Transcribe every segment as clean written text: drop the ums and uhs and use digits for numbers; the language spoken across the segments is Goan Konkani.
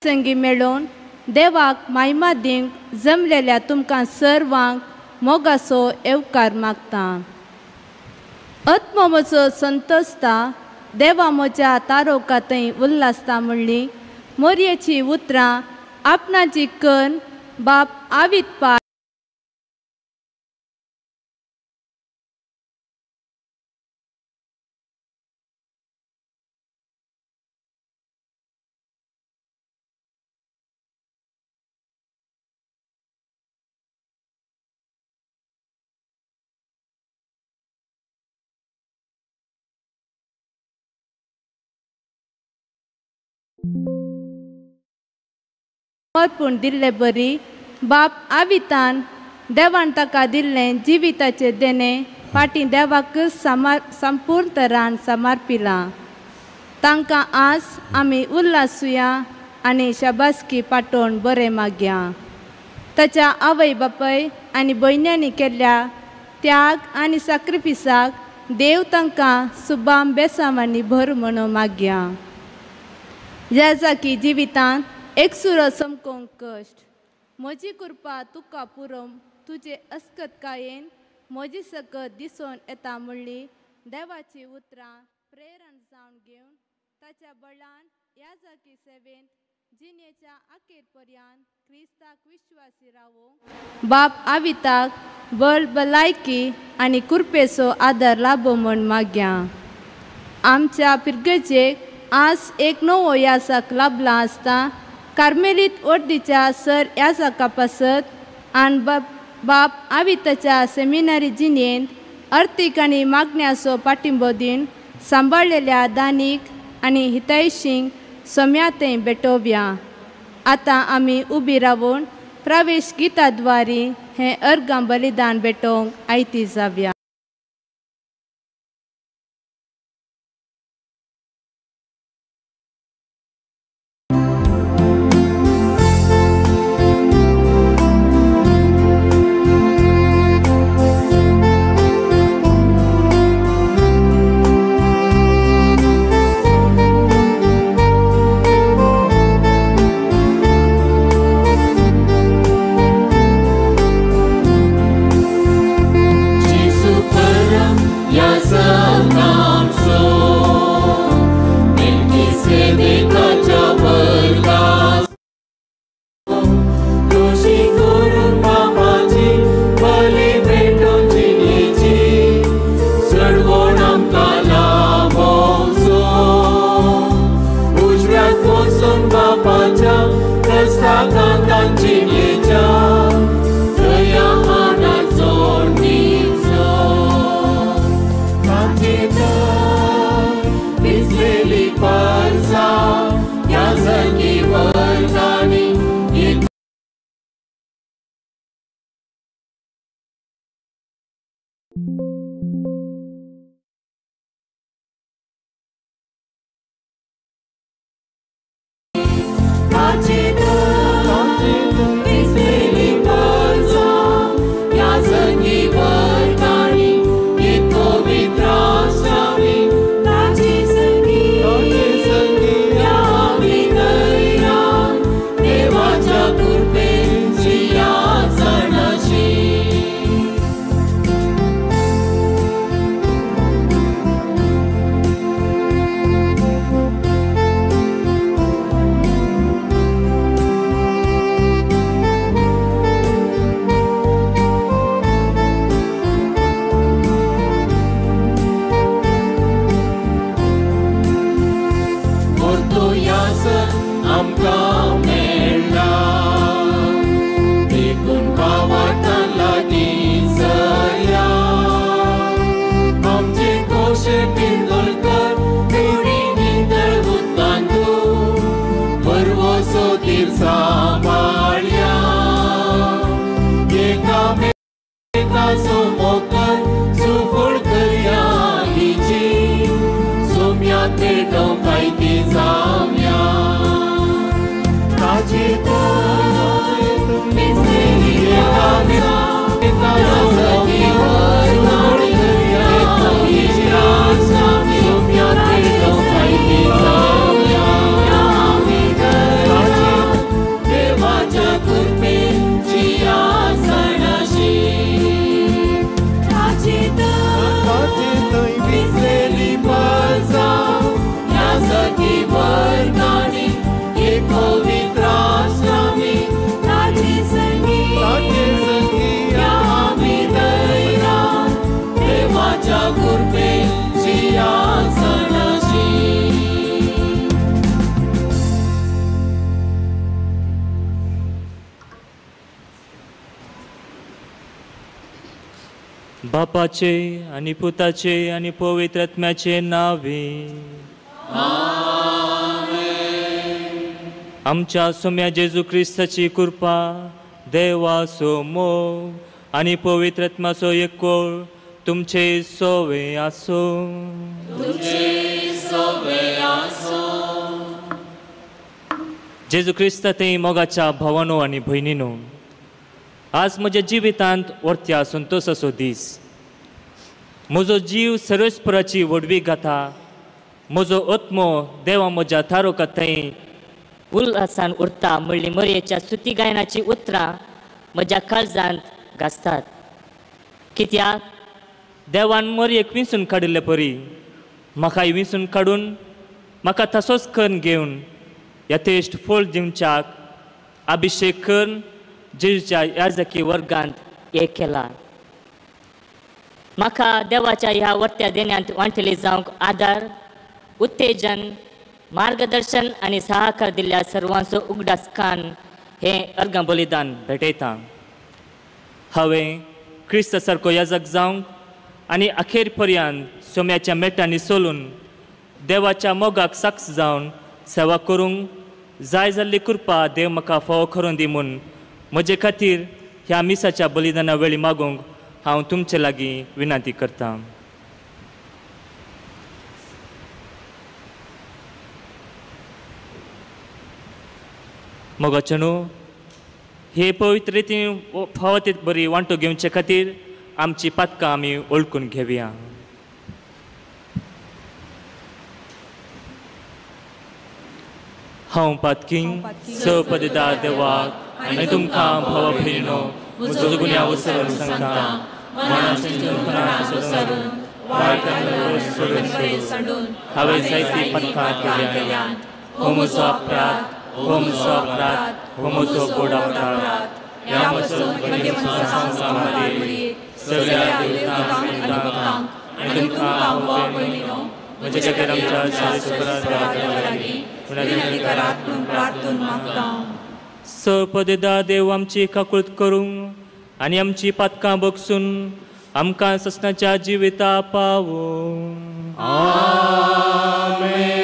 संगी मेळोवन देवाक मायमा दिवंक जमलेल्या तुमकां सर्वांक मोगाचो येवकार मागता. आत्मो म्हजो संतोसता देवा म्हज्या तारोका थंय उल्हासता म्हणली मोरयेची उतरां आपणाची कन्न बाप आवीत पा समर्पण दिल्ले बरी बाप आवितान देवान ताका दिल्लें जिविताचें देणें फाटीं देवाक संपूर्ण तरान समर्पिलां. तांकां आज आमी उल्हासुया आनी शाबासकी पाटोवन बरें मागया. ताच्या आवय बापाय आनी भयण्यांनी केल्ल्या त्याग आनी साक्रिफिसाक देव तांकां सुबाम बेसांवांनी भर म्हणून मागया. ज्या जाकी जिवितांत एकसुरो चमकोवंक कश्ट म्हजी कृपा तुका पुरोम तुजे अस्कतकायेन म्हजी सकत दिसून येता म्हणली देवाची उतरां प्रेरण जावन घेवन ताच्या बळान ह्या जाकी सेवेंत जिणेच्या अखेर पर्यंत क्रिस्ताक विश्वासी रावो. बाप आविताक बळ भलायकी आनी कृपेचो आदार लाभो म्हूण मागया. आमच्या पिरगजेक आज एक नवो यासाक लाभला आसता कार्मेलीत वर्दीच्या सर यासाका पासत आनी बाप आविताच्या सेमिनारी जिणेंत अर्थीक आनी मागण्याचो पाठिंबो दिवन सांबाळलेल्या दानीक आनी हितैशींक सोम्या थंय भेटोवया. आतां आमी उबी रावून प्रवेश गिताद्वारी हें अर्गां बलिदान भेटोवंक आयती जावया. बापाचे आनी पुताचे आनी पवित्र आत्म्याचे नावे आमच्या सोम्या जेजू क्रिस्ताची कृपा, देवाचो मोग आनी पवित्र आत्म्याचो एकोळ तुमचे सोवे आसो. जेजू क्रिस्ता ते मोगाच्या भावानो आनी भयणीनो, आज म्हज्या जिवितांत वर्त्या संतोसाचो दीस. म्हजो जीव सर्वेस्पराची व्हडवी गाथा, म्हजो आत्मो देवा म्हज्या थारोका थंय उल्हासान उरता म्हणली मरयेच्या स्तुती गायनाची उतरां म्हज्या काळजांत गाजतात. कित्याक देवान मरयेक विंचून काडिल्ले परी म्हाकाय विंचून काडून म्हाका तसोच करून घेवन यथेश्ट फळ दिवच्याक अभिशेक करून जेजूच्या याजकी वर्गांत एक केला. म्हाका देवाच्या ह्या वर्त्या देण्यांत वांटली जावंक आदार, उत्तेजन, मार्गदर्शन आनी सहाकार दिल्ल्या सर्वांचो उगडास कान हें अर्घ बलिदान भेटयता. हांवें क्रिस्ता सारको याजक जावंक आनी अखेर पर्यंत सोम्याच्या मेटांनी सोलून देवाच्या मोगाक साक्ष जावन सेवा करूंक जाय जाल्ली कृपा देव म्हाका फावो करून दी म्हूण म्हजे खातीर ह्या मिसाच्या बलिदाना वेळी मागूंक हांव तुमचे लागीं विनंती करतां. मोगाचें न्हू हे पवित्र रितीन फावो ते बरी वांटो घेवचे खातीर आमची पातकां आमी वळखून घेवया. हांव पातकी सपददा देवाक आनी तुमकां भावा भयणीनो म्हजो गुन्यांव विसरून सांगता, हांवें जायतीं पातकां केल्यांत. हो म्हजो अपराध, हो म्हजो अपराध, हो म्हजो व्हड अपराध. ह्या सगळ्या देवतांक आनी तुमकां भावा भयणीनो म्हज्या खातीर आमच्या सर्वेस्परा लागीं विनंती करात म्हूण प्रार्थून मागता. सपददा देव आमची काकूळत करूंक आनी आमची पातकां बगसून आमकां ससनाच्या जिविता पावो. आमेन.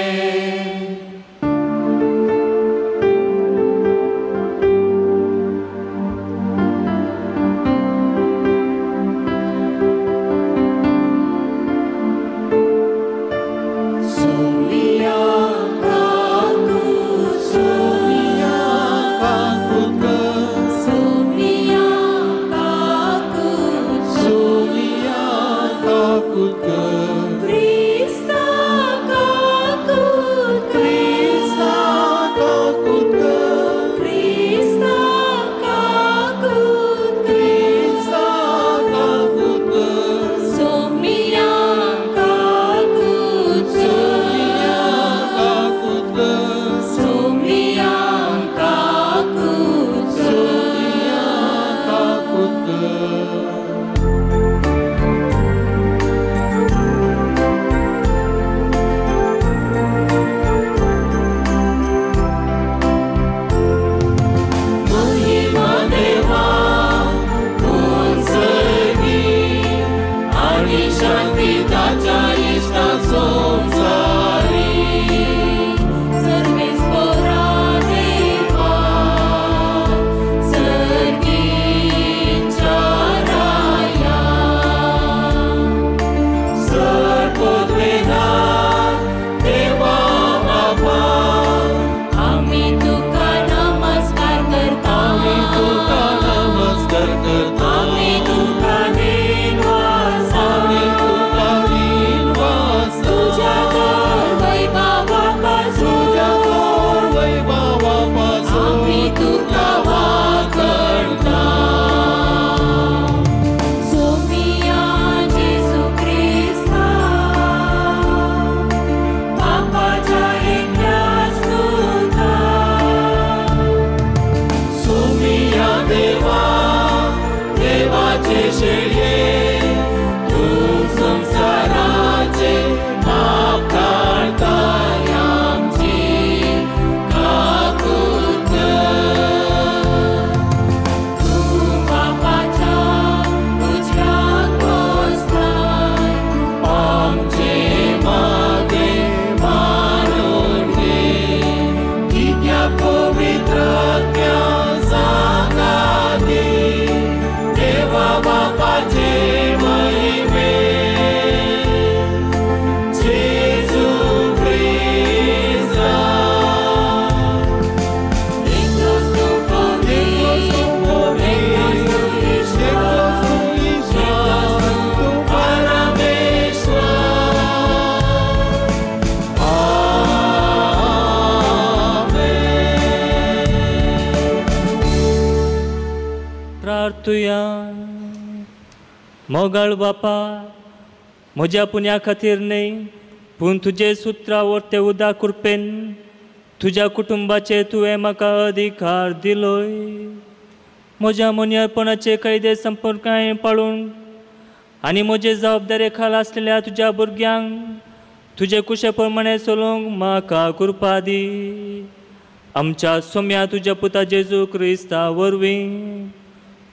परतुया. मोगाळ बापा, म्हज्या पुण्या खातीर न्हय पूण तुजे सुत्रा वरते उदक कृपेन तुज्या कुटुंबाचे तुवें म्हाका अधिकार दिलोय. म्हज्या मोन्यापणाचे कायदे संपर्कांय पाळून आनी म्हजे जबाबदारे खाला आसलेल्या तुज्या भुरग्यांक तुजे कुशे प्रमाणे चलोवंक म्हाका कृपा दी. आमच्या सोम्या तुज्या पुता जेजू क्रिस्ता वरवीं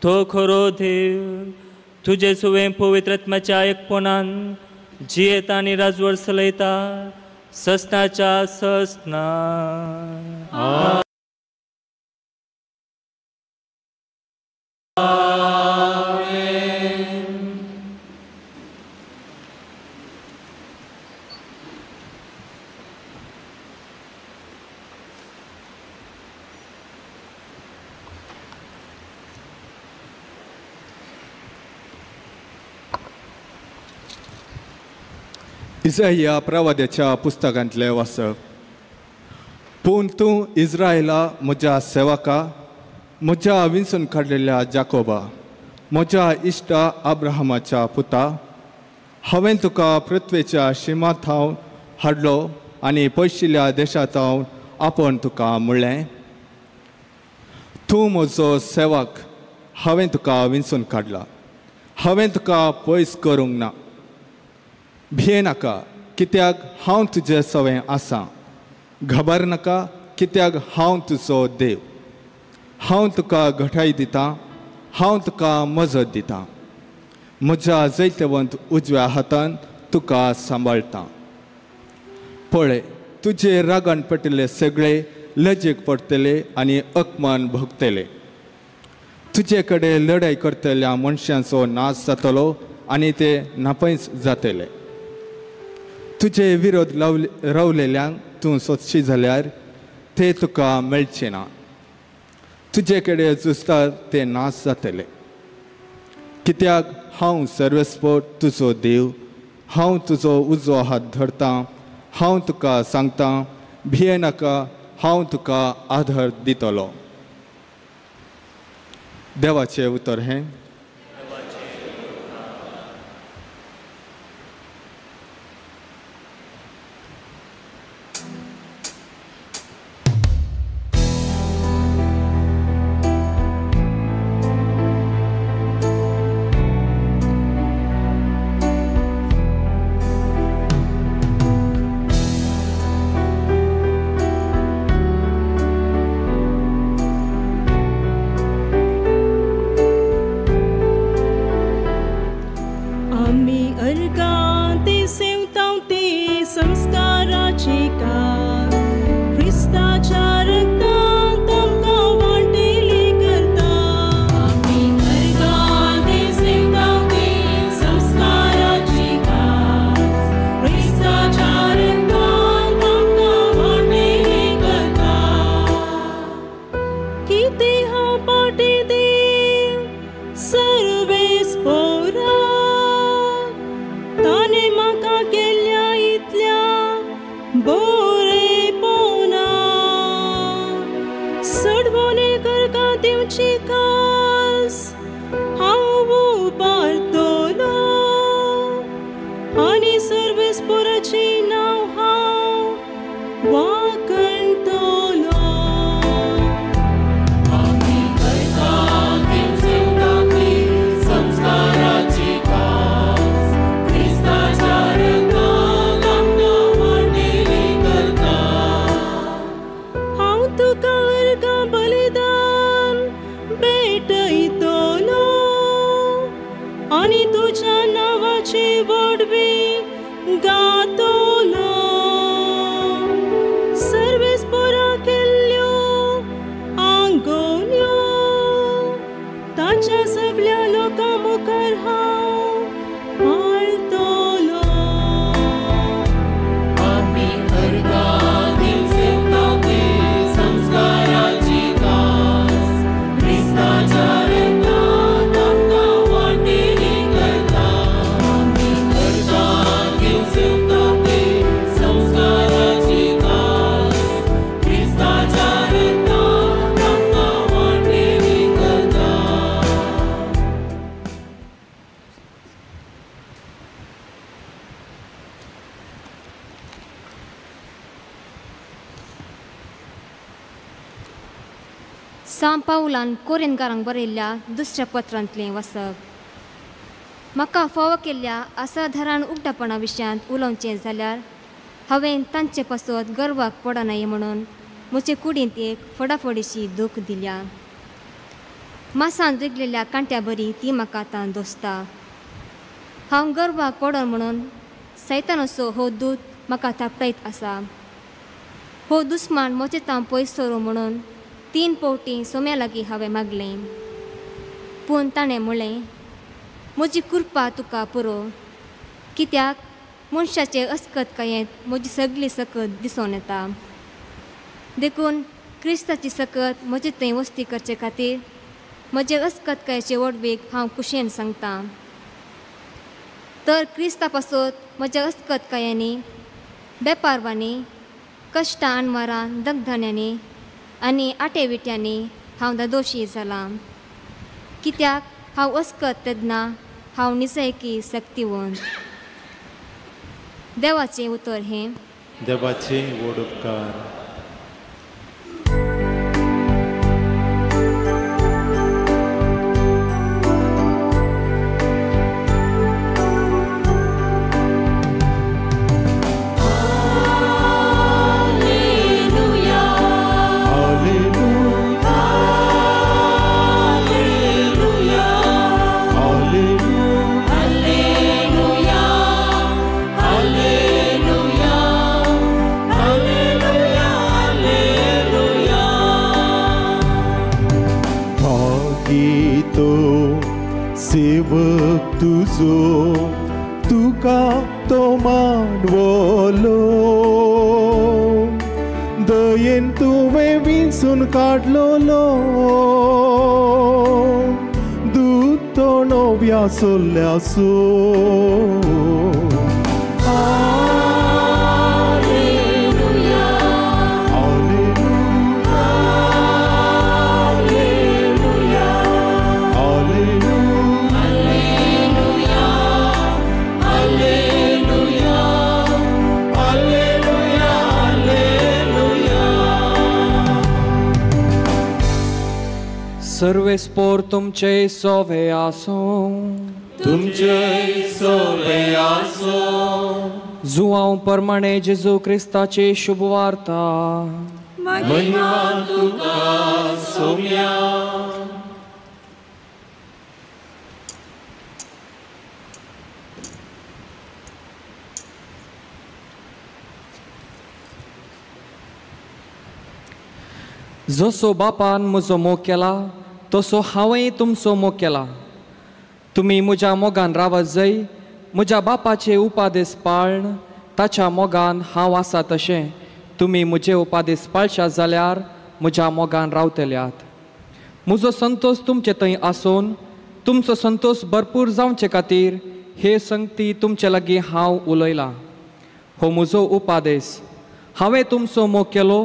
तो खरो देव तुजे सुवें पवित्र आत्म्याच्या एकपणान जियेता आनी राजवट चलयता ससनाच्या ससना. इजाया प्रवाद्याच्या पुस्तकांतलें वाचप. पूण तूं इज्रायला म्हज्या सेवका, म्हज्या विंचून काडलेल्या जाकोबा, म्हज्या इश्टा अब्राहमाच्या पुता, हांवें तुका पृथ्वेच्या शिमा थावन हाडलो आनी पयशिल्ल्या देशा थावन आपोवन तुका म्हणलें, तूं म्हजो सेवक, हांवें तुका विंचून काडला, हांवें तुका पयस करूंक ना. भिये नाका कित्याक हांव तुजे सवें आसा, घाबर नाका कित्याक हांव तुजो देव. हांव तुका घटाय दितां, हांव तुका मजत दितां, म्हज्या जैतवंत उजव्या हातान तुका सांबाळटा. पळय, तुजे रागान पडिल्ले सगळे लजेक पडटले आनी अपमान भोगतले. तुजे कडेन लढाय करतल्या मनशांचो नाश जातलो आनी ते नापयच जातले. तुजे विरोध रावलेल्यांक तूं सोदशी जाल्यार ते तुका मेळचे ना. तुजे कडेन झुजता ते नाश जातले. कित्याक हांव सर्वेस्पोर तुजो देव, हांव तुजो उजवो हात धरतां, हांव तुका सांगतां, भिये नाका, हांव तुका आधार दितलो. देवाचें उतर हें. Thank you. सां पावलान कोरेनकारांक बरयल्ल्या दुसऱ्या पत्रांतलें वाचप. म्हाका फावो केल्ल्या असाधारण उगडापणा विशयांत उलोवचें जाल्यार हांवें तांचे पासत गर्वाक पडनाय म्हणून म्हजे कुडींत एक फडाफडीशी दूख दिल्या. मासान रिगलेल्या कांट्या बरी ती म्हाका आतां दोसता. हांव गर्वाक पडन म्हणून सैतानाचो हो दूत म्हाका थापटायत आसा. हो दुस्मान म्हजें तां पयस सरूं म्हणून 3 पवटी सोम्या लागीं हांवें मागलें, पूण ताणें म्हणलें, म्हजी कृपा तुका पुरो, कित्याक मनशाचे अस्कतकायेंत म्हजी सगळी सकत दिसून येता. देखून क्रिस्ताची सकत म्हजे थंय वस्ती करचे खातीर म्हजे अस्कतकायेचे वडवीक हांव खुशयेन सांगतां. तर क्रिस्ता पासत म्हज्या अस्कतकायांनी, बेपारवांनी, कश्टां अणमारां, दगधान्यांनी आनी आटेविट्यांनी हांव दादोशी जालां, कित्याक हांव अस्कत तेन्ना हांव निजायकी सक्तिवंत. देवाचें उतर हें. देवाचे व्हड उपकार. सेवक तुजो तुका तो मानवलो, दयेन तुवें विंचून काडलोलो, दूत तो नव्या सोल्ल्यासो. सर्वेस्पोर तुमचे सोवे आसूं, तुमचे सोवे आसूं. जुआंव परमाणे जेजू क्रिस्ताची शुभवार्ता. महिमा तुका सोम्या. जसो बापान म्हजो मोग केला तसो हांवेंय तुमचो मोग केला. तुमी म्हज्या मोगान रावत जाय, म्हज्या बापाचे उपादेस पाळन ताच्या मोगान हांव आसा तशें तुमी म्हजे उपादेस पाळशात जाल्यार म्हज्या मोगान रावतल्यात. म्हजो संतोश तुमचे थंय आसून तुमचो संतोश भरपूर जावचे खातीर हे संगती तुमचे लागीं हांव उलयलां. हो म्हजो उपादेस, हांवें तुमचो मोग केलो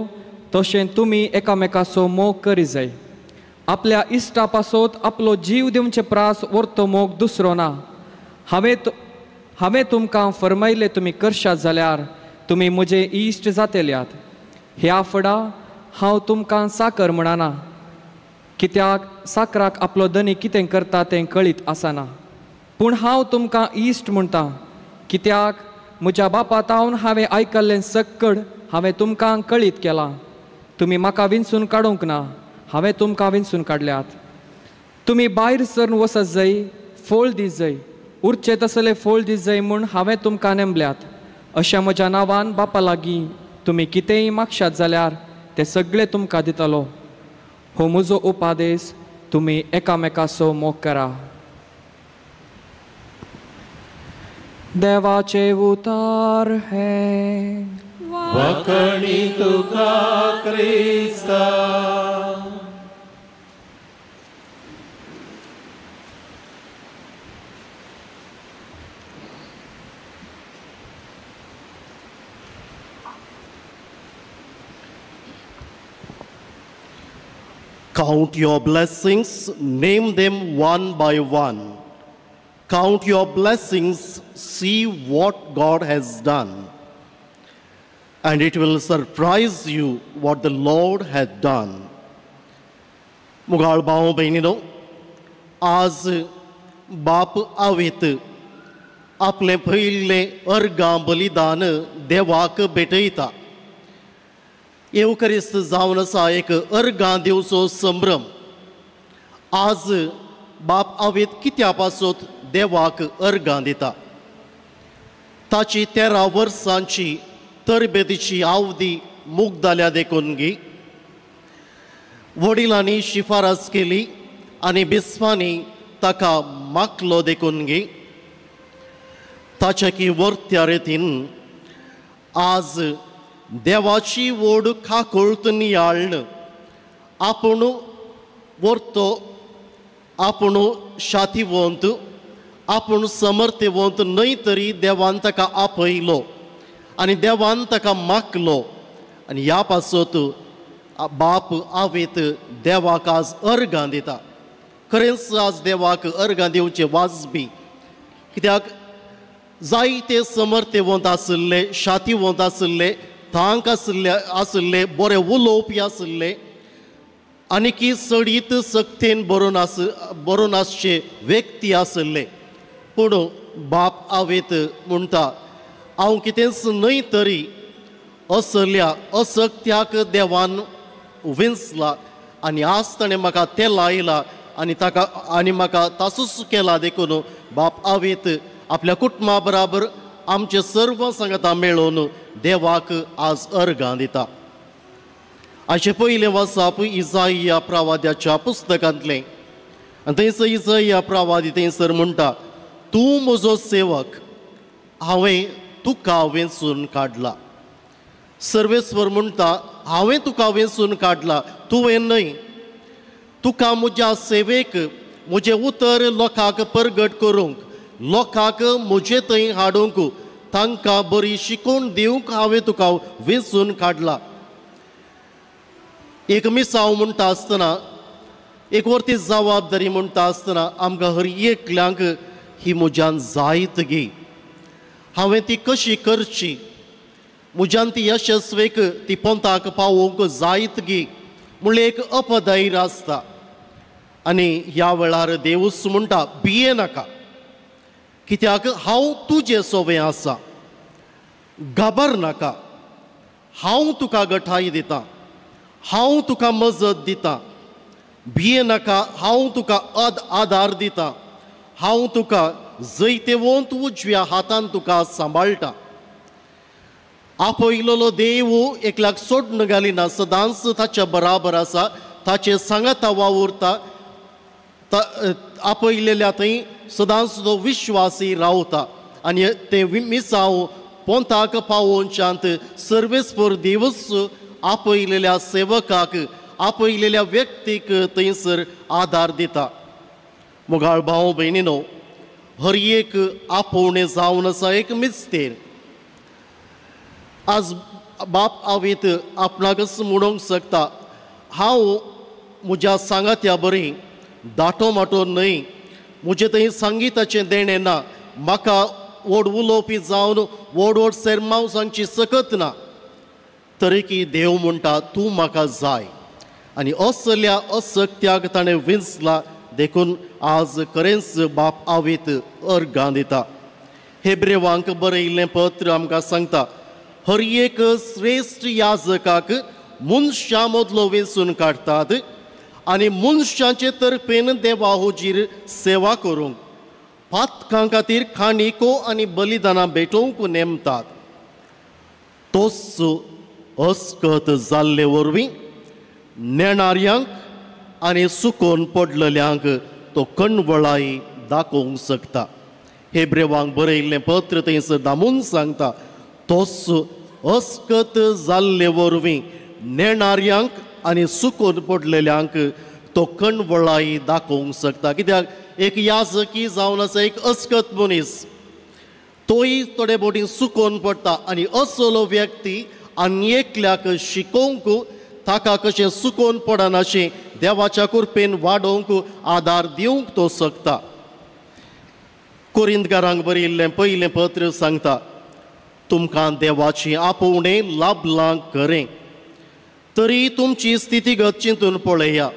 तशें तुमी एकामेकाचो मोग करी जाय. आपल्या इश्टा पासत आपलो जीव दिवचे प्रास व्हरतो मोग दुसरो ना. हांवें तुमकां फरमायले तुमी करशात जाल्यार तुमी म्हजे इश्ट जातल्यात. ह्या फडा हांव तुमकां साकर म्हणना, कित्याक साकराक आपलो धनी कितें करता तें कळीत आसना. पूण हांव तुमकां इश्ट म्हणटा, कित्याक म्हज्या बापा तावन हांवें आयकल्लें सक्कड हांवें तुमकां कळीत केलां. तुमी म्हाका विंचून काडूंक ना, हांवें तुमकां विंचून काडल्यात. तुमी भायर सरून वचत जाय, फळ दीत जाय, उरचे तसले फळ दीत जाय म्हूण हांवें तुमकां नेमल्यात. अशें म्हज्या नांवान बापा लागीं तुमी कितेंय मागशात जाल्यार ते सगळे तुमकां दितलो. हो म्हजो उपादेस, तुमी एकामेकाचो मोग करा. देवाचे उतार हे. वाकणी तुका क्रिस्ता. Count your blessings, name them one by one. Count your blessings, see what God has done. And it will surprise you what the Lord hath done. मुगाळ भाव भयणीनो, आज बाप आवेत आपलें पयलें अर्गां बलिदान देवाक भेटयता. येवकरिस्त जावन आसा एक अर्गां दिवचो संभ्रम. आज बाप आवेत कित्या पासत देवाक अर्गां दिता? ताची 13 वर्सांची तरबेतीची आवदी मुगदाल्या देखून गी वडिलांनी शिफारस केली आनी बिस्वांनी ताका मागलो देखून गी ताच्या की वर्त्या रेतीन आज देवाची वोड खाकोळत नियाळ्ण आपूण वर्तो, आपूण शातिवंत, आपूण समर्थवंत न्हय तरी देवान ताका आपयलो आनी देवान ताका मागलो. आनी ह्या पासत बाप आवेत देवाक आज अर्गां दिता. खरेंच आज देवाक अर्गां दिवचे वाजबी, कित्याक जायते समर्थवंत आशिल्ले, शातिवंत आशिल्ले, तांक आशिल्ले, बरे उलोवपी आशिल्ले आनी की चडीत सक्तेन बरोवन आसचे व्यक्ती आशिल्ले. पूण बाप आवेत म्हणटा हांव कितेंच न्हय तरी असल्या असक्त्याक देवान विंचला आनी आज ताणें म्हाका तें लायला आनी ताका आनी म्हाका तासूच केला. देखून बाप आवेत आपल्या कुटुंबा बराबर आमचे सर्व सांगता मेळोवन देवाक आज अर्गां दिता. आयचें पयलें वाचप इजाइया प्रवाद्याच्या पुस्तकांतलें आनी थंयसर इजाइया प्रवादी थंयसर म्हणटा, तूं म्हजो सेवक, हांवें तुका वेंचून काडला. सर्वेस्वर म्हणटा हांवें तुका वेंचून काडला, तुवें न्हय. तुका म्हज्या सेवेक, म्हजें उतर लोकांक परगट करूंक, लोकांक म्हजे थंय हाडूंक, तांकां बरी शिकोवन दिवंक हांवें तुका वेंचून काडला. एक मिसांव म्हणटा आसतना, एक वरती जबाबदारी म्हणटा आसतना आमकां हर एकल्यांक ही म्हज्यान जायत गी, हांवें ती कशी करची, म्हज्यान ती यशस्वीक ती पोंताक पावोवंक जायत गी म्हणल्यार एक अपधैर्य आसता. आनी ह्या वेळार देवूच म्हणटा भिये नाका, कित्याक हांव तुजे सोवें आसा. घाबर नाका, हांव तुका गठाय दितां, हांव तुका मजत दितां. भिये नाका, हांव तुका आदार दितां, हांव तुका जैतेवंत उजव्या हातान तुका सांबाळटा. आपयलेलो देव एकल्याक सोडून घालिना, सदांच ताच्या बराबर आसा, ताचे सांगाता वावुरता. आपयलेल्या थंय सदांच तो विश्वासी रावता आनी ते मिसांव पोंताक पावोवच्यांत सर्वेस्पर देवूच आपयलेल्या सेवकाक, आपयलेल्या व्यक्तीक थंयसर आदार दिता. मुगाळ भाव भयणीनो, हर एक आपोवणें जावन आसा एक मिस्तेर. आज बाप आवेत आपणाकच म्हणूंक शकता हांव म्हज्या सांगात्या बरी दाटो माटो न्हय, म्हजें थंय संगिताचें देणें ना, म्हाका व्हड उलोवपी जावन व्हड व्हड सेरमांव सांगची सकत ना, तरीकी देव म्हणटा तूं म्हाका जाय. आनी असल्या असक्त्याक ताणें विंचला. देखून आज खरेंच बाप आवेत अर्गां दिता. हेब्रेवांक बरयिल्लें पत्र आमकां सांगता हर एक श्रेश्ठ याजकाक मनशां मदलो वेंचून काडटात आनी मनशांचे तर्फेन देवा हुजीर सेवा करूंक पातकां खातीर खाणिको आनी बलिदानां भेटोवंक नेमतात. तोच अस्कत जाल्ले वरवीं नेणाऱ्यांक आनी सुकोवन पडलेल्यांक तो कणवळाय दाखोवंक शकता. हेब्रेवांक बरयिल्लें पत्र थंयसर दामून सांगता तोच अस्कत जाल्ले वरवीं नेणाऱ्यांक आनी सुकोवन पडलेल्यांक तो कणवळाय दाखोवंक शकता. कित्याक एक याजकी जावन आसा एक अस्कत मनीस, तोय थोडे बोटी सुकोवन पडटा आनी असलो व्यक्ती आनी एकल्याक शिकोवंक ताका कशें सुकोवन पडनाशें देवाच्या कृपेन वाडोवंक आदार दिवंक तो शकता. कोरिंतकारांक बरयिल्लें पयलें पत्र सांगता तुमकां देवाची आपोवणें लाभलां खरें, तरी तुमची स्थितीगत चिंतून पळया.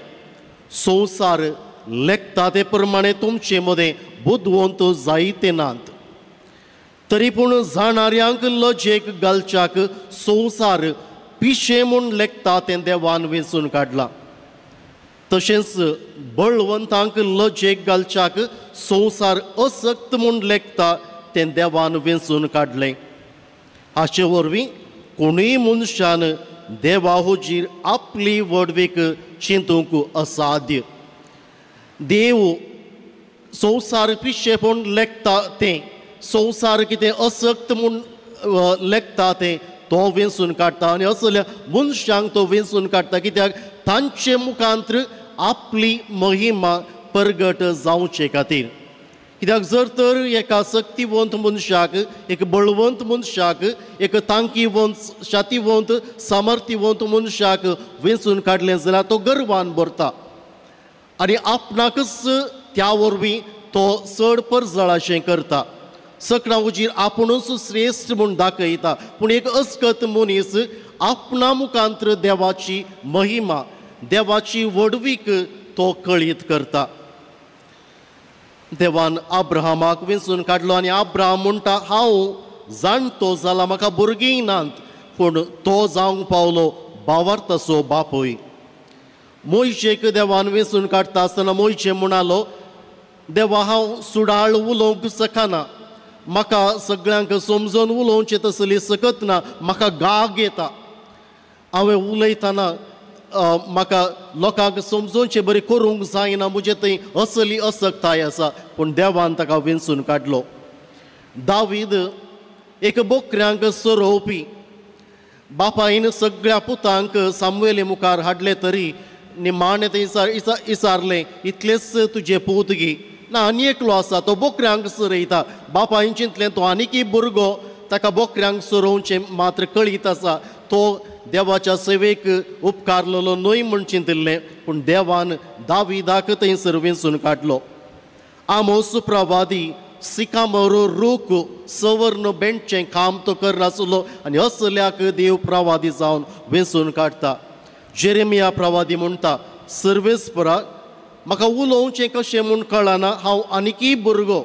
संवसार लेखता ते प्रमाणे तुमचे मदें बुदवंत जायते नात, तरी पूण जाणाऱ्यांक लजेक घालच्याक संवसार पिशें म्हूण लेखता तें देवान वेंचून काडलां. तशेंच बळवंतांक लजेक घालच्याक संवसार असक्त म्हूण लेखता तें देवान वेंचून काडलें. हाचे वरवीं कोणूय मनशान देवा हुजीर आपली व्हडवीक चिंतूंक असाध्य. देव संवसार पिशेपण लेखता तें, संवसार कितें असक्त म्हूण लेखता तें तो वेंचून काडटा आनी असल्या मनशांक तो वेंचून काडटा कित्याक तांचे मुखांत्र आपली महिमा परगट जावचे खातीर. कित्याक जर तर एका शक्तिवंत मनशाक, एक बळवंत मनशाक, एक तांकीवंत, शातीवंत, सामर्थ्यवंत मनशाक वेंचून काडलें जाल्यार तो गर्वान भरता आनी आपणाकच त्या वरवीं तो चड परजळाशें करता. सकळां उजीर आपुणूच श्रेश्ठ म्हूण दाखयता, पूण एक अस्कत मनीस आपणा मुखांत्र देवाची महिमा, देवाची व्हडवीक तो कळीत करता. देवान अब्राहमाक वेंचून काडलो आनी अब्राहम म्हणटा हांव जाणटो जाला, म्हाका भुरगींय नात, पूण तो जावंक पावलो भावार्थाचो बापूय. मोयशेक देवान वेंचून काडटा आसतना मोयशे म्हणालो, देवा हांव सुडाळ उलोवंक शकना, म्हाका सगळ्यांक समजून उलोवचें तसली सकत ना, म्हाका गाग येता, हांवें उलयतना म्हाका लोकांक समजोवचें बरें करूंक जायना, म्हजे थंय असली असक्ताय आसा. पूण देवान ताका वेंचून काडलो. दावीद एक बोकऱ्यांक सरोवपी, बापायन सगळ्या पुतांक सामुएले मुखार हाडले तरी निमाणें थंय इसारलें, इतलेच तुजे पूत गी ना, आनी एकलो आसा तो बोकऱ्यांक सरयता. बापायन चिंतलें तो आनीकय भुरगो, ताका बोकऱ्यांक सरोवचें मात्र कळीत आसा, तो देवाच्या सेवेक उपकारलेलो न्हय म्हूण चिंतिल्लें. पूण देवान दाविदाक थंयसर वेंचून काडलो. आमोस प्रवादी सिकामोरो रूख सवर्ण बेंडचें काम तो करनासलो आनी असल्याक देव प्रवादी जावन वेंचून काडटा. जेरेमिया प्रवादी म्हणटा, सर्वेस्परा म्हाका उलोवचें कशें म्हूण कळना, हांव आनीकय भुरगो.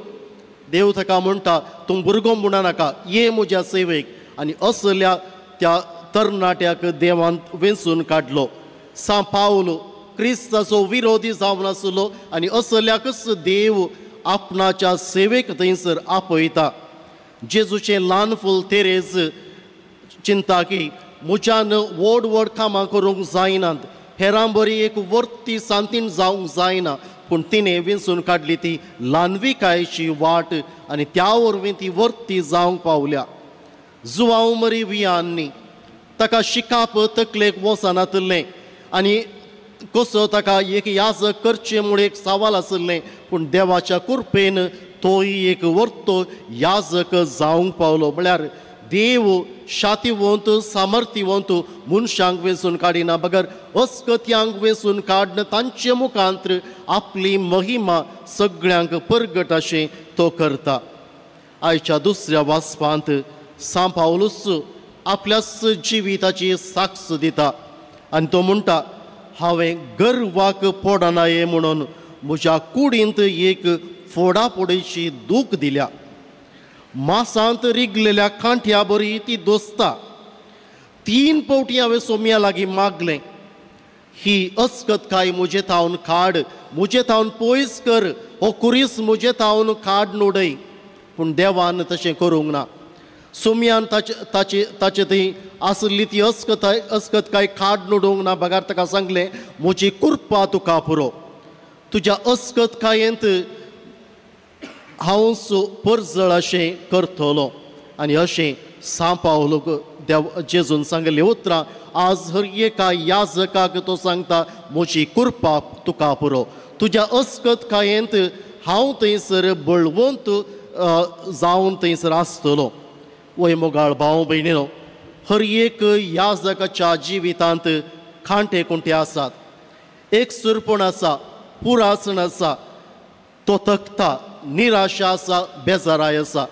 देव ताका म्हणटा, तूं भुरगो म्हणा नाका, ये म्हज्या सेवेक. आनी असल्या त्या तरणाट्याक देवान वेंचून काडलो. सांत पावल क्रिस्ताचो विरोधी जावन आसलो आनी असल्याकच देव आपणाच्या सेवेक थंयसर आपयता. जेजूचें ल्हान फूल तेरेज चिंता की म्हज्यान व्हड व्हड कामां करूंक जायनात, हेरां बरी एक वर्ती सांतीन जावंक जायना, पूण तिणें वेंचून काडली ती ल्हानविकायेची वाट आनी त्या वरवीं ती वर्ती जावंक पावल्या. जुवांव मरी वियान्नी ताका शिकाप तकलेक वचनातिल्लें आनी कसो ताका एक याजक करचें म्हूण एक सवाल आशिल्लें, पूण देवाच्या कृपेन तोय एक वर्तो याजक जावंक पावलो. म्हळ्यार देव शातीवंत सामर्थ्यवंत मनशांक वेंचून काडिना बगर अस्कत्यांक वेंचून काडन तांचे मुखांत्र आपली महिमा सगळ्यांक परगट अशें तो करता. आयच्या दुसऱ्या वाचपांत सांत पावलूस आपल्याच जिविताची साक्ष दिता आनी तो म्हणटा, हांवें गर्वाक पडनाये म्हणून म्हज्या कुडींत एक फोडाफोडीची दूख दिल्या, मासांत रिगलेल्या कांठ्या बरी ती दोसता. 3 फावटी हांवें सोम्या लागीं मागलें, ही अस्कतकाय म्हजे थावन काड, म्हजे थावन पयस कर, हो कुरीस म्हजे थावन काड उडय. पूण देवान तशें करूंक ना. सोम्यान ताचे ताचे ताचे थंय आसली ती अस्कतकाय काड उडोवंक ना, बगार ताका सांगलें, म्हजी कृपा तुका पुरो, तुज्या अस्कतकायेंत हांव परजळ अशें करतलो. आनी अशें सांत पावलूक देव जेजून सांगलें उतरां आज हर एका याजकाक तो सांगता, म्हजी कृपा तुका पुरो, तुज्या अस्कतकायेंत हांव थंयसर बळवंत जावन थंयसर आसतलो. वय मोगाळ भाव भयणीनो, हर एक याजकाच्या जिवितांत कांटे कुंटे आसात. एक सुरपण आसा, पुरासण आसा, तो थकता, निराशा आसा, बेजाराय आसा.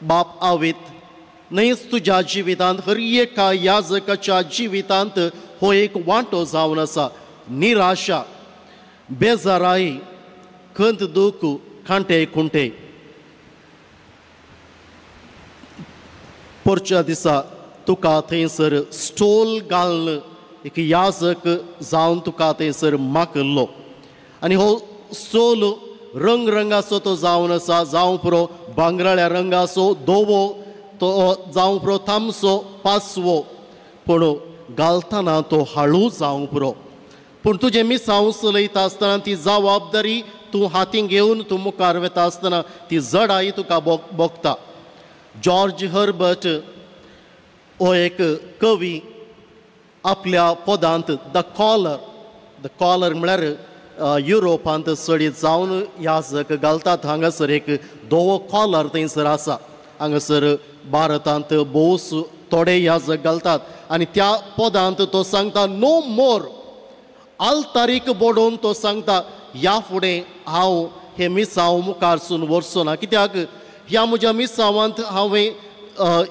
बाप आवीत न्हयच तुज्या जिवितांत हर एका याजकाच्या जिवितांत हो एक वांटो जावन आसा. निराशा, बेजाराय, खंत दूख, कांटे खुंटे. पोरच्या दिसा तुका थंयसर स्टोल घालून एक याजक जावन तुका थंयसर माकल्लो आनी हो स्टोल रंग रंगाचो तो जावन आसा, जावं पुरो भांगराळ्या रंगाचो धवो, तो जावं पुरो तांबसो पासवो, पूण घालतना तो हाळू जावंक पुरो. पूण तुजें मिसांव चलयता आसतना ती जबाबदारी तूं हातीन घेवन तूं मुखार वता आसतना ती जडाई तुका भोगता. जॉर्ज हर्बर्ट हो एक कवी आपल्या पदांत the collar, the collar म्हळ्यार युरोपांत चडीत जावन याजक घालतात, हांगासर एक धवो कॉलर थंयसर आसा. हांगासर भारतांत भोवस थोडे याजक घालतात आनी त्या पदांत तो सांगता नो मोर. आल्तारीक बडोवन तो सांगता ह्या फुडें हांव हे मिसांव मुखारसून व्हरचो ना, कित्याक ह्या म्हज्या मिसांवांत हांवें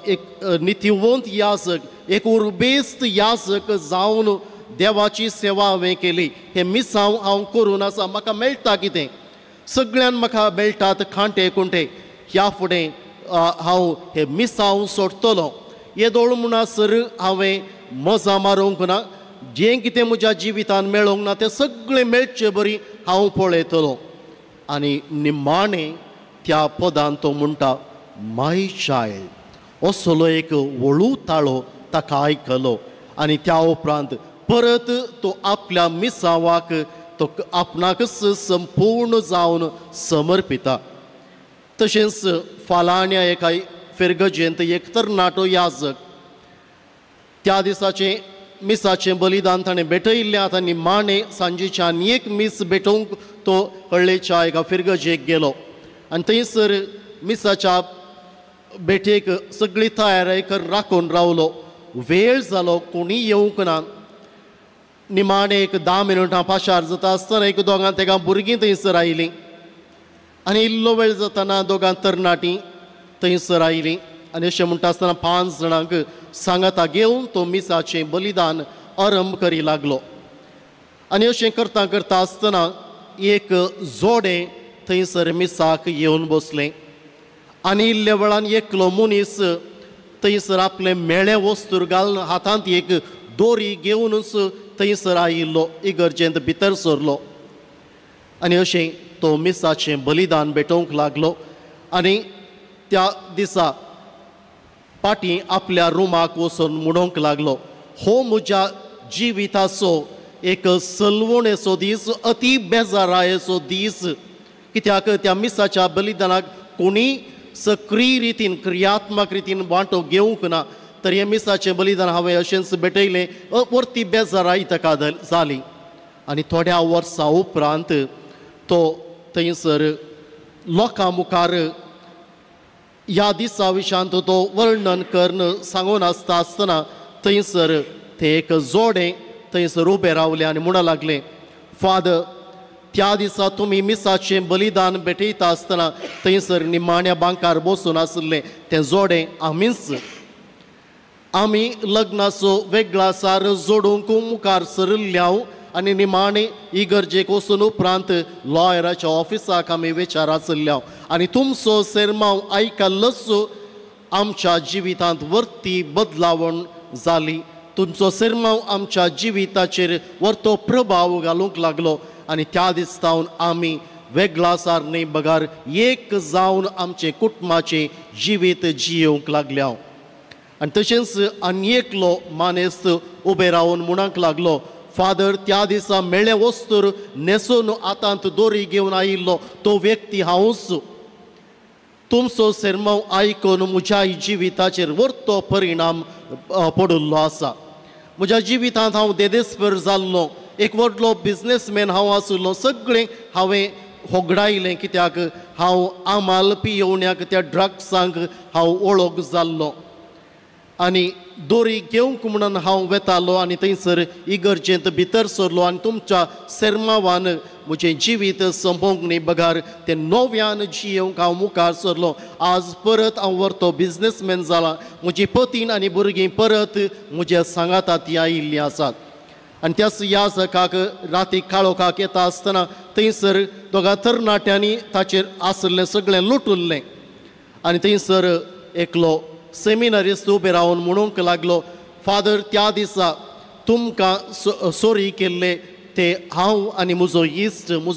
एक नितीवंत याजक, एक उर्बेस्त याजक जावन देवाची सेवा हांवें केली. हे मिसांव हांव करून आसा, म्हाका मेळटा कितें, सगळ्यान म्हाका मेळटात खांटे कुंटे. ह्या फुडें हांव हे मिसांव सोडटलो. येदोळ म्हणसर हांवें मजा मारूंक ना, जें कितें म्हज्या जिवितान मेळोंक ना तें सगळें मेळचे बरी हांव पळयतलो. आनी निमाणें त्या पदान तो म्हणटा माय चायल्ड, असलो एक वळू ताळो ताका आयकलो आनी त्या उपरांत परत तो आपल्या मिसांवाक तो आपणाकच संपूर्ण जावन समर्पिता. तशेंच फालाण्या एका फिरगजेंत एक तरणाटो याजक त्या दिसाचें मिसाचें बलिदान ताणें भेटयिल्लें. आतां निमाणें सांजेच्या आनी एक मीस भेटोवंक तो हळ्ळेच्या एका फिरगजेक गेलो आनी थंयसर मिसाच्या भेटेक सगळी तयारी कर राखून रावलो. वेळ जालो, कोणी येवंक ना. निमाणें एक 10 मिनटां पाशार जाता आसतना एक दोगां तेगां भुरगीं थंयसर आयलीं आनी इल्लो वेळ जातना दोगां तरणाटीं थंयसर आयलीं आनी अशें म्हणटा आसतना 5 जाणांक सांगाता घेवन तो मिसाचें बलिदान आरंभ करी लागलो. आनी अशें करता करता आसतना एक जोडें थंयसर मिसाक येवन बसलें आनी इल्ल्या वेळान एकलो मनीस थंयसर आपलें मेळें वस्तूर घालून हातांत एक दोरी घेवनूच थंयसर आयिल्लो, इगर्जेंत भितर सरलो आनी अशें तो मिसाचें बलिदान भेटोवंक लागलो. आनी त्या दिसा पाटी आपल्या रुमाक वचून म्हणूंक लागलो, हो म्हज्या जिविताचो एक सलवणेचो दीस, अती बेजारायेचो दीस, कित्याक त्या मिसाच्या बलिदानाक कोणी सक्रीय रितीन क्रियात्मक रितीन वांटो घेवंक ना, तर हे मिसाचें बलिदान हांवें अशेंच भेटयलें, वरती बेजाराय ताका जाली. आनी थोड्या वर्सां उपरांत तो थंयसर लोकां मुखार ह्या दिसा विशांत तो वर्णन करून सांगून आसता आसतना थंयसर ते एक जोडें थंयसर उबें रावलें आनी म्हणूंक लागलें, फादर त्या दिसा तुमी मिसाचें बलिदान भेटयता आसतना थंयसर निमाण्या बांकार बसून आशिल्लें तें जोडें आमीच, आमी लग्नाचो वेगळा सार जोडूंक मुखार सरिल्ल्या आनी निमाणें इगर्जेक वचून उपरांत लॉयराच्या ऑफिसाक आमी विचार आशिल्ल्या आनी तुमचो सेरमांव आयकल्लोच आमच्या जिवितांत वरती बदलावण जाली, तुमचो सेरमांव आमच्या जिविताचेर वरतो प्रभाव घालूंक लागलो आनी त्या दिसावन आमी वेगळा सार न्ही बगर एक जावन आमचें कुटुंबाचें जिवीत जियेवंक लागल्या. आनी तशेंच आनी एकलो मानेस्त उबे रावन म्हणूंक लागलो, फादर त्या दिसा मेळ्ळें वस्तूर न्हेसून हातांत दोरी घेवन आयिल्लो तो व्यक्ती हांवूच, तुमचो सेरमांव आयकून म्हज्या जिविताचेर वरतो परिणाम पडिल्लो आसा. म्हज्या जिवितांत हांव देदेस्पर जाल्लो, एक व्हडलो बिजनेसमॅन हांव आशिल्लो, सगळें हांवें होगडायलें कित्याक हांव आमाल पियोवण्याक त्या ड्रग्सांक हांव ओळख जाल्लो आनी दोरी घेवंक म्हणून हांव वेतालो आनी थंयसर इगर्जेंत भितर सरलो आनी तुमच्या सेरमावान म्हजें जिवीत संपोवंक न्ही बगर तें नव्यान जियेवंक हांव मुखार सरलो. आज परत हांव वरतो बिजनेसमॅन जाला, म्हजी पतीन आनी भुरगीं परत म्हज्या सांगाता ती आयिल्लीं आसात. आनी त्याच याजकाक राती काळोखाक येता आसतना थंयसर दोगां तरणाट्यांनी ताचेर आशिल्लें सगळें लुटुल्लें. आनी थंयसर एकलो सेमिनरिस्ट उबे रावन म्हणूंक लागलो, फादर त्या दिसा तुमकां सोरी केल्ले ते हांव आनी म्हजो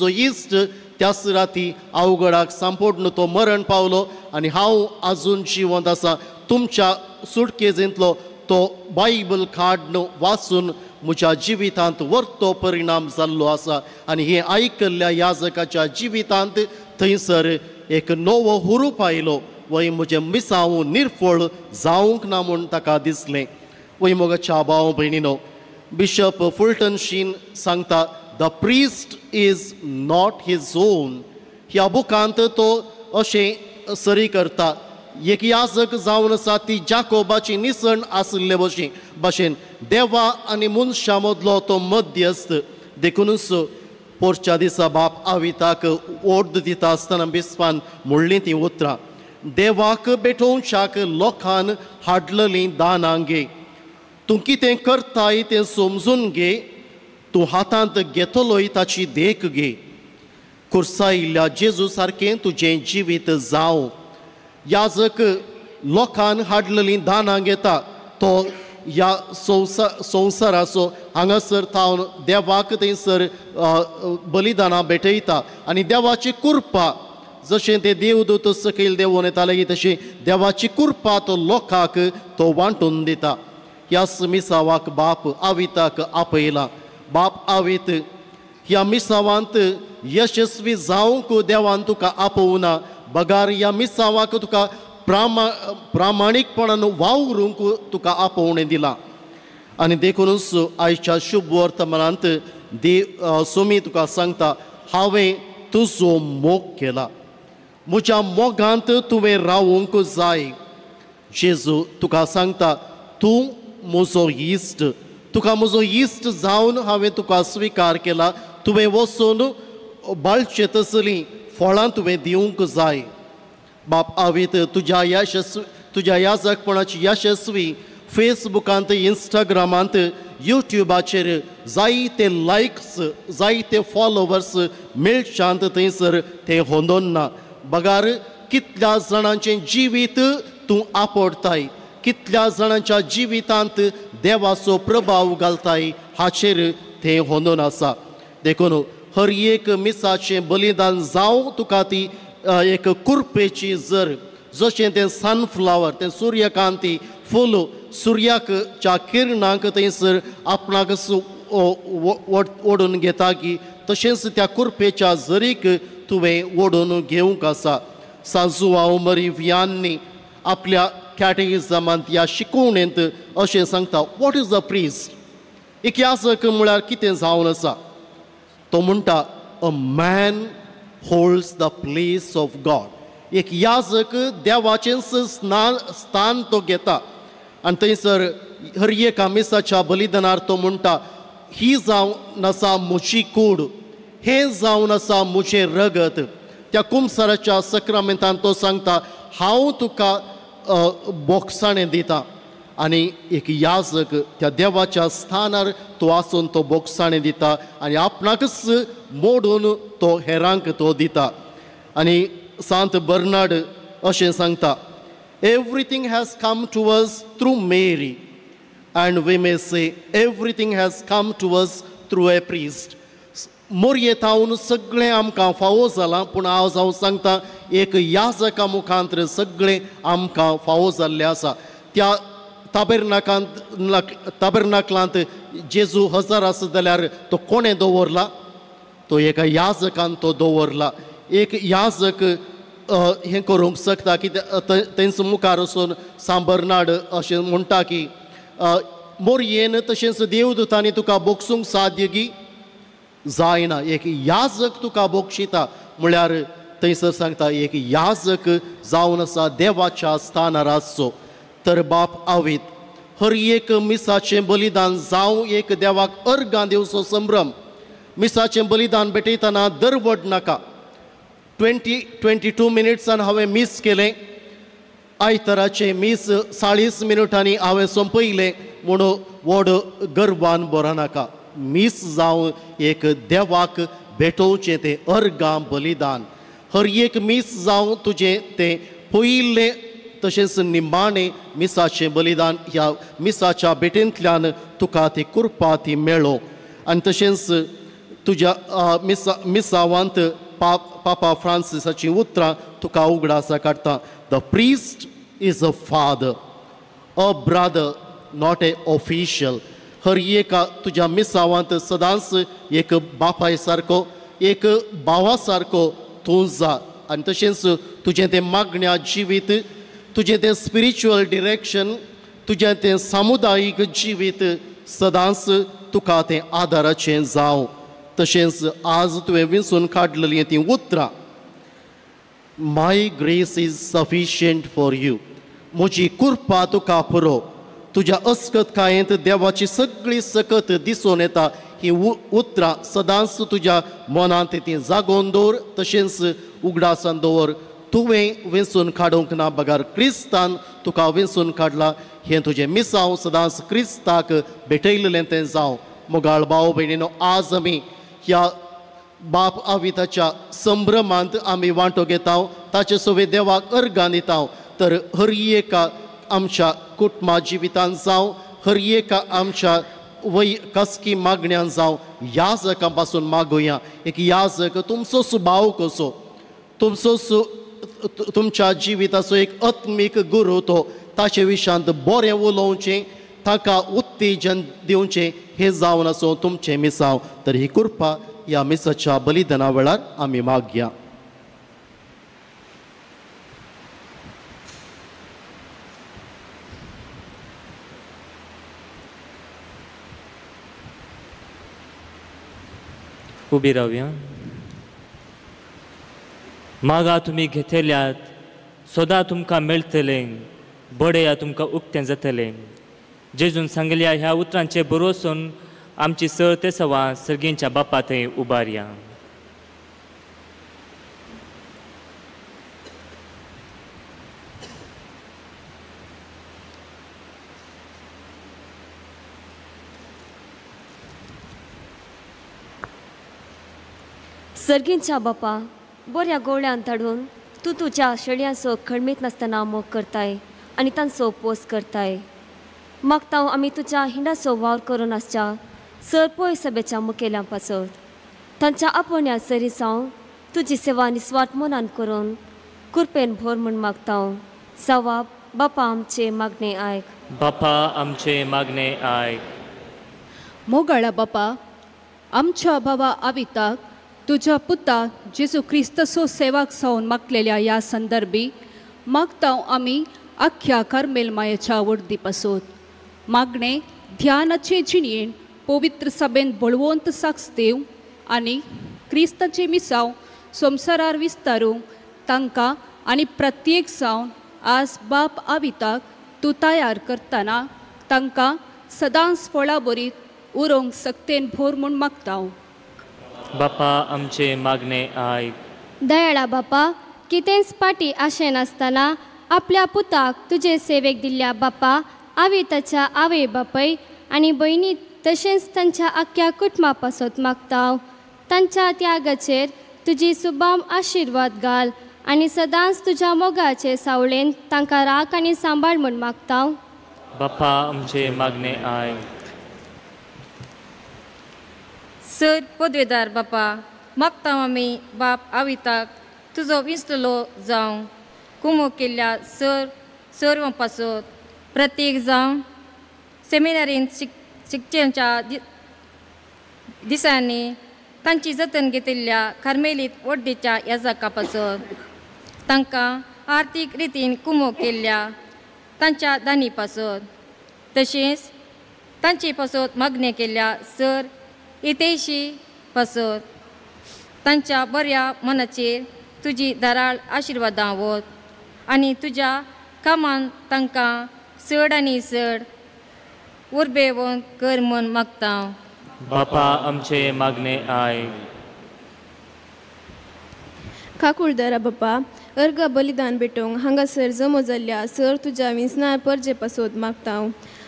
इश्ट त्याच राती अवघडाक सांपोडून तो मरण पावलो आनी हांव आजून जिवंत आसा. तुमच्या सुटकेजींतलो तो बायबल काडून वाचून म्हज्या जिवितांत वर्तो परिणाम जाल्लो आसा. आनी हें आयकल्ल्या याजकाच्या जिवितांत थंयसर एक नवो हुरूप आयलो. वय म्हजें मिसांव निर्फळ जावंक ना म्हूण ताका दिसलें. वय मोगाच्या भाव भयणीनो, बिशप फुलटन शीन सांगता, the priest is not his own. ह्या बुकांत तो अशें सरी करता, एक याजक जावन आसा ती जाकोबाची निसण आशिल्ले भशेन देवा आनी मनशां मदलो तो मध्यस्थ. देखुनूच पोरच्या दिसा बाप आविताक ओर्द दिता आसतना बिस्पान म्हणलीं तीं उतरां, देवाक भेटोवच्याक लोकान हाडलेलीं दानां घे, तूं कितें करताय तें समजून घे, तूं हातांत घेतलोय ताची देख घे, कुर्सायिल्ल्या जेजू सारकें तुजें जिवीत जावं. याजक लोकान हाडलेलीं दानां घेता, तो ह्या संवसाराचो हांगासर थावन देवाक थंयसर बलिदानां भेटयता आनी देवाची कृपा जशें ते देवदूत सकयल देंवोन येताले तशें देवाची कृपा तो लोकांक तो वांटून दिता. ह्याच मिसावाक बाप आविताक आपयला. बाप आवीत ह्या मिसावांत यशस्वी जावंक देवान तुका आपोवना, बगार ह्या मिसावाक तुका प्रामाणीकपणान वावरूंक तुका आपोवणें दिलां. आनी देखूनच आयच्या शुभ वर्तमानांत देव सोमी तुका सांगता, हांवें तुजो मोग केला, म्हज्या मोगांत तुवें रावूंक जाय. जेजू तुका सांगता, तूं म्हजो इश्ट, तुका म्हजो इश्ट जावन हांवें तुका स्विकार केला, तुवें वचून बाळचे तसलीं फळां तुवें दिवंक जाय. बाप आवीत तुज्या याजकपणाची यशस्वी फेसबुकांत, इंस्टाग्रामांत, युट्यूबाचेर जायते लायक्स, जायते फॉलोवर्स मेळच्यांत थंयसर तें होंदोन ना, बगार कितल्या जाणांचें जिवीत तूं आपडताय, कितल्या जाणांच्या जिवितांत देवाचो प्रभाव घालताय हाचेर तें होंदोन आसा. देखून हर एक मिसाचें बलिदान जावं तुका ती एक कुरपेची जर, जशें तें सनफ्लावर, तें सुर्यकांती फूल सुर्याकच्या किरणांक थंयसर आपणाक ओडून घेता की तशेंच त्या कुरपेच्या जरीक तुवें ओडून घेवंक आसा. सांजुआंव मरी वियान्नी आपल्या कॅटेगिजमांत ह्या शिकवणेंत अशें सांगता, what is a priest? एक याजक म्हळ्यार कितें जावन आसा? तो म्हणटा, a man holds the place of God. एक याजक देवाचेंच स्थान तो घेता. आनी थंयसर हर एका मिसाच्या बलिदानार तो म्हणटा, ही जावन आसा म्हजी कूड, हें जावन आसा म्हजें रगत. त्या कुमसाराच्या सक्रामेंतान तो सांगता, हांव तुका बोगसाणें दिता. आनी एक याजक त्या देवाच्या स्थानार तो आसून तो बोगसाणें दिता आनी आपणाकच मोडून तो हेरांक तो दिता. आनी सांत बर्नाड अशें सांगता, everything has come to us through Mary and we may say everything has come to us through a priest. मोरये थावन सगळें आमकां फावो जालां, पूण आज हांव सांगता एक याजका मुखांतर सगळें आमकां फावो जाल्लें आसा. त्या ताबेरनाकलांत जेजू हजर आसा जाल्यार तो कोणें दवरला? तो एका याजकान तो दवरला. एक याजक हें करूंक शकता की तेंच मुखार वचून सांबरनाड अशें म्हणटा की मोरयेन तशेंच देवदूतांनी तुका बोगसूंक साध्य गी जायना, एक याजक तुका बोगशिता. म्हळ्यार थंयसर सांगता एक याजक जावन आसा देवाच्या स्थानार आसचो. तर बाप आवीत हर एक मिसाचें बलिदान जावं एक देवाक अर्गां दिवचो संभ्रम. मिसाचें बलिदान भेटयतना दरवड नाका. 22 मिनिट्सान हांवें मीस केलें, आयताराचें मीस 40 मिनटांनी हांवें सोंपयलें म्हणून व्हड गर्वान बरो नाका. मीस जावं एक देवाक भेटोवचें तें अर्गां बलिदान. हर एक मीस जावं तुजें तें पयलें तशेंच निमाणें मिसाचें बलिदान ह्या मिसाच्या भेटेंतल्यान तुका ती कृपा ती मेळो. आनी तशेंच तुज्या मिसावांत पापा फ्रांसिसाचीं उतरां तुका उगडासा काडटा. The priest is a father, a brother, not a official. हर एका तुज्या मिसावांत सदांच एक बापाय सारको, एक भावा सारको तूं जा. आनी तशेंच तुजें तें मागण्या जिवीत, तुजें तें स्पिरिच्युअल डिरेक्शन, तुजें तें सामुदायीक जिवीत सदांच तुका तें आदाराचें जावं. तशेंच आज तुवें विंचून काडलेलीं तीं उतरां, my grace is sufficient for you, म्हजी कृपा तुका पुरो. तुज्या अस्कतकायेंत देवाची सगळी सकत दिसून येता. ही उतरां सदांच तुज्या मनांत ती जागोवन दवर, तशेंच उगडासान दवर. तुवें वेंचून काडूंक ना बगर क्रिस्तान तुका वेंचून काडला. हें तुजें मिसांव सदांच क्रिस्ताक भेटयलें तें जावं. मोगाळ भाव भयणीनो, आज आमी ह्या बाप आविताच्या संभ्रमांत आमी वांटो घेता, ताचे सोवे देवाक अर्गां दिता. तर हर एका आमच्या कुटुंबा जिवितांत जावं, हर एका आमच्या वय कसकी मागण्यान जावं, याजकां पासून मागुया. एक याजक तुमचो सुभाव कसो, तुमचो तुमच्या जिविताचो एक आत्मीक गुरू तो, ताचे विशयांत बरें उलोवचें, ताका उत्तेजन दिवचें, हें जावन आसूं तुमचें मिसांव. तर ही कृपा ह्या मिसाच्या बलिदाना वेळार आमी मागया. उबी रावया. मागा तुमी घेतल्यात, सदां तुमकां मेळटलें, बडया तुमकां उक्तें जातलें. जेजून सांगल्या ह्या उतरांचे भरवसून आमची सळ ते सवा सर्गींच्या बापा थंय उबारया. सर्गींच्या बापा, बऱ्या गोळ्यान धाडून तूं तुज्या शेळयांचो खळमीत नासतना मोग करताय आनी तांचो पोस करताय. मागता आमी तुज्या हिंडाचो वावर करून आसच्या सर पय सभेच्या मुखेल्यां पासत तांच्या आपोवण्या सरी जावं तुजी सेवा निस्वार्थ मनान करून कृपेन भर म्हूण मागता. सवाब बापा आमचे मागणे आयक. बापा आमचे मागणे आयक. मोगाळा बापा, आमच्या भावा आविताक तुज्या पुता जेजू क्रिस्तसो सेवाक सावन मागलेल्या ह्या संदर्भी मागता आमी आख्ख्या कार्मेल मायेच्या वडदी पासत मागणे ध्यानाचे जिणयेन पवित्र सभेन बळवंत साक्ष दिवं आनी क्रिस्ताचे मिसांव संवसारार विस्तारूंक तांकां आनी प्रत्येक जावन आज बाप आविताक तूं तयार करतना तांकां सदांच फळां बरीत उरोंक सक्तेन भोर म्हूण मागता. बापा आमचे मागणे आयक. दयाळा बापा, कितेंच पाटी आशें नासतना आपल्या पुताक तुजे सेवेक दिल्ल्या बापा आविताच्या आवय बापय आनी भयणी तशेंच तांच्या आख्ख्या कुटुंबा पासत मागता. तांच्या त्यागाचेर तुजी सुबाम आशिर्वाद घाल आनी सदांच तुज्या मोगाचे सावळेन तांकां राख आनी सांबाळ म्हूण मागता. बापा आमचे मागणे आयक. सर पदवेदार बापा, मागता आमी बाप आविताक तुजो विंचलो जावं कुमो केल्ल्या सर सर्वां पासत प्रत्येक जावं सेमिनारींत शिकचेच्या दिसांनी तांची जतन घेतिल्ल्या कार्मेलीत वड्डेच्या याजका पासत तांकां आर्थीक रितीन कुमो केल्ल्या तांच्या दानी पासत तशेंच तांचे पासत मागणें केल्ल्या सर इतेशी पासत तांच्या बऱ्या मनाचेर तुजी धाराळ आशिर्वादां वत आनी तुज्या कामान तांकां चड आनी चड उर्बेवंत कर म्हूण मागता. बापा आमचे मागणे आयक. काकुळदारा बापा, अर्गा बलिदान भेटोवंक हांगासर जमो जाल्ल्या सर तुज्या विंचणार परजे पासत मागता.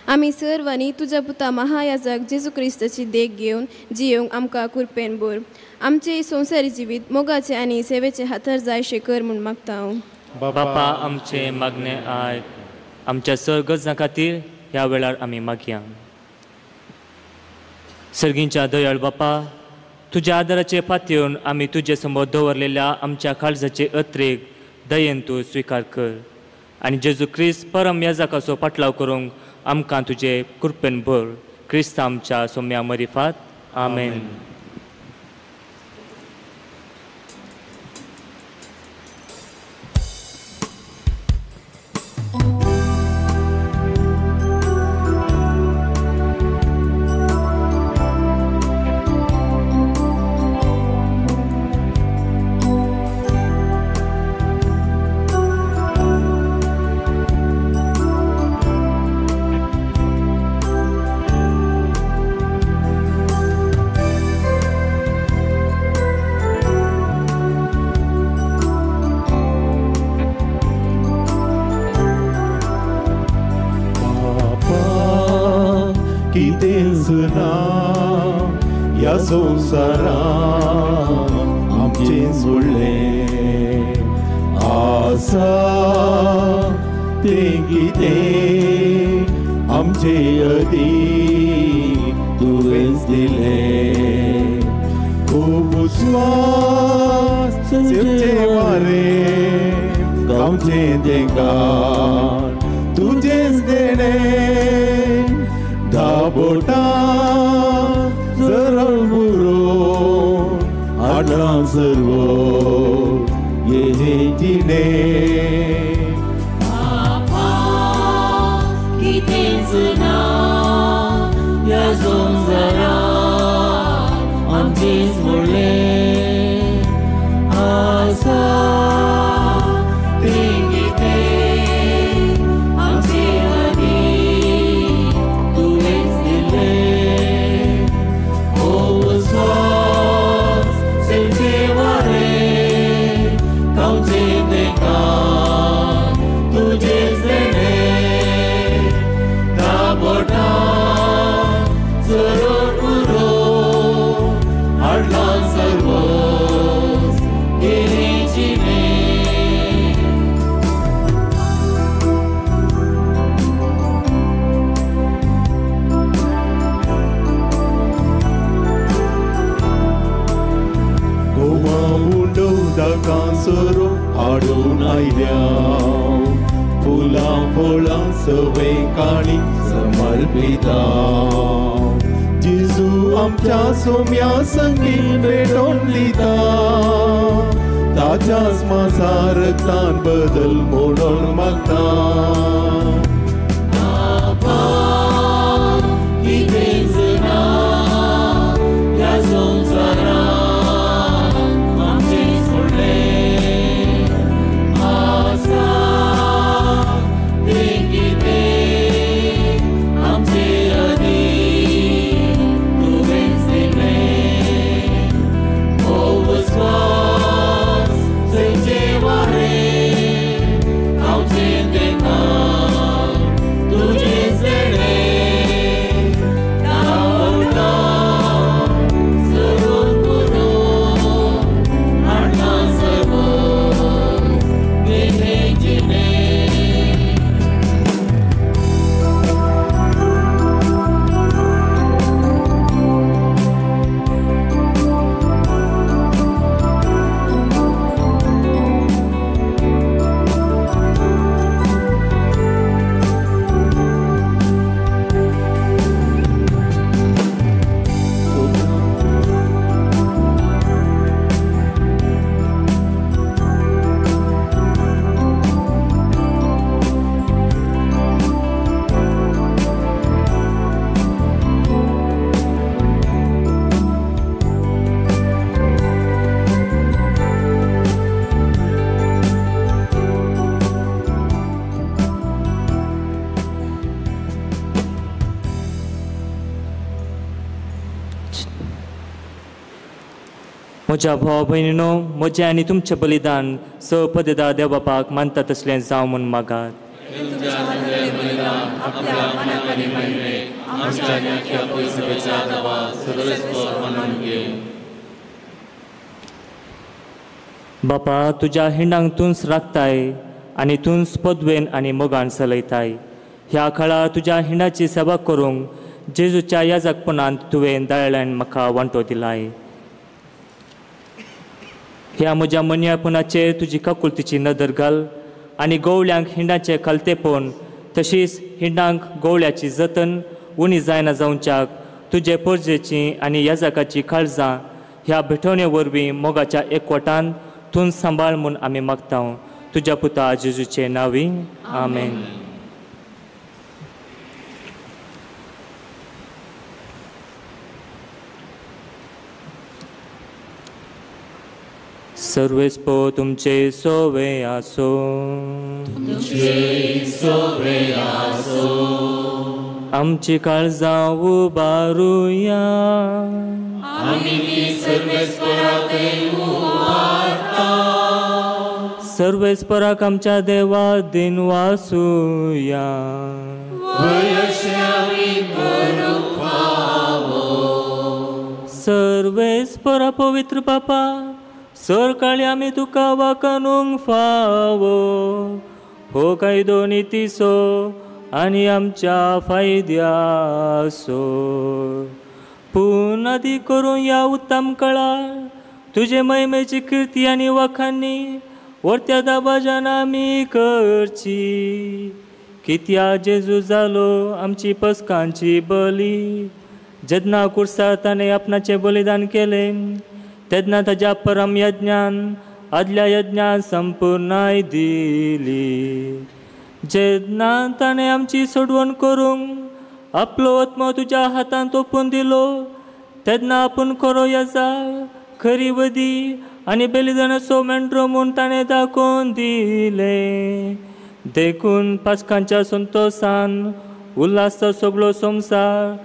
आमी सर्वांनी तुज्या पुता महायाजक जेजू क्रिस्ताची देख घेवन जियोंक आमकां कुरपेन भर. आमचे संवसारी जिवीत मोगाचे आनी सेवेचे हातार जायशें कर म्हूण मागता हांव. बापा आमचें मागणें आयक. आमच्या सर गरजां खातीर ह्या वेळार आमी मागया. सर्गींच्या दयाळ बापा, तुज्या आदाराचे पातयेवन आमी तुजे समोर दवरलेल्या आमच्या काळजाचे अत्रेक दयेन तूं स्विकार कर आनी जेजू क्रिस्त परम याजकाचो पाटलाव करूंक आमकां तुजे कृपेन भर. क्रिस्त आमच्या सोम्या मरिफात. आमेन. आमचें सोडलें आसा तें कितें आमचे अदीं तुवेंच दिलें. खूब स्वास सेवचें वारें गांवचें देंगान तुजेंच देणें दाबोटां सरळ पुरो हाडलां सर्व हें जिणें. बापा कितेंच ना ह्या संवसारांत आमचेंच म्हणलें आसा तें कितें आमचे आदीं तुवेंच दिलें. ओ स्वास सेवचें वारें गांवचें देंगान तुजेंच देणें दाबोटां जरोड उरो हाडलां सर्वच हें जिणें. गोवा उंडो दाकांसरो हाडून आयल्या फुलां फळां सवे काणी समर्पिता. जेजू आमच्या सोम्या संगी भेटोवन दिता ताच्याच मासा रक्तान बदल म्हणून मागता. बापा कितेंच ना ह्या संवसारांत आमचें सोडलें आसा तें कितें आमचे आदीं तुवेंच दिलें. ओ स्वास सेवचें वारें गांवचें देंगान तुजेंच देणें दाबोटां सरून पुरो हाडलां सर्वच हें जिणें. म्हज्या भाव भयणीनो, म्हजें आनी तुमचें बलिदान स पदेदा देव बापाक मानता तसलें जावं म्हूण मागात. तुमच्या बलिदान आपल्या मनाक आनी महिमेक आमच्या आनी आख्या पयसभेच्या देवा सर्वेस्पर मानून घेवं. बापा तुज्या हिंडांक तूंच राखताय आनी तूंच पदवेन आनी मोगान चलयताय. ह्या काळार तुज्या हिंडाची सेवा करूंक जेजूच्या याजकपणांत तुवें दयाळान म्हाका वांटो दिलाय. ह्या म्हज्या मनयापणाचेर तुजी काकुळतीची नदर घाल आनी गवळ्यांक हिंडाचें खालतेपण तशीच हिंडांक गवळ्याची जतन उणी जायना जावच्याक तुजे परजेची आनी याजकाची काळजां ह्या भेटवणे वरवीं मोगाच्या एकवटान तूं सांबाळ म्हूण आमी मागता तुज्या पुता जेजूचे नांवी आमेन. सर्वेस्पो तुमचे सोवे आसो. तुमचे सोवे आसो. आमची काळजां उबारुया. आमी सर्वेस्पराक उबारता. सर्वेस्पराक आमच्या देवा दिन वासुया. सर्वेस्परा पवित्र बापा सरकाळी आमी तुका वाकानूंक फावो हो कायदो नितीचो आनी आमच्या फायद्याचो. पूण आदी करून ह्या उत्तम काळार तुजे महिमेची किर्ती आनी वाखांनी वरत्या दाबाजान आमी करची. कित्या जेजू जालो आमची पसकांची बली जेन्ना कुर्सार ताणें आपणाचें बलिदान केलें तेन्ना ताज्या परम यज्ञान आदल्या यज्ञान संपूर्णाय दिली. जेन्ना ताणें आमची सोडवण करूंक आपलो आत्मो तुज्या हातांत ओंपून दिलो तेन्ना आपूण खरो येजा खरी वदी आनी बलिदानाचो मेंढरो म्हूण ताणें दाखोवन दिलें. देखून पाचकांच्या संतोसान उल्हासचो सगळो संवसार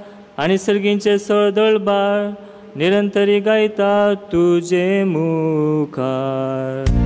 आनी सर्गींचे सळदळबार निरंतरी गायता तुजे मुखार.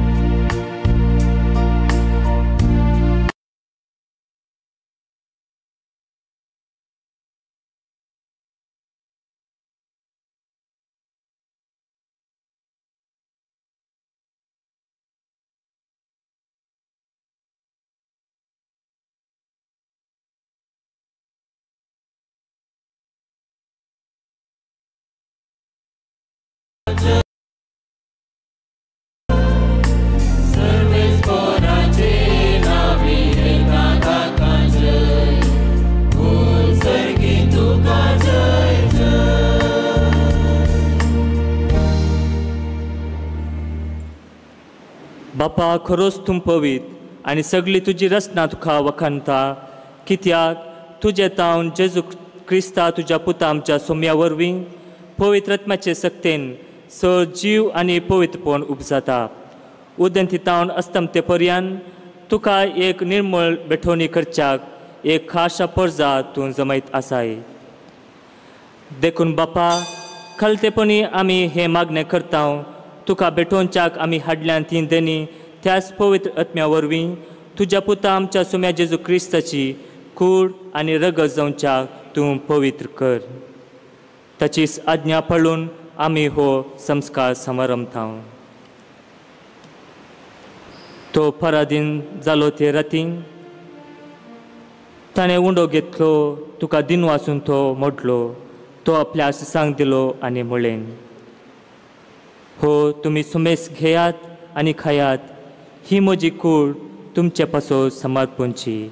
बापा खरोच तूं पवीत आनी सगळी तुजी रचना तुका वखानता कित्याक तुजे तावन जेजू क्रिस्ता तुज्या पुता आमच्या सोम्या वरवीं पवित्र आत्म्याचे सक्तेन सर जीव आनी पवित्रपण उपजाता. उदंती तावन अस्तमते पर्यान तुका एक निर्मळ बेठोवणी करच्याक एक खाशा परजा तूं जमयत आसाय. देखून बापा खालतेपणी आमी हें मागणें करता तुका भेटोवच्याक आमी हाडल्यान ती देणी त्याच पवित्र आत्म्या वरवीं तुज्या पुता आमच्या सुम्या जेजू क्रिस्ताची कूड आनी रगत जावच्याक तूं पवित्र कर. ताची आज्ञा पाळून आमी हो संस्कार समारंभता. तो पराधीन जालो ते रातीन ताणें उंडो घेतलो तुका दिन वाचून तो मोडलो तो आपल्या आशिसांक दिलो आनी म्हणलें हो तुमी सुमेस घेयात आनी खायात ही म्हजी कूड तुमचे पासो समर्पणची.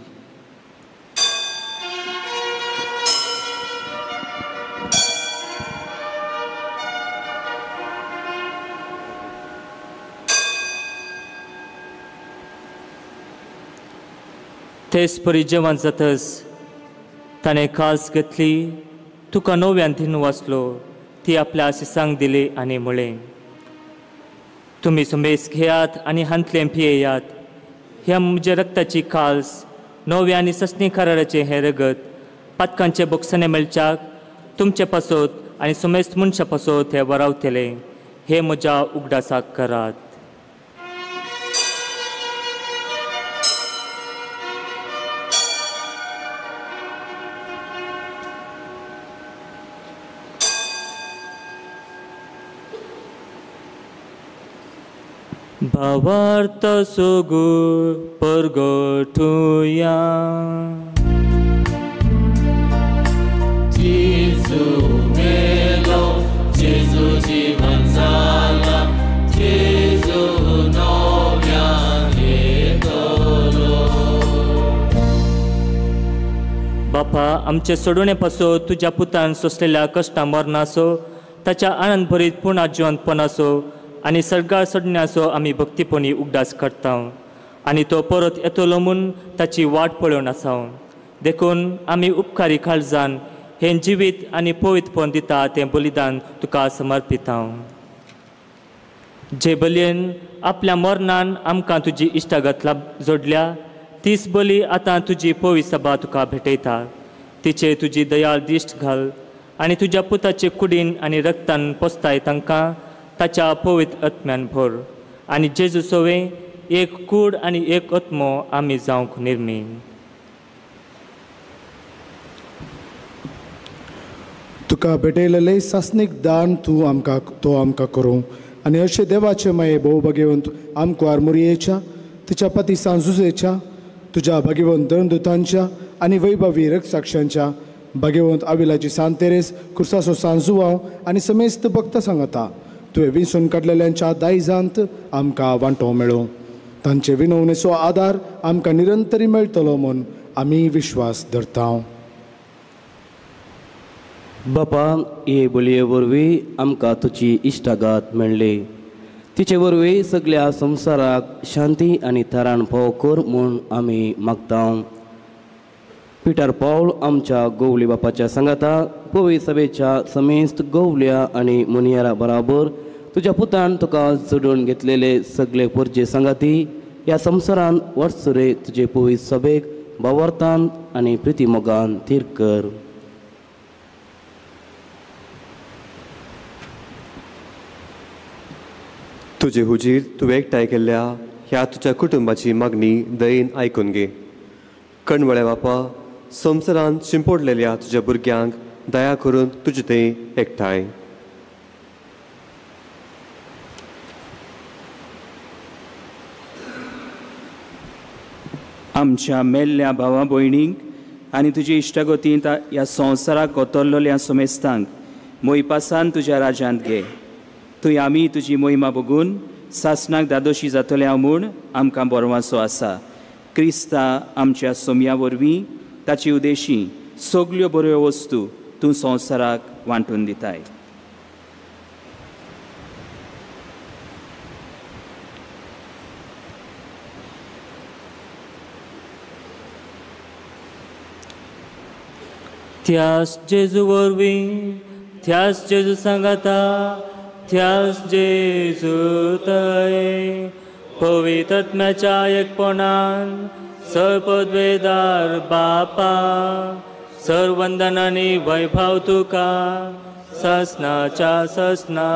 तेच परी जेवण जातच ताणें कास घेतली तुका नव्यान दिन वाचलो ती आपल्या आशिसांक दिली आनी म्हणलें तुमी सुमेस घेयात आनी हांतलें पियेयात ह्या म्हज्या रक्ताची काल्स नव्या आनी सस्नी कराराचें हें रगत पातकांचे बोगसणे मेळच्याक तुमचे पासत आनी सुमेस्त मनशा पासत हें वरावतलें हें म्हज्या उगडासाक करात. भावार्थ सोगूळ परगटुया. जेजू मेलो, जेजू जीवन जाला, जेजू नव्यान येतलो. बापा, आमचे सोडोवणे पासो तुज्या पुतान सोंसलेल्या कश्टां मरणाचो, ताच्या आनंद भरीत पुणा जिवंतपणाचो आनी सर्गार सोडण्याचो आमी भक्तीपणी उगडास करता आनी तो परत येतलो म्हूण ताची वाट पळोवन आसा. देखून आमी उपकारी काळजान हें जिवीत आनी पवित्रपण दिता तें बलिदान तुका समर्पिता. जे बलयेन आपल्या मरणान आमकां तुजी इश्टागत जोडल्या तीच बली आतां तुजी पवित्र सभा तुका भेटयता. तिचे तुजी दयाळ दिश्ट घाल आनी तुज्या पुताचे कुडीन आनी रक्तान पोसताय तांकां ताच्या पवित्र आत्म्यान भर आनी जेजू सोवे एक कूड आनी एक आत्मो आमी जावंक निर्मी. तुका भेटयलेलें सासणीक दान तूं आमकां तो आमकां करूं आनी अशें देवाचे माये भोव भगेवंत आमकां आरमुरयेच्या तिच्या पती सांजुजेच्या तुज्या भगेवंत दंदुतांच्या आनी वैभवी रक्तसाक्षांच्या भगेवंत आविलाची सांत तेरेस कुर्सासो सांजुवाव आनी समेस्त भक्त सांगता तुवें विंचून काडलेल्यांच्या दायजांत आमकां वांटो मेळो. तांचे विनवणेचो आदार आमकां निरंतरी मेळटलो म्हूण आमी विश्वास धरता. बापा, हे बलये वरवीं आमकां तुजी इश्टागत मेळ्ळी. तिचे वरवीं सगल्या संवसाराक शांती आनी थाराण फावो कर म्हूण आमी मागता. पिटर पावल आमच्या गोवली बापाच्या सांगाता पवित्र सभेच्या समेस्त गोवल्या आनी मुनियारा बराबर तुज्या पुतान तुका जोडून घेतलेले सगळे पोरजे सांगाती ह्या संवसारान वर्सुरे तुजे पवित्र सभेक भावार्थान आनी प्रितीमोगान थीर कर. तुजे हुजीर तुवें एकठांय केल्ल्या ह्या तुज्या कुटुंबाची मागणी दयेन आयकून घे. कणवळ्या बापा, संवसारान शिंपोडलेल्या तुज्या भुरग्यांक दया करून तुजे थंय एकठांय. आमच्या मेल्ल्या भावा भयणींक आनी तुजे इश्टागतींत ह्या संवसाराक गोतरलेल्या समेस्तांक मोयपासान तुज्या राज्यांत घे. थंय आमी तुजी मोहिमा बघून सासणाक दादोशी जातल्या म्हूण आमकां बरवासो आसा. क्रिस्ता आमच्या सोमया वरवीं ताची उदेशी सगल्यो बऱ्यो वस्तू तूं संवसाराक वांटून दिताय. त्यास जेजू वरवीं, त्यास जेजू सांगाता, त्यास जेजू तय पवित्र आत्म्याच्या एकपणान सर्वपदवेदार बापा सर्वंदन आनी वैभव तुका ससनाच्या ससना.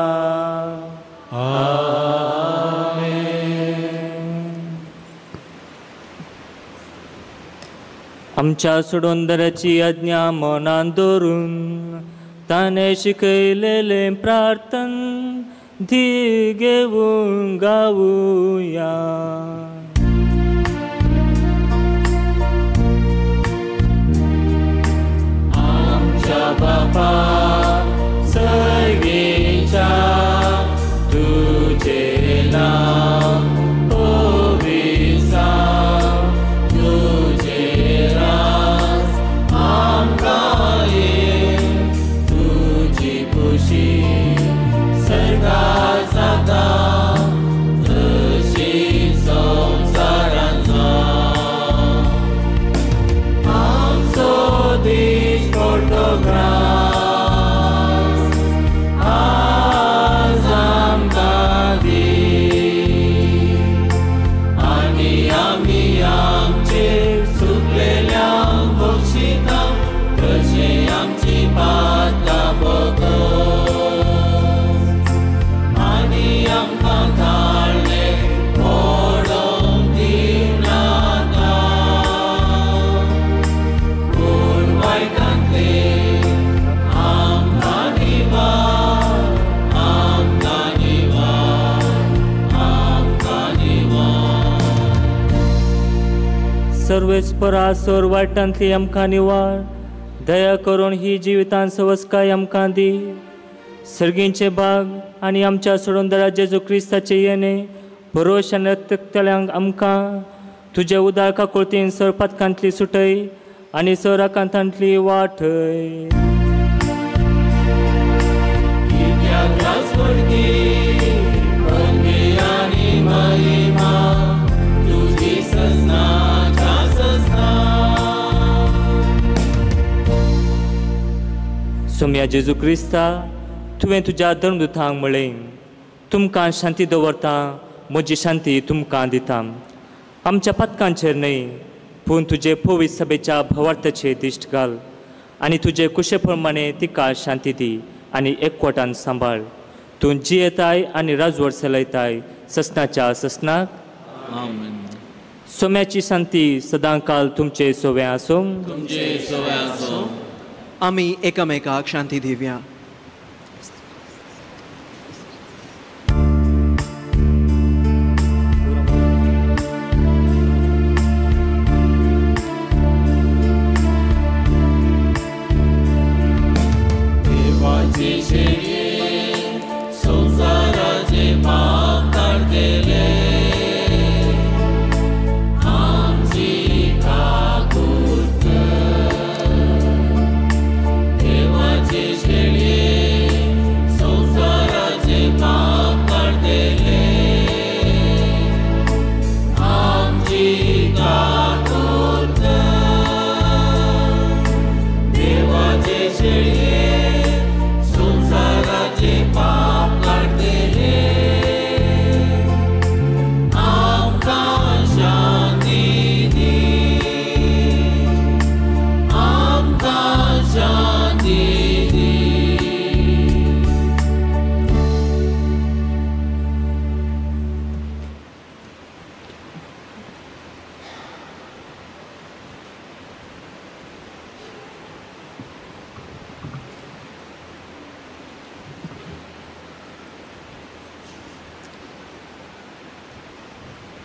आमेन. आमच्या सोडोंदराची आज्ञा मनान दवरून ताणें शिकयलेलें प्रार्थन धी घेवन गावुया. आमच्या बापा सर्गेच्या तुझे नाव पवित्र जावं, तुझे राज आमकां येवं, तुजी खुशी सर्गार जाता तशी सर्वेस्परा सोर वायटांतली आमकां निवार दया करून ही जिवितान सवस्काय आमकां दी. सर्गींचे भाग आनी आमच्या सोडूनदारा जेजू क्रिस्ताचे येणे भरोश आनी रक्तल्यांक आमकां तुजे उदार काकुळतीन सर पातकांतली सुटय आनी सर आकांतांतली वाटय. सोम्या जेजू क्रिस्ता, तुवें तुज्या धर्मदुतांक म्हळें, तुमकां शांती दवरता, म्हजी शांती तुमकां दिता. आमच्या पातकांचेर न्हय पूण तुजे पवित्र सभेच्या भावार्थाचेर दिश्ट घाल आनी तुजे कुशे प्रमाणे तिका शांती दी आनी एकवटान सांबाळ. तूं जियेताय आनी राजवट चलयताय ससनाच्या ससनाक. सोम्याची शांती सदांकाल तुमचे सोवे आसूं. तुमचे सोवे आसूं. आमी एकामेकाक शांती दिवया.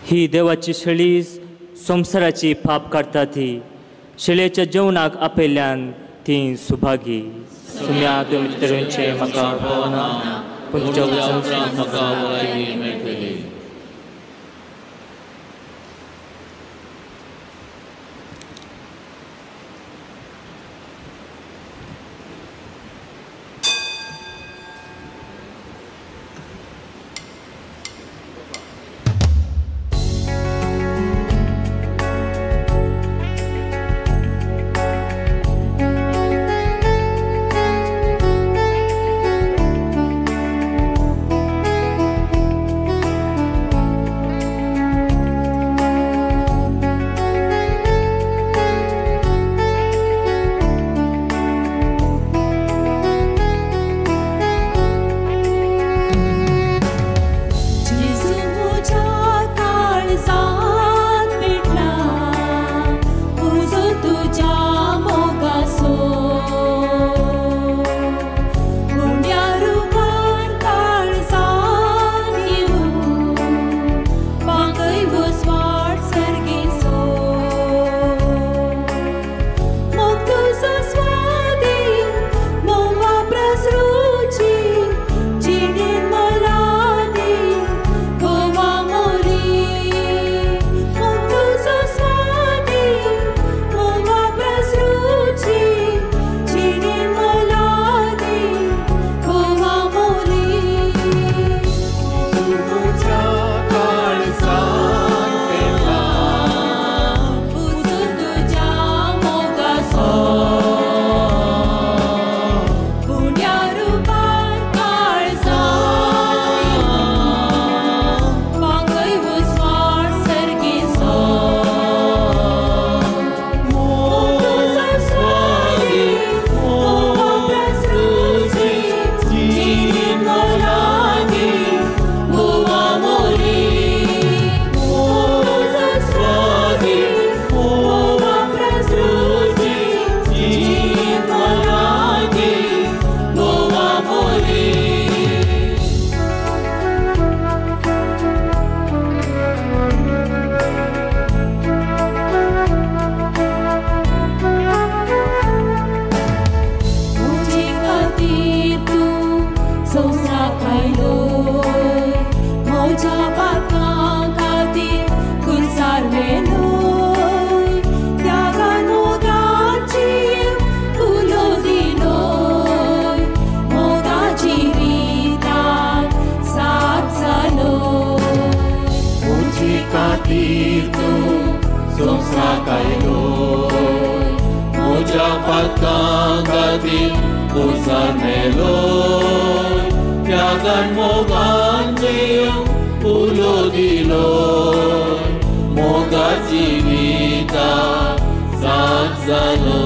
ही देवाची शेळी संवसाराची पाप काडटा ती शेळयेच्या जेवणाक आपयल्ल्यान ती सुभागी. सुम्या तुमी तरेचे म्हाका पावना पूण तुज्या उपरांत म्हाका भलायकी मेळटली. आमच्या पातकां खातीर खुर्सार मेलो त्यागान मोगान जिवंक उलो दिलो मोगा जिविता साथ जालो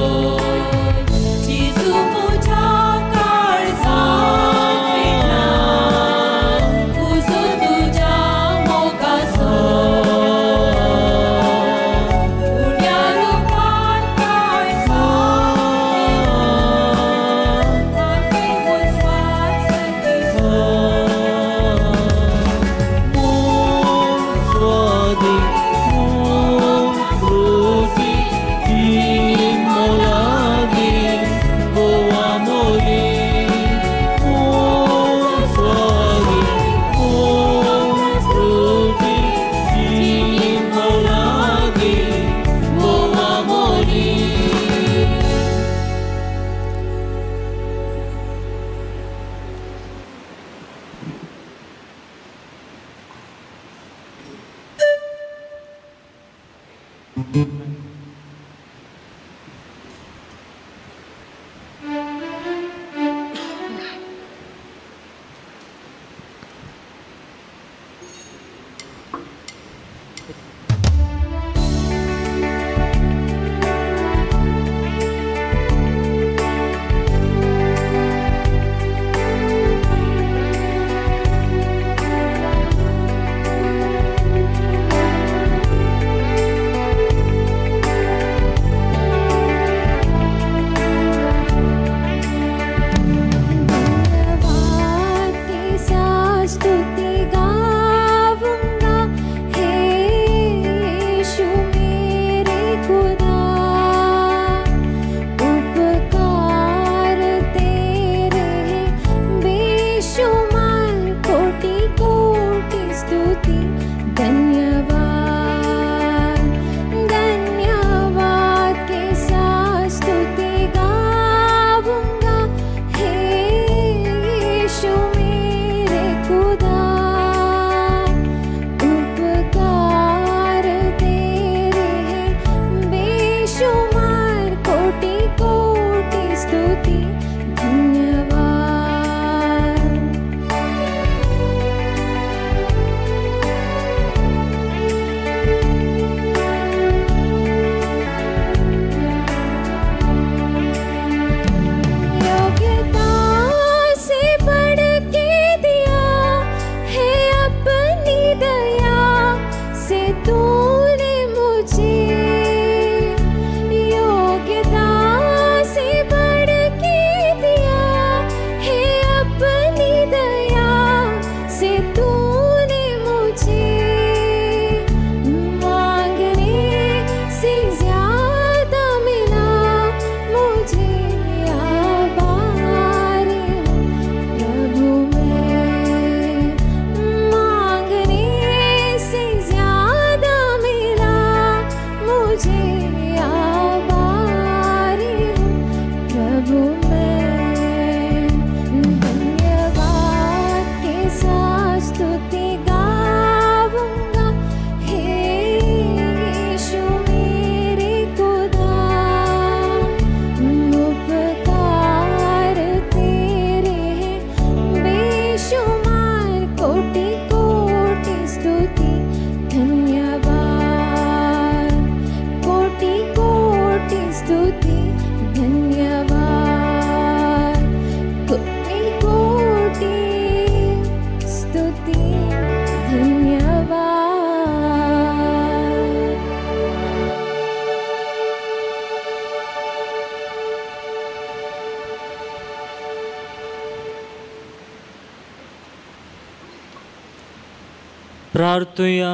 प्रार्थुया.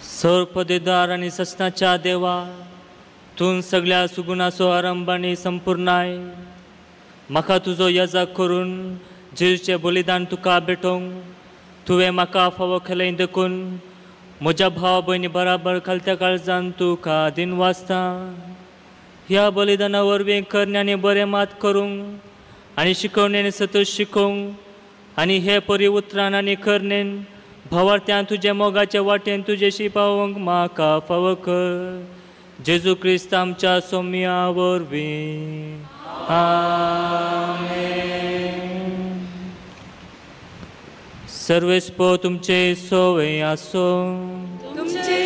सर्वपदेदार आनी ससनाच्या देवा, तूं सगळ्या सुगुणाचो आरंभ आनी संपूर्णाय, म्हाका तुजो याजक करून जिरचें बलिदान तुका भेटोवंक तुवें म्हाका फावो केलें देखून म्हज्या भाव भयणी बराबर खालत्या काळजान तुका दिन वाचता. ह्या बलिदाना वरवीं करणे आनी बरें मात करूंक आनी शिकवणेन सतत शिकोवंक आनी हे परी उतरान आनी करणेन भावार्थ्यान तुजे मोगाचे वाटेन तुजेशी पावोवंक म्हाका फावो कर. जेजू क्रिस्त आमच्या सोम्या वरवीं. आमेन. सर्वेस्पो तुमचे सोवे आसो. तुमचे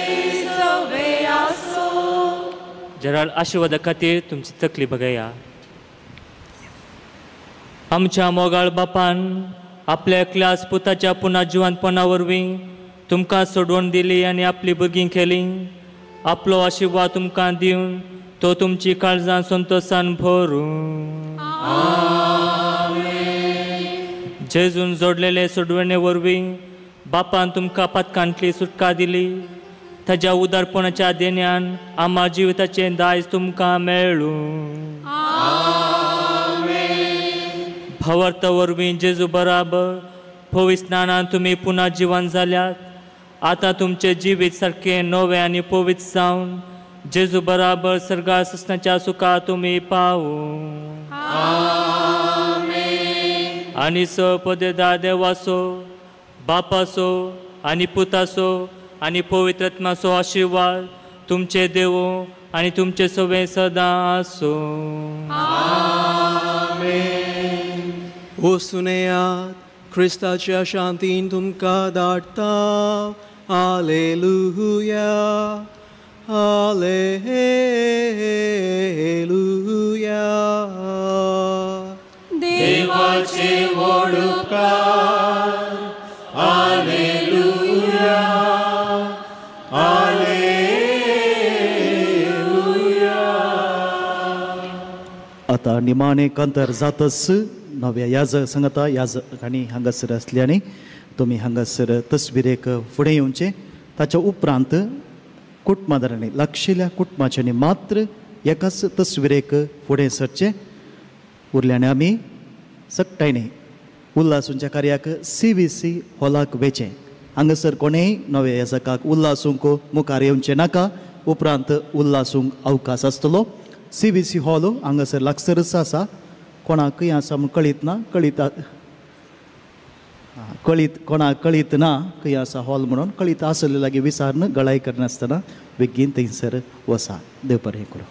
सोवे आसो. जराळ आशिर्वादा खातीर तुमची तकली बघया. आमच्या मोगाळ बापान आपल्या एकल्याच पुताच्या पुना जिवंतपणा वरवीं तुमकां सोडवण दिली आनी आपली भुरगीं केली. आपलो आशिर्वाद तुमकां दिवन तो तुमची काळजां संतोशान भरूं. जेजून जोडलेले सोडवणे वरवीं बापान तुमकां पातकांतली सुटका दिली. ताज्या उदारपणाच्या देण्यान आम्हा जिविताचें दायज तुमकां मेळूं. भावार्थ वरवीं जेजू बराबर पवित्र स्नानान तुमी पुना जिवन जाल्यात. आतां तुमचें जिवीत सारकें नवें आनी पवित्र जावन जेजू बराबर सर्गार ससनाच्या सुखा तुमी पावूं. आनी स पदेदा देवाचो बापाचो आनी पुताचो आनी पवित्र आत्माचो आशिर्वाद तुमचे देवो आनी तुमचे सवे सदां आसूं. ओ सुनेयात क्रिस्ताच्या शांतीन तुमकां धाडटा. आलेलुया आलेलुया. देवाचे व्हड उपकार. आलेलुया आलेलुया. आतां निमाणे कांतार जातच नव्या याजक सांगता याजकांनी हांगासर आसल्यानी तुमी हांगासर तस्विरेक फुडें येवचें. ताच्या उपरांत कुटुंबादारांनी लागशिल्ल्या कुटुंबाच्यांनी मात्र एकाच तस्विरेक फुडें सरचें. उरल्याने आमी सगटायने उल्हासूंच्या कार्याक सी व्ही सी हॉलाक वेचें. हांगासर कोणेय नव्या याजकाक उल्हासूंक मुखार येवचें नाका. उपरांत उल्हासूंक अवकाश आसतलो. सी व्ही सी हॉल हांगासर लागसरच आसा. कोणाक खंय आसा म्हूण कळीत ना, कळीत कळीत कोणाक कळीत ना खंय आसा हॉल म्हणून. कळीत आसले लागीं विचारून गळाय करनासतना बेगीन थंयसर वसा. देव बरें करूं.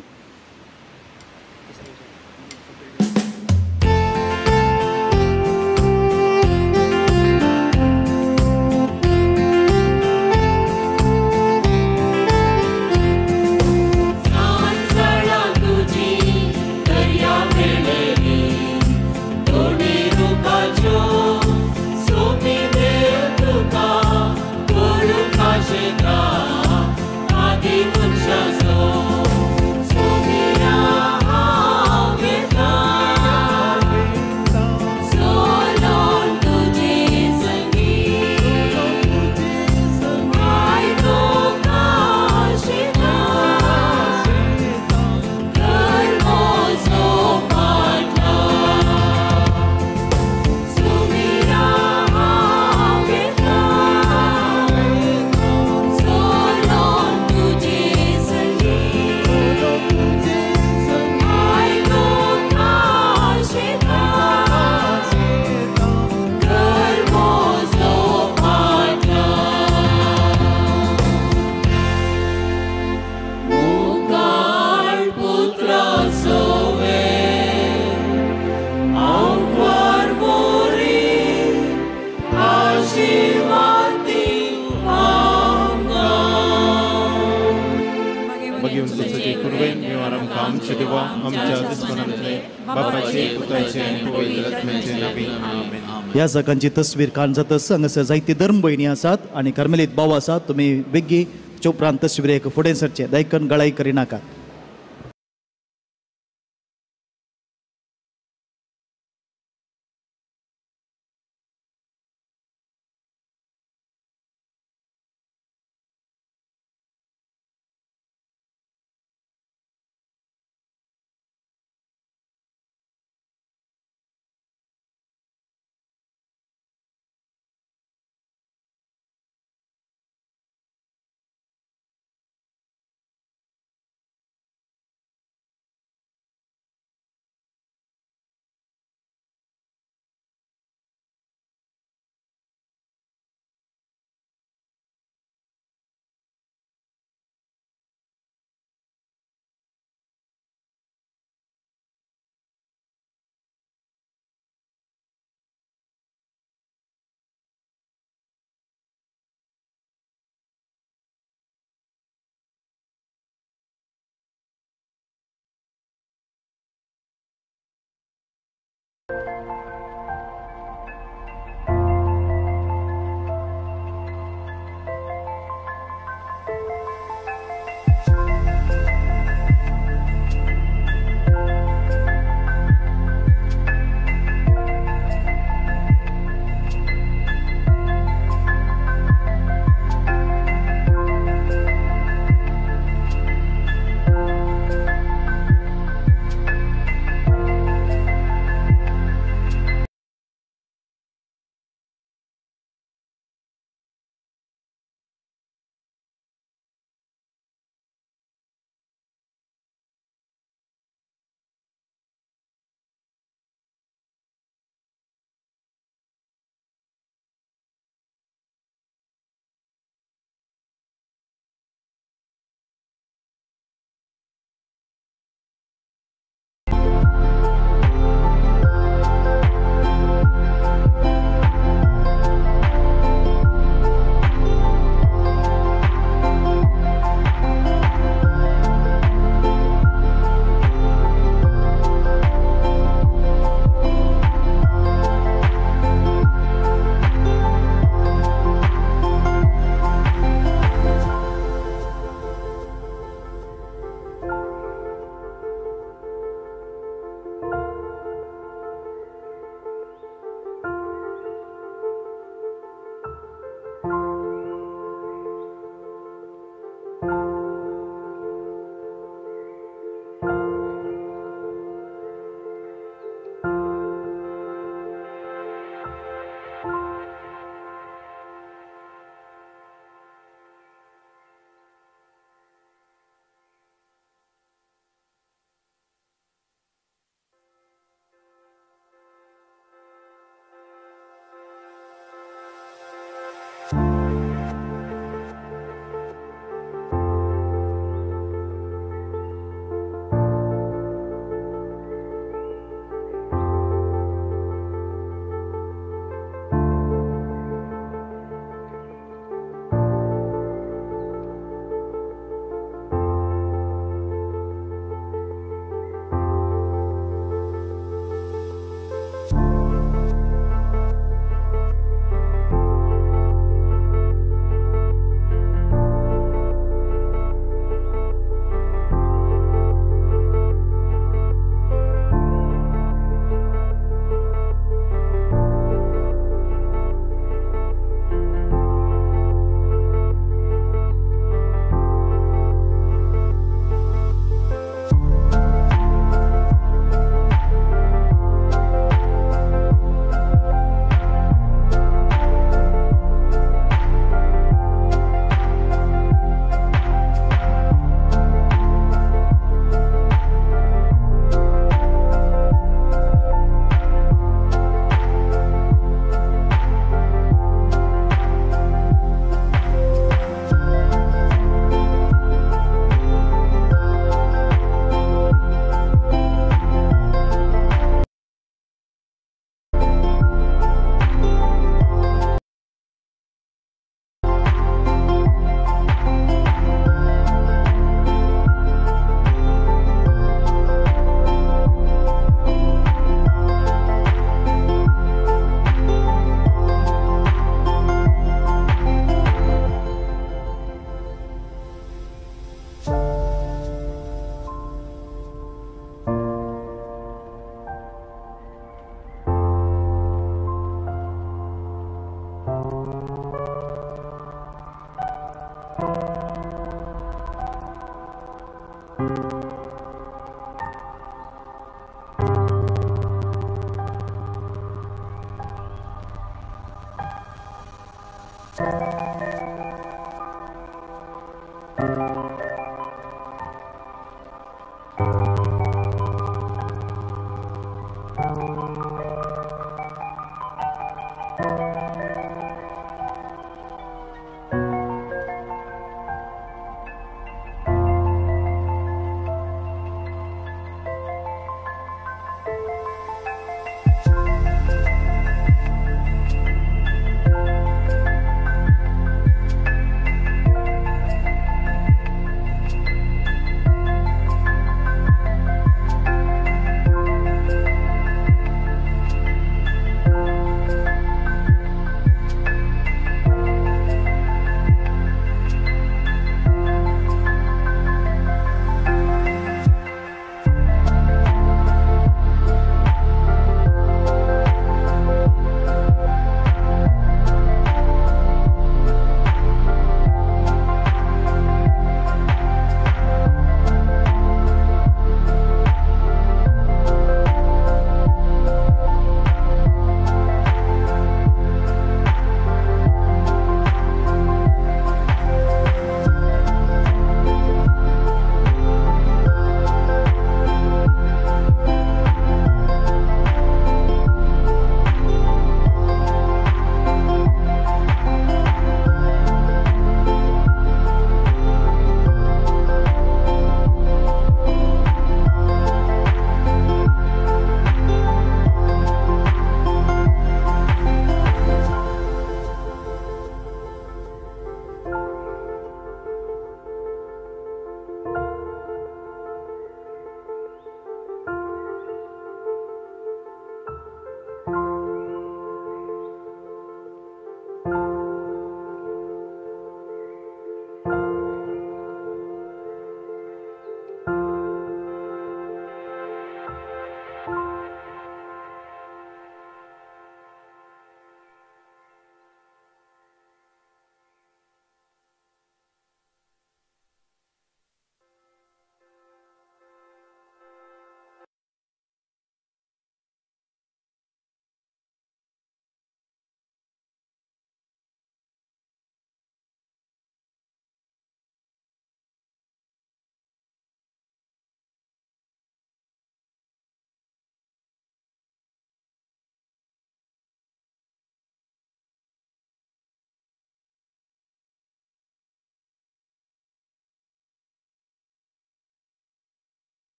ह्या जागांची तस्वीर काण जातच हांगासर जायती धर्म भयणी आसात आनी कार्मेलीत भाव आसात. तुमी बेगी उपरांत तस्वीरेक फुडें सरचें. दायकन गळाई करिनाकात.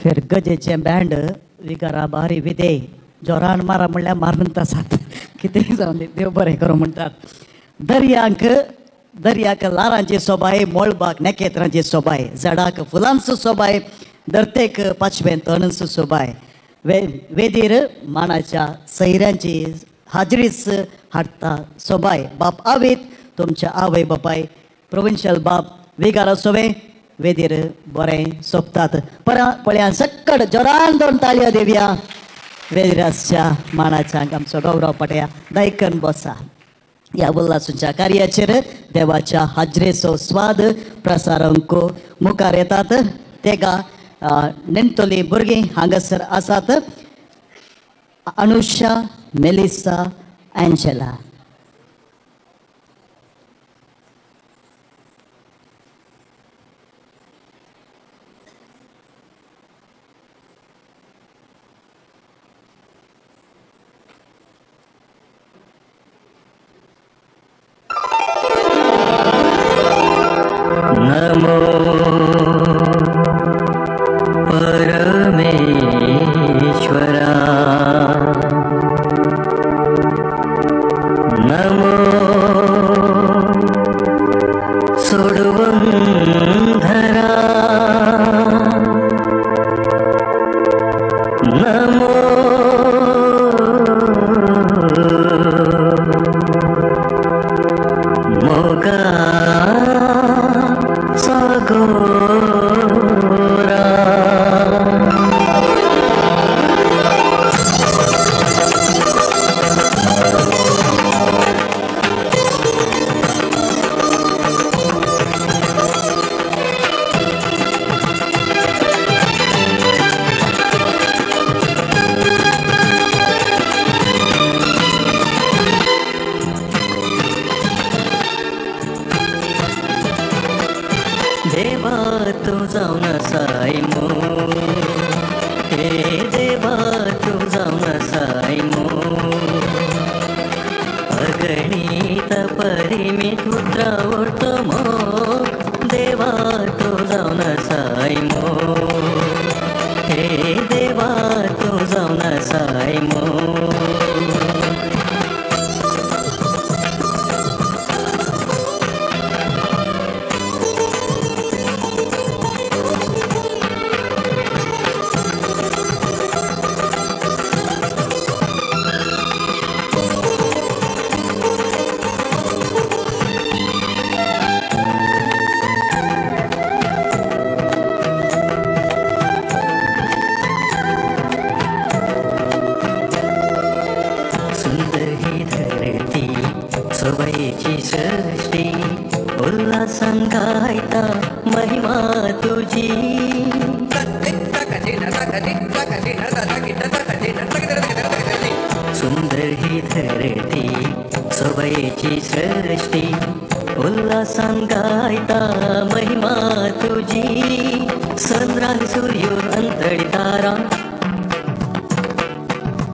फिरगजेचें बँड विगारा बारी विदे जोरान मारा म्हणल्यार मारून आसात कितेंय जावन देव बरें करूं म्हणटात. दर्यांक दर्याक ल्हारांची सोबाय, मळबाक नखेत्रांची सोबाय, झाडाक फुलांचो सोबाय, धरतेक पाचवें तणांचो सोबाय, वेदीर मानाच्या सैऱ्यांची हाजरीच हाडटा सोबाय. बाप आवीत तुमच्या आवय बापाय प्रोविन्शियल बाप विगारा सोबे वेदीर बरें सोंपतात. परा पळया सक्कड जोरान दोन ताळयो देवया वेदिराच्या मानाच्या आमचो गौरव पटया दायकन बसा. ह्या उल्हासूच्या कार्याचेर देवाच्या हाजरेचो स्वाद प्रसारांक मुखार येतात. तेगा नेणटोली भुरगीं हांगासर आसात, अनुषा, मेलिसा, एंजेला. नमो परमेश्वरा, नमो सोडवंधरा, नमो मोगा सागोरा. देवा तू जावन आसाय मो, हे देवा तू जावन आसाय मो, अगणीत परिमित उतरावतो मो, देवा तू जावन आसाय मो, हे देवा तू जावन आसाय मो. सुंदर ही धरती सोबायेची सृष्टी, उल्हासान गायता महिमा तुझी. सुंदर ही धरती सोबायेची सृष्टी, उल्हासान गायता महिमा तुझी. चंद्रान सूर्य अंतळी तारा,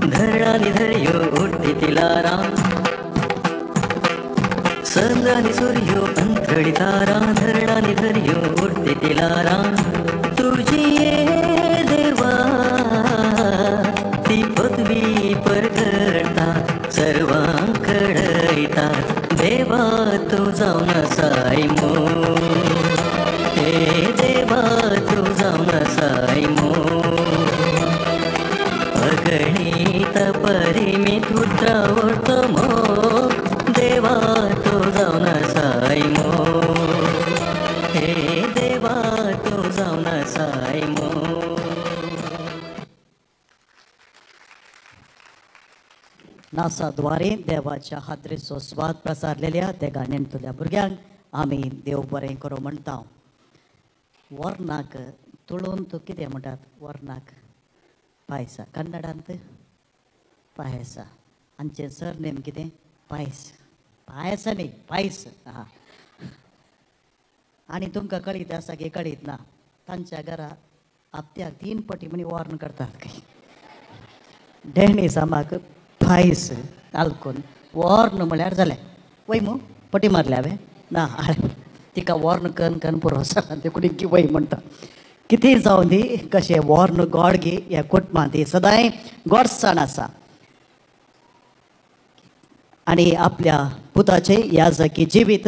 धरणानी धर्यो उडती ती लारा. चंद्रानी सूर्य अंतळी तारा, धरणानी धर्यो उडती ती लारा. तुझी ये देवा ती पदवी परगडता, सर्वांक कळयता, देवा तूं जावन आसाय मो, हे देवा तूं जावन आसाय मो, अगणीत परिमित उतरावतो मो, देवा तूं जावन आसाय मो, हे देवा तूं जावन आसाय मो. नासाद्वारे देवाच्या हादरेचो स्वाद प्रसारलेल्या त्या नेणटल्या भुरग्यांक आमी देव बरें करूं म्हणटा. वर्णाक तुळून तूं कितें म्हणटात? वर्णाक पायसा, कन्नडांत पायसा. आमचें सरनेम कितें? पायस. पायस न्ही, पायस. हा, आनी तुमकां कळीत आसा की कळीत ना, तांच्या घरा हप्त्याक 3 पटी म्हणी वॉर्न करतात खंय. डेणी सामाक पायस आलकून वॉर्न म्हळ्यार जालें. वय मू पटी मारल्या हांवें ना, तिका वॉर्न कन कन पुरो जाला देखून वय म्हणटा. कितें जावं दी कशें वॉर्न गोड गी ह्या कुटुंबांत ती सदांय गोडसाण आसा आनी आपल्या पुताचें याजकी जिवीत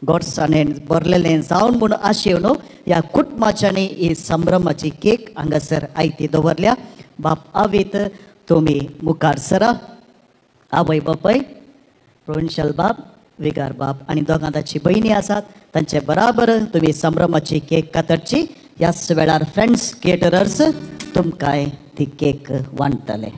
गोडसाणेन भरलेलें जावन म्हूण आशेवन ह्या कुटुंबाच्यांनी ही संभ्रमाची केक हांगासर आयती दवरल्या. बाप आवीत तुमी मुखार सरा. आवय बापाय प्रोविन्शियल बाब विगार बाब आनी दोगां ताची भयणी आसात तांचे बराबर तुमी संभ्रमाची केक कातरची. ह्याच वेळार फ्रेंड्स केटरर्स तुमकांय ती केक वांट्टले.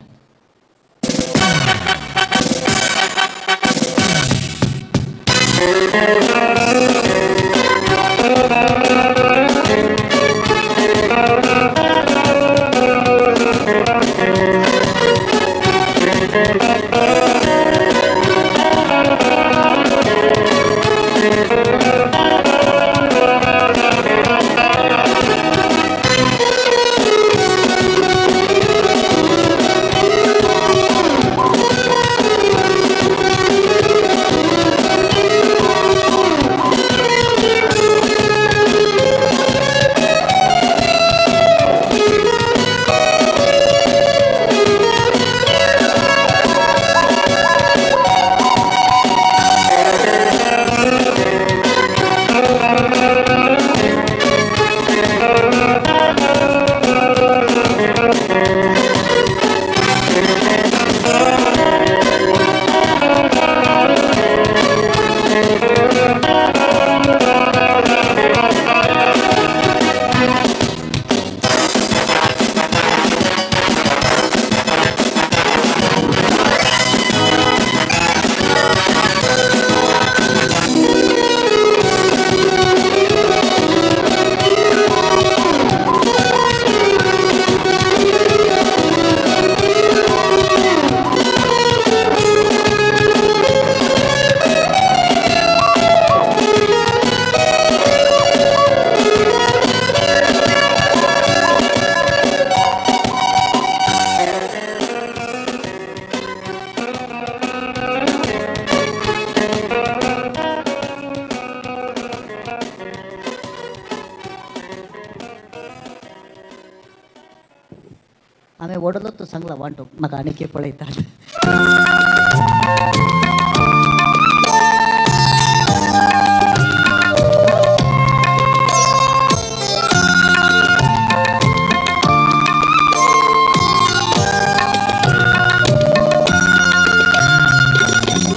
वडलो तो सांगला वांटो म्हाका आनी पळयतात.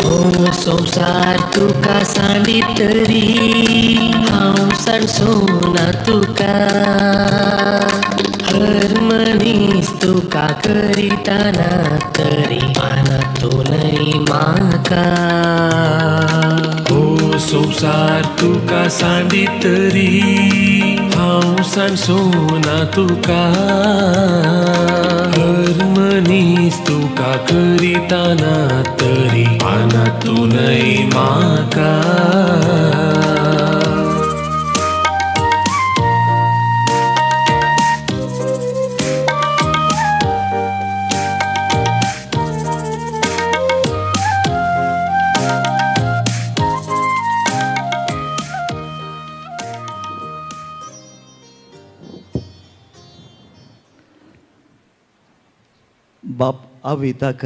ओ संवसार तुका सांडीत तरी हांव सांडसोना तुका, हर मनीस तुका करिता ना तरी माना तूं न्हय म्हाका. ओ संवसार तुका सांडीत तरी हांव सांडसोना तुका, हर मनीस तुका करिता ना तरी माना तूं न्हय म्हाका. बाप आविताक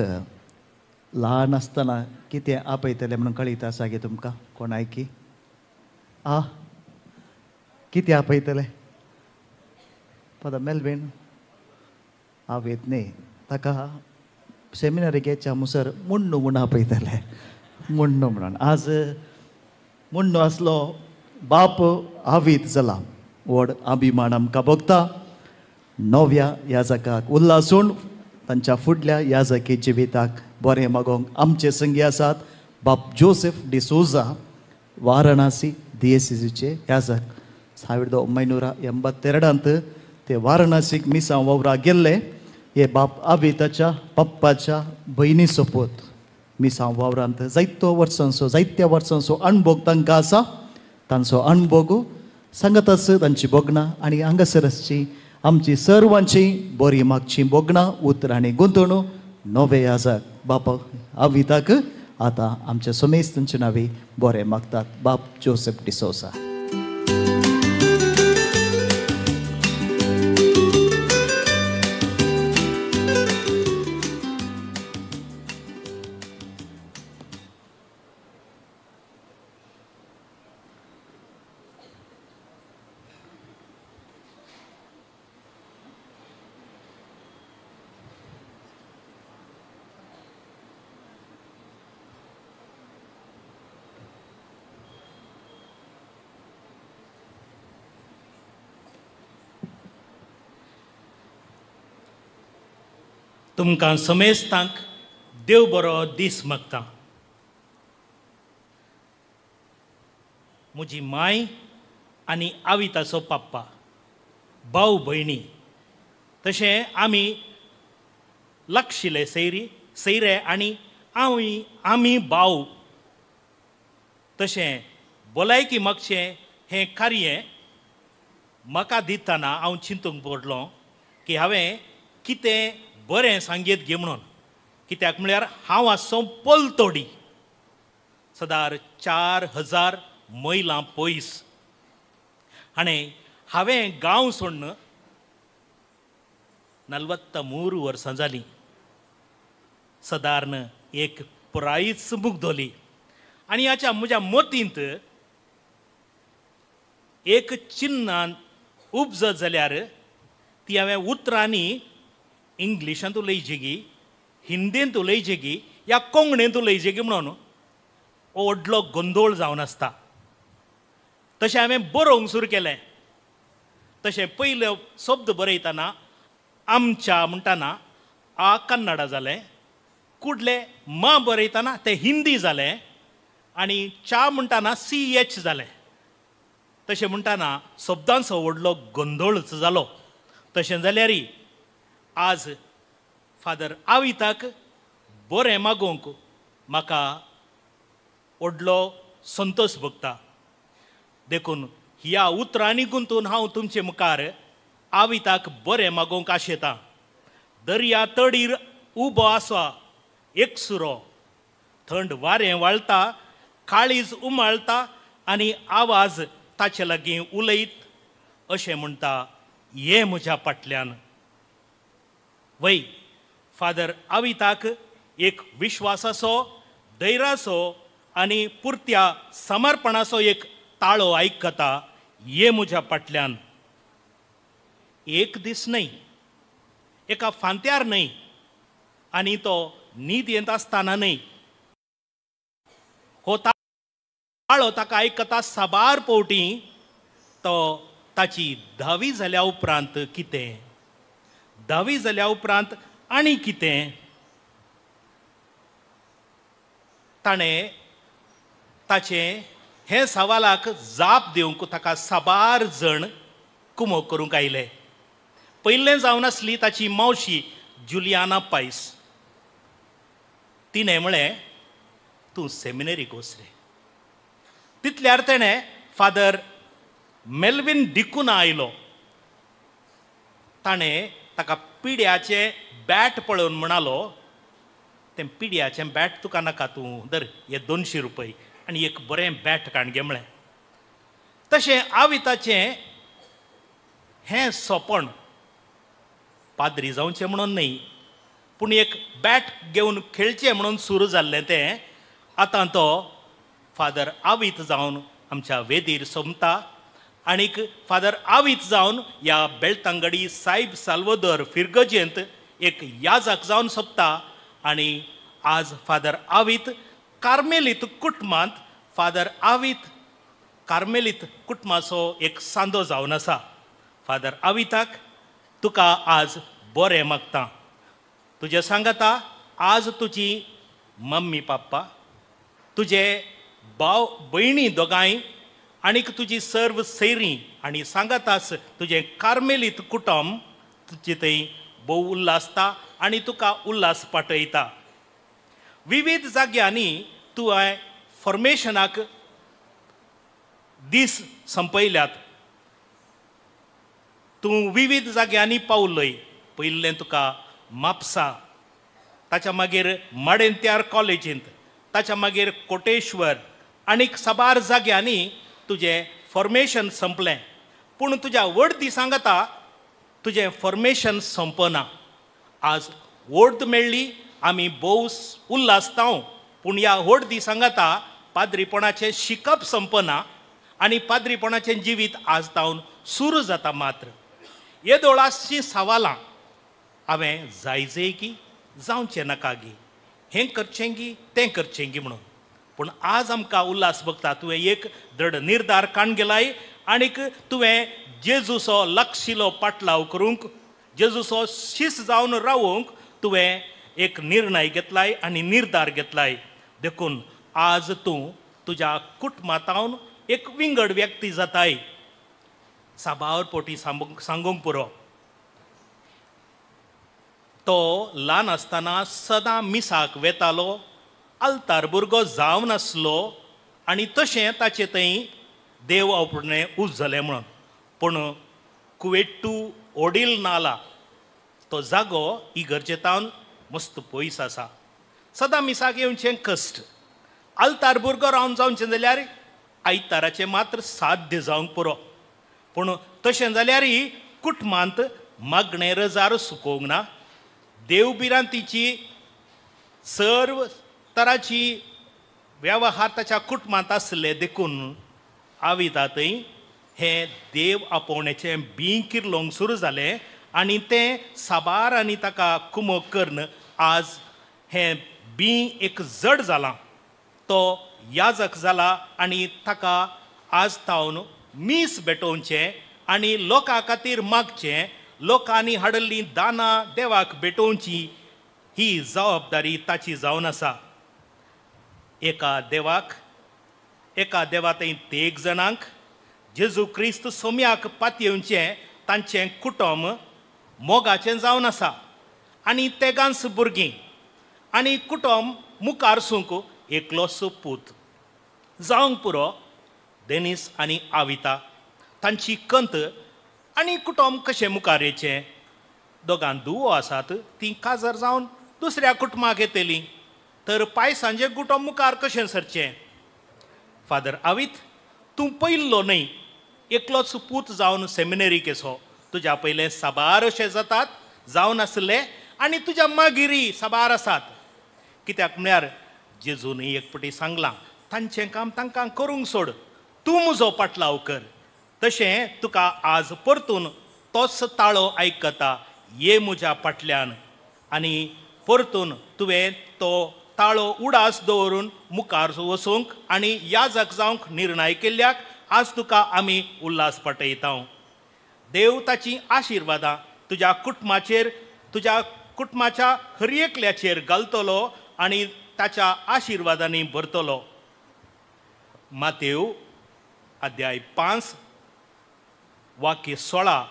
ल्हान आसतना कितें आपयतलें म्हणून कळीत आसा गे तुमकां कोणायकी? आ कितें आपयतलें? फादर मेलवीन आवेत न्ही ताका सेमिनारी घेच्या मुसर मुण्णू म्हूण आपयतले, मुण्णू म्हणून. आज मुण्णू आसलो बाप आवीत जाला. व्हड अभिमान आमकां भोगता. नव्या याजकाक उल्हासून तांच्या फुडल्या याजकी जिविताक बरें मागोवंक आमचे संगी आसात बाप जोसेफ डिसोजा, वाराणसी दियेसीचे याजक. 1982 ते वाराणसीक मिसां वावरा गेल्ले. हे बाप आबिताच्या पप्पाच्या भयणी सोपोत मिसां वावरांत जायतो वर्सांचो जायत्या वर्सांचो अणभोग तांकां आसा. तांचो अणभोग सांगताच तांची भोगणां आनी हांगासर आसची आमची सर्वांची बरी मागची भोगणां उतरां आनी गुंतवणूक नवे याजक बाप आविताक आतां आमच्या समेस्त तांचे नांवी बरें मागतात बाप जोसेफ डिसोजा. तुमकां समेस्तांक देव बरो दीस मागता. म्हजी माय आनी आविताचो पप्पा, भाव भयणी, तशें आमी लागशिल्ले सैरी सैरे आनी आमी भाव, तशें भलायकी मागचें हें कार्य म्हाका दितना हांव चिंतूंक पडलो की हांवें कितें बरें सांगीत घे म्हणून. कित्याक म्हळ्यार हांव आसचो पलतोडी, सदार 4000 मैलां पयस, आनी हांवें गांव सोडून 43 वर्सां जालीं. सदारण एक पुरायच मुगदोली आनी हाच्या म्हज्या मतींत एक चिन्नान उपजत जाल्यार ती हांवें उतरांनी इंग्लिशांत उलयचेगी, हिंदींत उलयचेगी या कोंकणींत उलयचेगी म्हणून व्हडलो गोंदोळ जावन आसता. तशें हांवें बरोवंक सुरू केलें. तशें पयले शब्द बरयतना आमच्या म्हणटाना आ कन्नडा जालें, कुडले म बरयतना तें हिंदी जालें आनी च्या म्हणटाना सी एच जालें. तशें म्हणटाना शब्दांचो व्हडलो गोंदोळच जालो. तशें जाल्यार आज फादर आविताक बरें मागूंक म्हाका व्हडलो संतोश भोगता. देखून ह्या उतरांनी गुंतून हांव तुमचे मुखार आविताक बरें मागूंक आशेतां. दर्या तडीर उबो आसा एकसुरो, थंड वारें वाळटा, काळीज उमाळटा आनी आवाज ताचे लागीं उलयत अशें म्हणटा, ये म्हज्या फाटल्यान. वय फादर आविताक एक विश्वासाचो, धैर्याचो आनी पुरत्या समर्पणाचो एक ताळो आयकता, ये म्हज्या फाटल्यान. एक दीस न्हय, एका फांत्यार न्हय आनी तो न्हीद आसतना न्हय, हो ताळो ताका आयकता साबार पवटी. तो ताची धावी जाल्या उपरांत कितें, धावी जाल्या उपरांत आनी कितें, ताणें ताचें हे सवालाक जाप दिवंक ताका साबार जण कुमोक करूंक आयले. पयलें जावन आसली ताची मावशी जुलियाना पायस. तिणें म्हळें, तूं सेमिनरीक वच रे. तितल्यार तेणें फादर मेल्विन डिकुना आयलो. ताणें ताका पिड्याचें बॅट पळोवन म्हणालो, तें पिड्याचें बॅट तुका नाका, तूं धर हे 200 रुपये आनी एक बरें बॅट काण घे म्हळें. तशें आविताचें हें सोंपण पाद्री जावचें म्हणून न्हय, पूण एक बॅट घेवन खेळचें म्हणून सुरू जाल्लें तें आतां तो फादर आवीत जावन आमच्या वेदीर सोमता आनीक फादर आवीत जावन ह्या बेळतांगडी सायब साल्वदोर फिरगजेंत एक याजक जावन सोंपता. आनी आज फादर आवीत कार्मेलीत कुटुंबांत, फादर आवीत कार्मेलीत कुटुंबाचो एक सांदो जावन आसा. फादर आविताक तुका आज बरें मागता. तुजें सांगता आज तुजी मम्मी पप्पा, तुजे भाव भयणी दोगांय आनीक तुजी सर्व सैरी आनी सांगाताच तुजें कार्मेलीत कुटुंब तुजे थंय भोव उल्हासता आनी तुका उल्हास पाठयता. विविध जाग्यांनी तुवें फॉर्मेशनाक दीस संपयल्यात. तूं विविध जाग्यांनी पावलय. पयलें तुका म्हापसा, ताच्या मागीर माडेंत्यार कॉलेजींत, ताच्या मागीर कोटेश्वर आनीक साबार जाग्यांनी तुजें फॉर्मेशन संपलें. पूण तुज्या व्हड दिसांक आतां तुजें फॉर्मेशन संपना. आज व्हड मेळ्ळी, आमी भोव उल्हासता, पूण ह्या व्हड दिसांक आतां पाद्रीपणाचें शिकप संपना आनी पाद्रीपणाचें जिवीत आज तावन सुरू जाता. मात्र येदोळाचीं सवालां हांवें जायजे की जावचें नाका गी, हें करचें गी तें करचें गी म्हणून. पूण आज आमकां उल्हास भोगता. तुवें एक दृढ निर्धार काण गेलाय आनीक तुवें जेजूचो लक्षिलो पाटलाव करूंक, जेजूचो शीस जावन रावूंक तुवें एक निर्णय घेतलाय आनी निर्धार घेतलाय. देखून आज तूं तुज्या कुटुंबांतावन एक विंगड व्यक्ती जाताय. साबार पोटी सांगूंक पुरो. तो ल्हान आसतना सदां मिसाक वेतालो, आल्तार भुरगो जावन आसलो आनी तशें ताचे थंय देव आपणें उजलें म्हणून. पूण कुवेट्टू ओडील नाला तो जागो इगर्जेतावन मस्त पयस आसा. सदां मिसाक येवचें कश्ट. आल्तार भुरगो रावन जावचें जाल्यार आयताराचें मात्र साध्य जावंक पुरो. पूण तशें जाल्यारय कुटुंबांत मागणें रजार सुकोवंक ना. देव भिरांतीची सर्व तराची वेव्हार ताच्या कुटुंबांत आसले देखून आविता थंय हें देव आपोवण्याचें बीं किर्लोंक सुरू जालें आनी तें साबार आनी ताका कुमक करून आज हें बीं एक जड जालां. तो याजक जाला आनी ताका आज तावन मीस भेटोवचें आनी लोकां खातीर मागचें, लोकांनी हाडिल्लीं दानां देवाक भेटोवची ही जबाबदारी ताची जावन आसा. एका देवाक, एका देवा थंय तेग जाणांक जेजू क्रिस्त सोम्याक पातयेवचें तांचें कुटुंब मोगाचें जावन आसा आनी तेगांच भुरगीं आनी कुटुंब मुखार सूंक एकलोच पूत जावंक पुरो. डेनीस आनी आविता तांची कंत आनी कुटुंब कशें मुखार येचें. दोगां दुवो आसात, तीं काजार जावन दुसऱ्या कुटुंबाक येतलीं तर पायसांचें कुटुंब मुखार कशें सरचें. फादर आवीत, तूं पयल्लो न्हय, एकलोच पूत जावन सेमिनरीक येसो. तुज्या पयलें साबार अशें जातात जावन आसले आनी तुज्या मागीरय साबार आसात. कित्याक म्हळ्यार जेजून एक पटी सांगलां, तांचें काम तांकां करूंक सोड, तूं म्हजो पाटलाव कर. तशें तुका आज परतून तोच ताळो आयकता, ये म्हज्या फाटल्यान. आनी परतून तुवें तो ताळो उडास दवरून मुखार वचूंक आनी याजक जावंक निर्णय केल्ल्याक आज तुका आमी उल्हास पाटयता. देव ताची आशिर्वादां तुज्या कुटुंबाचेर, तुज्या कुटुंबाच्या हर एकल्याचेर घालतलो आनी ताच्या आशिर्वादांनी भरतलो. मातेव अध्याय 5 वाक्य 16,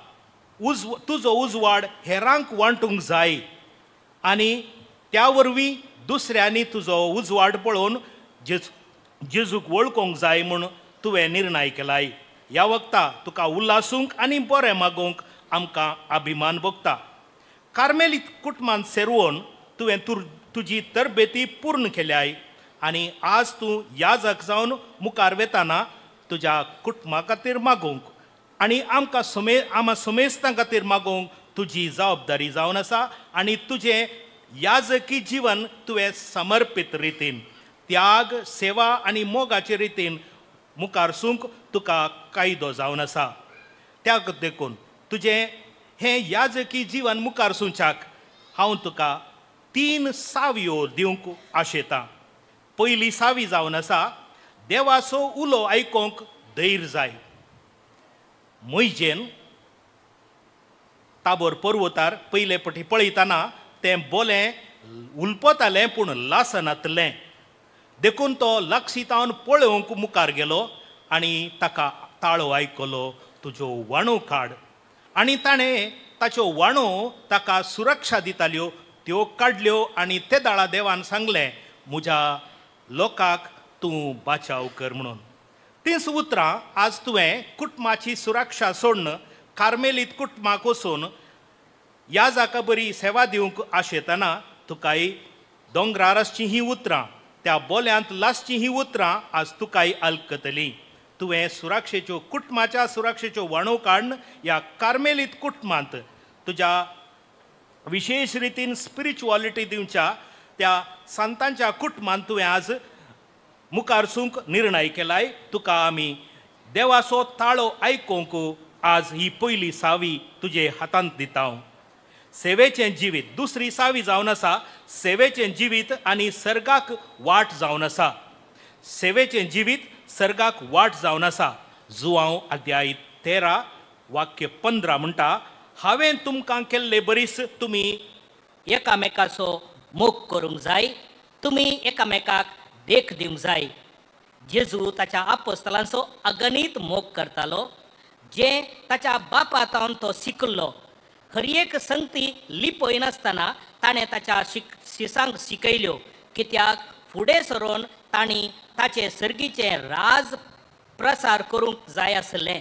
तुजो उजवाड हेरांक वांटूंक जाय आनी त्या वरवीं दुसऱ्यांनी तुजो उजवाड पळोवन जेजूक वळखूंक जाय म्हूण तुवें निर्णय केलाय. ह्या वखता तुका उल्हासूंक आनी बरें मागूंक आमकां अभिमान भोगता. कार्मेलीत कुटुंबांत सेरवून तुवें तुजी तरबेती पूर्ण केल्याय आनी आज तूं याजक जावन मुखार वेताना तुज्या कुटुंबा खातीर मागूंक आनी आमकां आमा समेस्तां खातीर मागूंक तुजी जबाबदारी जावन आसा आनी तुजें याजकी जीवन तुवें समर्पीत रितीन, त्याग, सेवा आनी मोगाचे रितीन मुखार सूंक तुका कायदो जावन आसा. त्या देखून तुजें हें याजकी जीवन मुखार सुंच्याक हांव तुका 3 सावयो दिवंक आशेतां. पयली सावी जावन आसा, देवाचो उलो आयकोंक धैर्य जाय. मोयजेन ताबोर पर्वतार पयले पटी पळयतना तें बोलें उलपतालें पूण लासनातलें, देखून तो लक्षितावन पळोवंक मुखार गेलो आनी ताका ताळो आयकलो, तुज्यो वाणो काड. आनी ताणें ताच्यो वाणो ताका सुरक्षा दिताल्यो त्यो काडल्यो आनी ते दाळा देवान सांगलें, म्हज्या लोकांक तूं बाचाव कर म्हणून. तींच उतरां आज तुवें कुटुंबाची सुरक्षा सोडून कार्मेलीत कुटुंबाक वचून ह्या जाका बरी सेवा दिवंक आशेतना तुकाय दोंगरार आसचीं हीं उतरां, त्या बोल्यांत लासचीं हीं उतरां आज तुकाय आलकतलीं. तुवें सुरक्षेच्यो, कुटुंबाच्या सुरक्षेच्यो वाणो काडून ह्या कार्मेलीत कुटुंबांत तुज्या विशेश रितीन स्पिरिच्युअलिटी दिवच्या त्या संतांच्या कुटुंबांत तुवें आज मुखार सूंक निर्णय केलाय. तुका आमी देवाचो ताळो आयकोंक आज ही पयली सावी तुजे हातांत दिता. सेवेचें जिवीत दुसरी सावी जावन आसा, सेवेचें जिवीत आनी सर्गाक वाट जावन आसा. सेवेचें जिवीत सर्गाक वाट जावन आसा. जुवांव अध्याय 13 वाक्य 15 म्हणटा, हांवें तुमकां केल्ले बरीच तुमी एकामेकाचो मोग करूंक जाय, तुमी एकामेकाक देख दिवंक जाय. जेजू ताच्या आपोस्तलांचो अगणीत मोग करतालो, जें ताच्या बापा तावन तो शिकल्लो. हर एक संगती लिपयनासतना ताणें ताच्या शिसांक शिकयल्यो, कित्याक फुडें सरून तांणी ताचे सर्गीचें राज प्रसार करूंक जाय आसलें.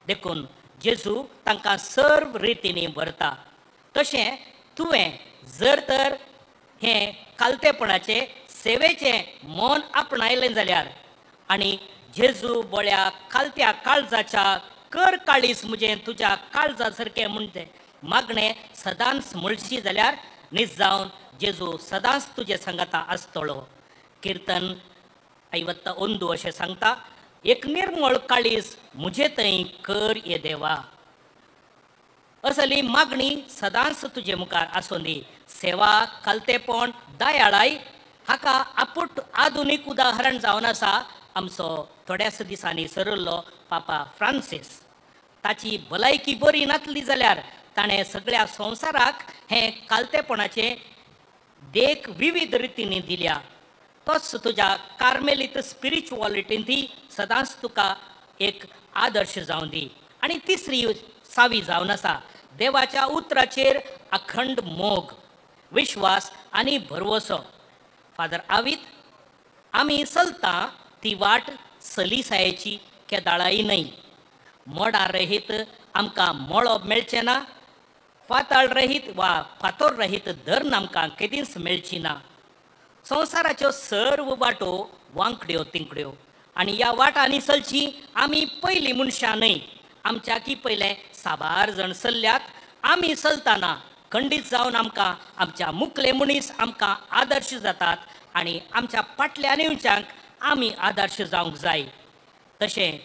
देखून जेजू तांकां सर्व रितींनी भरता. तशें तुवें जर तर हें कालतेपणाचें सेवेचें मन आपणायलें जाल्यार आनी जेजू बळ्या कालत्या काळजाच्या कर काळीस म्हजें तुज्या काळजा सारकें म्हणटे मागणें सदांच म्हणशी जाल्यार नीज जावन जेजू सदांच तुजे सांगाता आसतलो. किर्तन 51 अशें सांगता, एक निर्मळ काळीस म्हजे थंय कर ये देवा. असली मागणी सदांच तुजे मुखार आसूं दी. सेवा, कालतेपण, दयाळाय हाका आपूट आधुनीक उदाहरण जावन आसा आमचो थोड्याच दिसांनी सरल्लो पापा फ्रांसीस. ताची भलायकी बरी नासली जाल्यार ताणें सगळ्या संवसाराक हें कालतेपणाचें देख विविध रितींनी दिल्या. तोच तुज्या कार्मेलीत स्पिरिच्युअलिटीन ती सदांच तुका एक आदर्श जावन दी. आनी तिसरी सावी जावन आसा देवाच्या उतराचेर अखंड मोग, विश्वास आनी भरवसो. फादर आवीत, आमी चलता ती वाट सलिसायेची केदाळाय न्हय. मोडा रहीत आमकां मळब मेळचें ना, पाताळ रहीत वा फातोर रहीत धरण आमकां केदींच मेळची ना. संवसाराच्यो सर्व वाटो वांकड्यो तिंकड्यो आनी ह्या वाटांनी चलची आमी पयलीं मनशां न्हय. आमच्याकी पयलें साबार जण चल्ल्यात. आमी चलतना खंडीत जावन आमकां आमच्या मुखले मनीस आमकां आदर्श जातात आनी आमच्या फाटल्या येवच्यांक आमी आदर्श जावंक जाय. तशें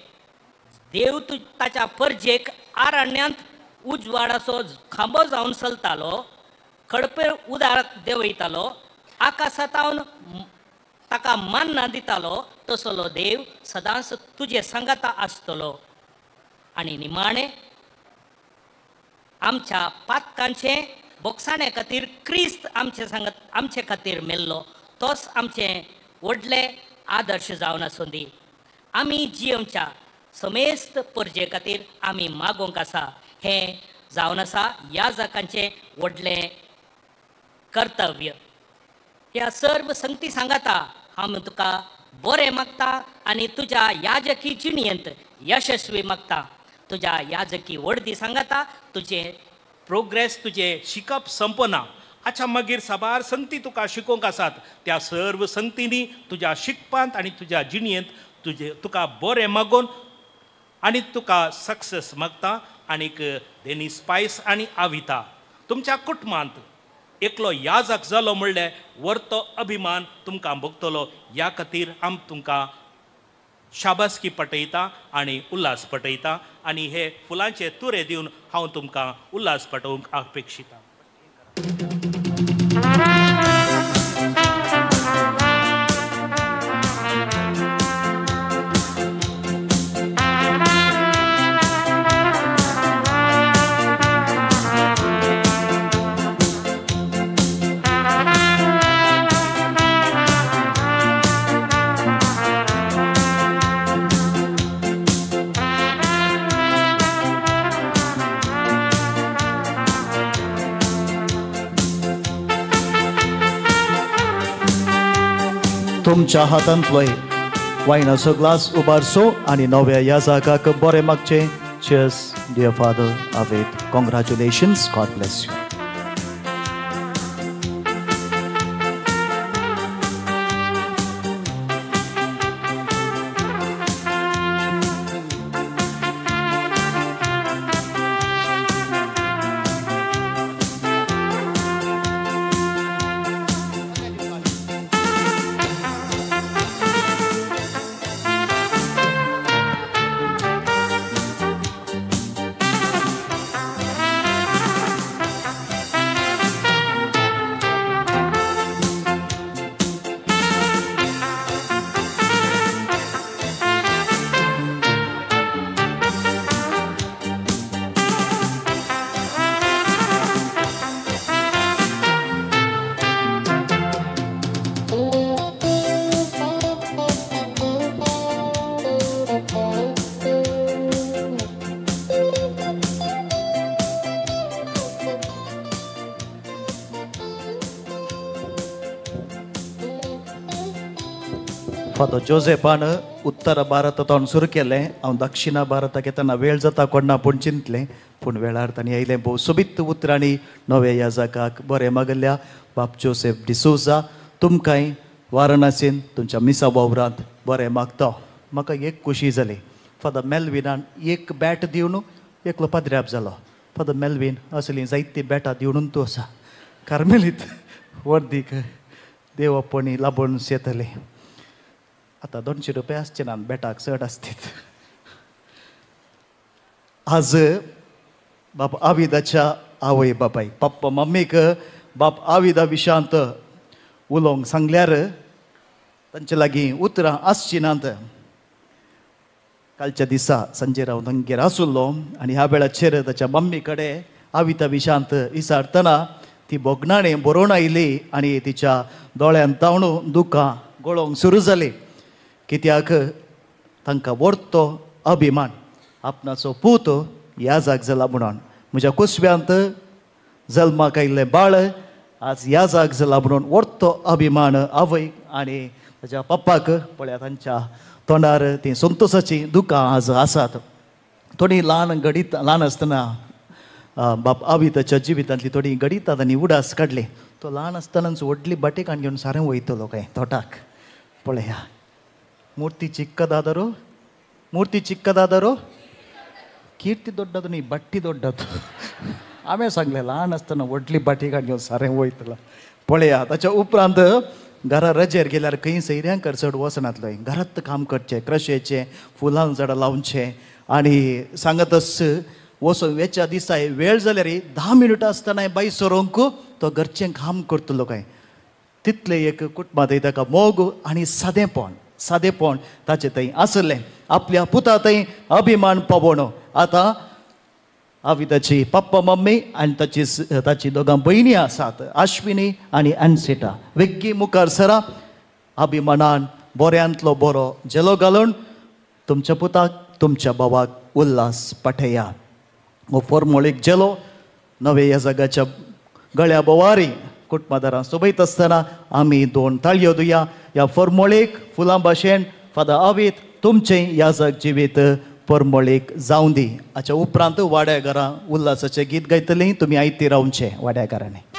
देव ताच्या परजेक आरण्यांत उजवाडाचो खांबो जावन चलतालो, खडपेर उदार देंवयतालो, आकाशांतावन ताका मान्ना दितालो, तसलो देव सदांच तुजे सांगाता आसतलो. आनी निमाणें आमच्या पातकांचें बोगसाणे खातीर क्रिस्त आमचे सांगात आमचे खातीर मेल्लो, तोच आमचें व्हडलें आदर्श जावन आसूं दी. आमी जियेवच्या समेस्त परजे खातीर आमी मागोवंक आसा. हें जावन आसा याजकांचें व्हडलें कर्तव्य. ह्या सर्व संगती सांगाता हांव तुका बरें मागता आनी तुज्या याजकी जिणयेंत यशस्वी मागता. तुज्या याजकी वडदी सांगाता तुजें प्रोग्रेस, तुजें शिकप संपना. अच्छा मागीर साबार संगती तुका शिकोवंक आसात, त्या सर्व संगतींनी तुज्या शिकपांत आनी तुज्या जिणयेंत तुजे तुका बरें मागोवन आनी तुका सक्सेस मागता. आनीक डेनीस पायस आनी आविता तुमच्या कुटुंबांत एकलो याजक जालो म्हणल्यार वर्तो अभिमान तुमकां भोगतलो. ह्या खातीर आम तुमकां शाबासकी पटयता आनी उल्हास पटयता आनी हे फुलांचे तुरे दिवन हांव तुमकां उल्हास पटोवंक अपेक्षिता. तुमच्या हातांतलोय वायनाचो ग्लास उबारचो आनी नव्या याजकाक बरें मागचें. Cheers dear father Avit, congratulations, God bless you. Father जोसेफान उत्तर भारतांत सुरू केलें. हांव दक्षिणा भारताक येतना वेळ जाता कोण ना पूण चिंतलें, पूण वेळार तांणी आयलें. भोव सोबीत उतरांनी नव्या याजकाक बरें मागल्या. बाब जोसेफ डिसोजा तुमकांय वाराणसीन तुमच्या मिसा वावरांत बरें मागता. म्हाका एक खुशी जाली, फादर मेल्विनान एक बॅट दिवन एकलो पाद्र्याप जालो. फादर मेल्विन असलीं जायतीं बॅटां दिवन तूं आसा कार्मेलीत वर्दीक देवापणी लाबोवन येतलें. आतां 200 रुपया आसचे ना, बॅटाक चड आसतीत. आज बाप आविदाच्या आवय बापाय पप्पा मम्मीक बाप आविदा विशांत उलोवंक सांगल्यार तांचे लागीं उतरां आसचीं नात. कालच्या दिसा संजय राव तांगेर आसुल्लो आनी ह्या वेळाचेर ताच्या मम्मी कडेन आविता विशांत विचारतना ती भोगणाणें बरोवन आयली आनी तिच्या दोळ्यांत तावणू दुकां गळोवंक सुरू जाली. कित्याक तांकां व्हडतो अभिमान आपणाचो पूत ह्या जाग जाला म्हणून. म्हज्या कुसव्यांत जल्माक आयिल्लें बाळ आज ह्या जाग जाला म्हणून व्हडतो अभिमान आवय आनी ताच्या पप्पाक. पळया तांच्या तोंडार ती संतोसाची दुकां आज आसात. थोडीं ल्हान घडीत ल्हान आसतना बाप आविताच्या जिवितांतली थोडी घडितां तांणी उडास काडली. तो ल्हान आसतनाच व्हडली बाटेकान घेवन सारें वयतलो काय तोटाक. पळया ಮೂರ್ತಿ ಚಿಕ್ಕದಾದರೂ ಮೂರ್ತಿ ಚಿಕ್ಕದಾದರೂ ಕೀರ್ತಿ ದೊಡ್ಡದು न्ही बट्टी ದೊಡ್ಡದು. हांवें सांगलें ल्हान आसतना व्हडली बाटी घेवन सारें वयतलो. पळया ताच्या उपरांत घरा रजेर गेल्यार खंय सैऱ्यांकर चड वचनातलो, घरांत काम करचें, क्रशेचें फुलां झाडां लावचें आनी सांगतच वचून वेच्या दिसाय वेळ जाल्यार 10 मिनटां आसतना बाय सरोंक तो घरचें काम करतलो काय. तितलें एक कुटुंबांत ताका मोग आनी सादेपण सादेपण ताचे थंय आसलें. आपल्या पुता थंय अभिमान पावोवन आतां आविताची पप्पा मम्मी आनी ताची ताची दोगां भयणी आसात, आश्विनी आनी एन्सिटा. वेगळी मुखार सरा अभिमानान बऱ्यांतलो बरो झेलो घालून तुमच्या पुताक तुमच्या भावाक उल्हास पाठया. हो फॉर्मोळीक झेलो नवे ह्या जगाच्या गळ्या बोवारी कुटुंबादारां सोबयत आसतना आमी 2 ताळयो दिया ह्या फॉर्मोळीक फुलां भाशेन. फादर आवीत तुमचें ह्या जग जिवीत परमळीक जावं दी. हाच्या उपरांत वाड्या घरां उल्हासाचें गीत गायतलीं, तुमी आयती रावचें वाड्या घरांनी.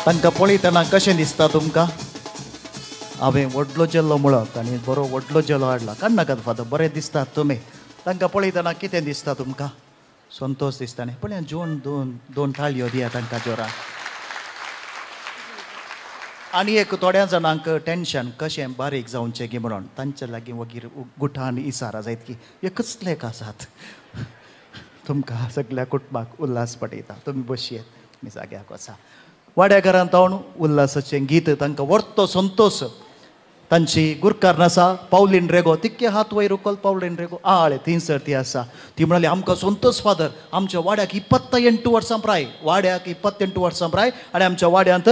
तांकां पळयतना कशें दिसता तुमकां? हांवें व्हडलो जेल्लो म्हणत आनी बरो व्हडलो जेलो हाडला. काडनाकात फादर, बरें दिसतात तुमी. तांकां पळयतना कितें दिसता तुमकां? संतोश दिसता न्ही. पळया जोन दोन ताळयो दिया तांकां जोरान. आनी एक थोड्या जाणांक टेंशन कशें बारीक जावचें की म्हणून तांचे लागीं वगीर गुठान इसारा जायत की एकच लेख आसात. तुमकां सगळ्या कुटुंबाक उल्हास पडयता. तुमी बसयेत, तुमी जाग्याक वचा. वाड्या घरांत तावन उल्हासाचें गीत तांकां व्हडतो संतोश. तांची गुरकार आसा पावलीन रेगो, तिक्के हात वयर उखल पावलीन रेगो आळे थंयसर ती आसा. ती म्हणाली आमकां संतोष फादर, आमच्या वाड्याक 28 वर्सां प्राय, वाड्याक 28 वर्सां प्राय आनी आमच्या वाड्यांत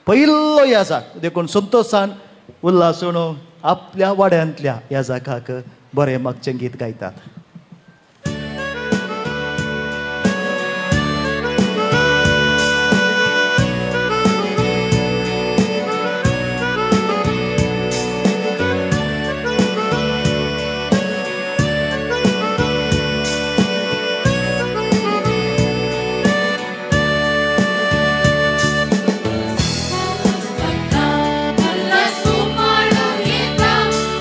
पयलो ह्या जाग. देखून संतोषान उल्हासून आपल्या वाड्यांतल्या ह्या जागाक बरें मागचें गीत गायतात.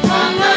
Mama,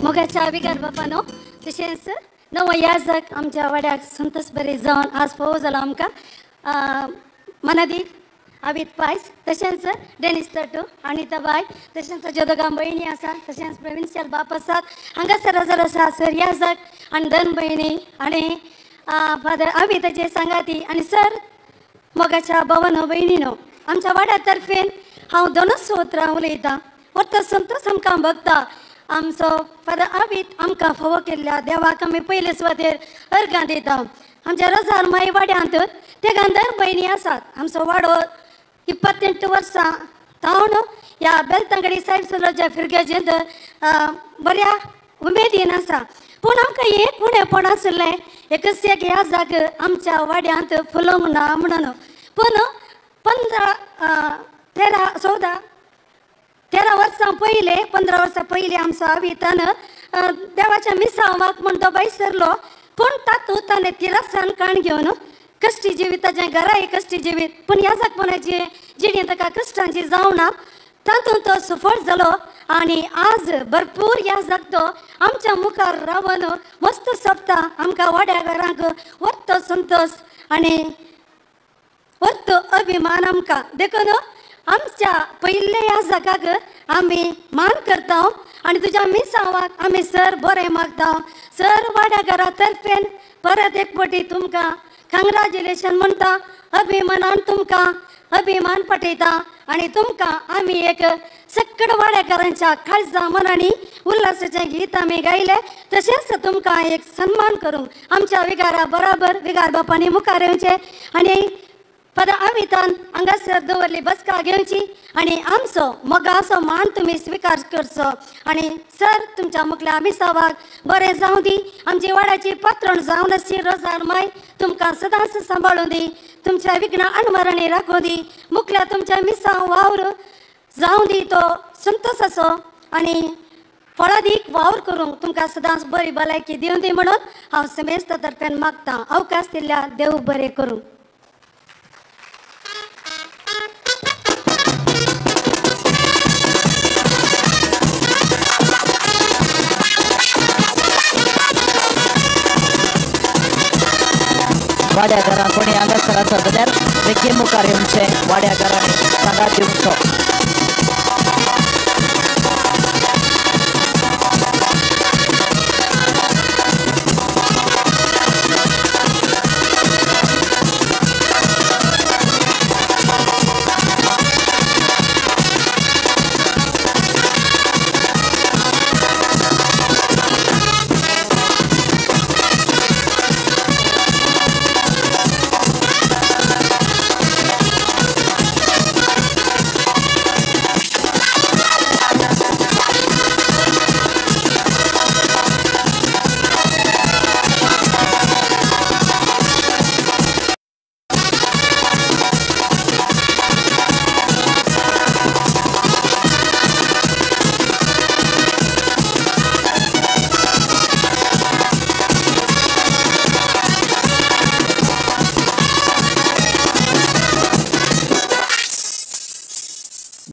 मोगाच्या विगार बापानो तशेंच नवो याजक आमच्या वाड्याक संतोष बरे जावन आज फावो जालो आमकां मनादीक आवीत पायस तशेंच डेनिस तटू अनिताबाय तशेंच जोदोगां भयणी आसा तशेंच प्रवीणशाल बाप आसात हांगासर हजर आसा सर याजक आनी धन भयणी आनी फादर आविताचे सांगाती आनी सर मोगाच्या भावानो भयणीनो आमच्या वाड्या तर्फेन हांव दोनूच उतरां उलयतां वर्त संतोष आमकां भगता आमचो फादर आवीत आमकां फावो केल्ल्या देवाक आमी पयले सुवातेर अर्गां दिता. आमच्या रोजार माई वाड्यांत ते गांधर भयणी आसात. आमचो वाडो 28 वर्सां तावन ह्या बेलतंगडी साहेब सलोच्या फिरगेजेंत बऱ्या उमेदीन आसा. पूण आमकां एक उणेपण आशिल्लें एकच एक ह्या जाग आमच्या वाड्यांत फुलोवंक ना म्हणून. पूण 15 13 14 13 वर्सां पयले 15 वर्सां पयलीं आमचो आवितान देवाच्या मिसांवाक म्हूण तो भायर सरलो. पूण तातूंत ताणें तिरासान काण घेवन कश्टी जिवीत ताचें घराय कश्टी जिवीत पूण ह्या जागपणाची जिणी ताका कश्टांची जावना तातूंत तो सफळ जालो आनी आज भरपूर ह्या जागतो आमच्या मुखार रावन मस्त सोबता आमकां वाड्या घरांक वर्तो संतोष आनी वर्तो अभिमान आमकां. देखून आमच्या पयल्या ह्या जागाक आमी मान करता आनी तुज्या मिसांवाक आमी सर बरें मागता. सर वाड्या घरा तर्फेन परत एक फावटी तुमकां कंग्रेच्युलेशन म्हणटा अभिमानान तुमकां अभिमान पटयता आनी तुमकां आमी एक सक्कड वाड्याकारांच्या काळजा मनांनी उल्हासाचें गीत आमी गायलें. तशेंच तुमकां एक सन्मान करूंक आमच्या विगारा बराबर विगार बापांनी मुखार येवचें आनी फादर आवितान हांगासर दवरली बसका घेवची आनी आमचो मोगाचो मान तुमी स्विकार करचो आनी सर तुमच्या मुखल्या मिसावाक बरें जावं दी. आमची वाड्याची पात्रण जावन आसची रोजार माय तुमकां सदांच सांबाळूं दी. तुमच्या विघ्नां अणमरणी राखूं दी. मुखल्या तुमच्या मिसांव वावर जावं दी तो संतोषाचो आनी फळादीक वावर करूंक तुमकां सदांच बरी भलायकी दिवं दी म्हणून हांव समेस्त तर्फेन मागतां. अवकाश दिल्ल्या देव बरें करूं. वाड्या घरां कोणी हांगासर आसा जाल्यार बेगीन मुखार येवचें वाड्या घरांनी सांगात दिवचो.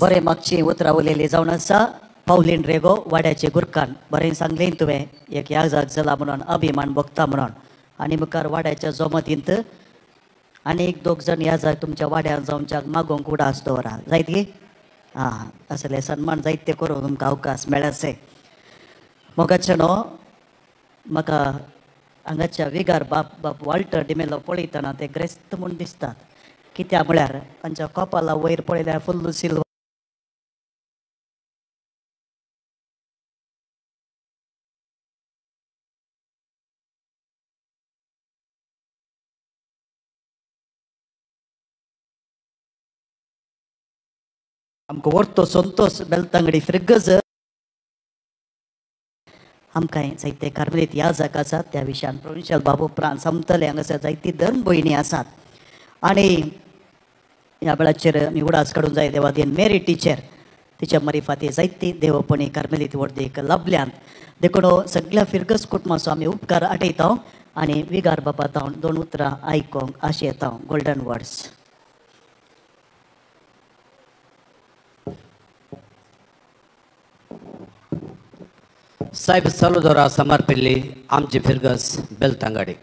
बरें मागची उतरां उलयली जावन आसा पावलीन रेगो वाड्याचे गुरकान बरें सांगलें तुवें एक याजाक जाला म्हणून अभिमान भोगता म्हणून आनी मुखार वाड्याच्या जोमतींत आनी एक दोग जाण याजाक तुमच्या वाड्यान जावच्याक मागोवंक उडास दवरा जायत गी आं असले सन्मान जायते करूंक तुमकां अवकाश मेळासे. मोगाचे न्हू म्हाका हांगाच्या विगार बाप बाप वाल्टर डिमेलो पळयतना ते ग्रेस्त म्हूण दिसतात. कित्याक म्हळ्यार तांच्या कपाला वयर पळयल्यार फुल्ल सिल्वर. आमकां वर्तो संतोष बेलतांगडी फ्रिगज आमकां जायते कार्मेलीत याजक आसात. त्या विशयान प्रोविन्शियल बाबू प्रांत समतले हांगासर जायती धर्म भयणी आसात. आनी ह्या वेळाचेर आमी उडास काडूंक जाय देवादीन मेरी टिचर तिच्या मरिफाती जायती देवपणी कार्मेलीत वर्दीक लाभल्यात. देखून सगळ्या फिरगस कुटुंबाचो आमी उपकार आठयता आनी विगार बापा तावन दोन उतरां आयकोंक आशेता. Golden words. साहेब सलोदोरा समर्पिल्ली आमची फिरगस बेलतांगाडी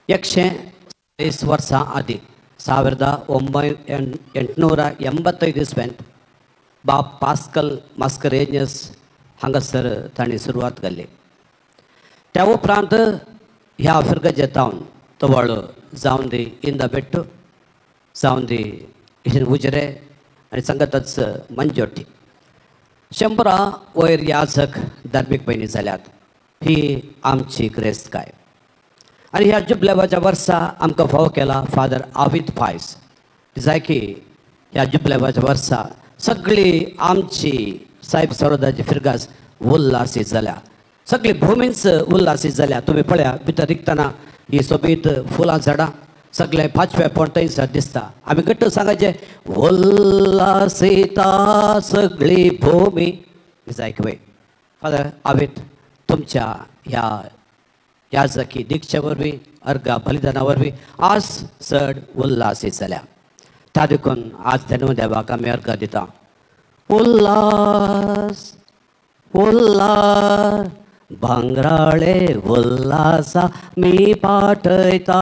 140 वर्सां आदीं 1885 इस्वेंत बाब पास्कल मास्करेन्यस हांगासर तांणी सुरवात केल्ली. त्या उपरांत ह्या फिरगजे तावन तवळ जावन दी इंदा बेट्टू, जावन दी उजरे आनी सांगतच मंजोटी 100 वयर याजक धार्मीक भयणी जाल्यात. ही आमची ग्रेस्तकाय. आनी ह्या जुबलेवाच्या वर्सा आमकां फावो केला फादर आवीत पायस. जाय की ह्या जुबलेवाच्या वर्सा सगळी आमची साहेब सरोदाची फिरगास उल्लासी जाल्या, सगळी भुमीच उल्लासी जाल्या. तुमी पळया भितर रिगतना ही सोबीत फुलां झाडां सगळें पाचवेपण थंयसर दिसता. आमी घट्ट सांगायचें उल्लासिता सगळी भूमी. जाय वय फादर आवीत तुमच्या ह्या याजकी दिक्षे वरवीं अर्घा बलिदाना वरवीं आज चड उल्लासीत जाल्या. त्या देखून आज धन्य देवाक आमी अर्घा दिता. उल्लास उल्लास भांगराळे उल्लासा मी पाठयता,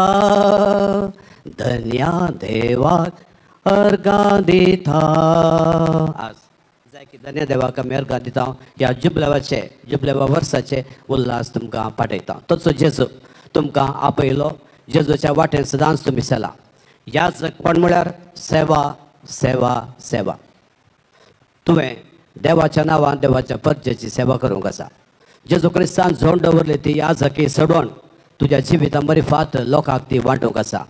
धन्या देवाक अर्घा दिता. आज जाय की धन्य देवाक आमी अर्घा दिता. ह्या जुबलेवाचे जुबलेवा वर्साचे उल्लास तुमकां पाठयता. तसो जेजू तुमकां आपयलो, जेजूच्या वाटेन सदांच तुमी चला. याजकपण म्हळ्यार सेवा सेवा सेवा. तुवें देवाच्या नांवान देवाच्या परजेची सेवा करूंक आसा. जेजू क्रिस्तान झोंड दवरली ती याजकी सोडून तुज्या जिविता मरिफात लोकांक ती वांटूंक आसा.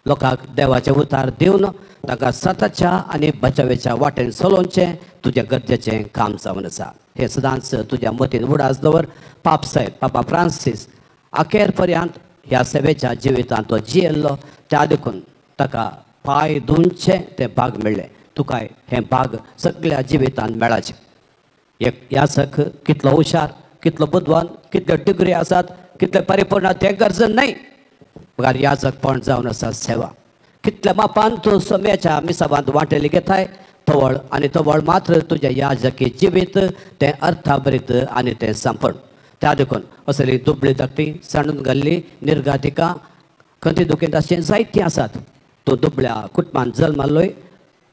लोकांक देवाचें उतार दिवन तांकां सताच्या आनी बचावेच्या वाटेन चलोवचें तुजें गरजेचें काम जावन आसा. हें सदांच तुज्या मतीन उडास दवर. पाप साहेब पापा फ्रांसीस अखेर पर्यंत ह्या सेवेच्या जिवितांत तो जियेल्लो, त्या देखून ताका पांय धुवचें तें भाग मेळ्ळें. तुकाय हें भाग सगळ्या जिवितांत मेळाचें. एक याजक कितलो हुशार, कितलो बुदवान, कितल्यो डिग्री आसात, कितले परिपूर्ण तें गरज न्हय. बगर याजकपण जावन आसा सेवा. कितल्या मापान तूं सोम्याच्या मिसाबांत वांटेली घेताय तवळ आनी तवळ मात्र तुज्या याजकी जिवीत तें अर्थाभरीत आनी तें संपूर्ण. त्या देखून असली दुबळी धाकटी सांडून घाल्ली निर्गातिका खंती दुखेंत अशें जायतीं आसात. तूं दुबळ्या कुटुंबान जल्माल्लोय,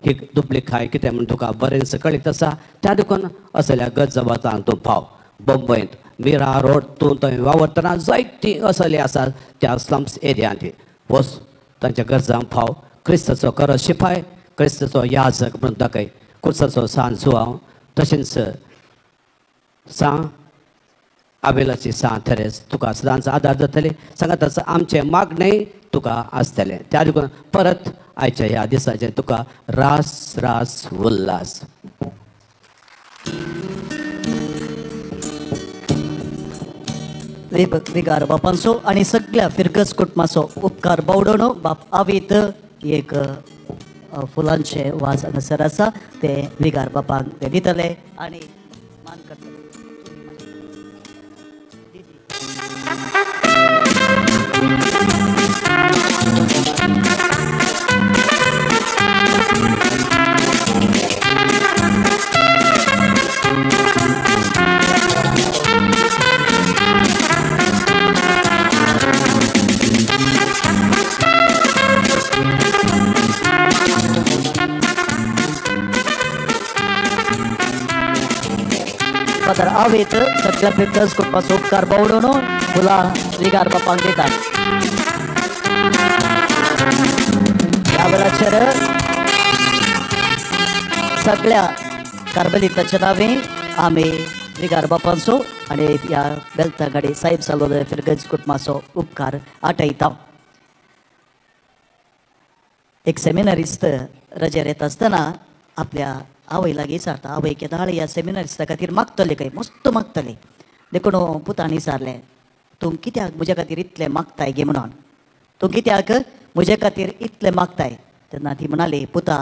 ही दुबळी खाय कितें म्हूण तुका बरेंच कळीत आसा. त्या देखून असल्या गजबातांक तूं पाव. बंबयंत मिरा रोड तूं थंय वावरतना जायतीं असली आसात त्या स्लम्स एरियांत. वच तांच्या गरजांक फाव. क्रिस्ताचो खरो शिपाय, क्रिस्ताचो याजक म्हणून दाखय. कुर्साचो सान जुआंव, तशेंच सां आबेलाची सां थेरेस तुका सदांच आदार जातले. सांगाताच आमचें मागणें तुका आसतलें. त्या देखून परत आयच्या ह्या दिसाचें तुका रास रास उल्लास. विगार बापांचो आनी सगळ्या फिरगस कुटुंबाचो उपकार बावडोनो बाप आवीत एक फुलांचे वाज हांगासर आसा ते विगार बापांक ते दितले आनी मान करतले. फादर आवेत सगळ्या फिरगस कुटुंबाचो उपकार बावडोनो फुलां विगार बापांक दितात. ह्या वेळाचेर सगळ्या कार्मेलिताच्या नांवे आमी विगार बापांचो आनी ह्या बेलतागाडी साहेब साल्वादोर फिरगज कुटुंबाचो उपकार आठयता. एक सेमिनारिस्त रजेर येता आसतना आपल्या आवय लागीं विचारता, आवय केदाळ ह्या सेमिनारिस्ता खातीर मागतले काय, मस्त मागतले. देखून पुतान विचारलें, तूं कित्याक म्हज्या खातीर इतलें मागताय गे म्हणून, तूं कित्याक म्हज्या खातीर इतलें मागताय? तेन्ना ती म्हणाली, पुता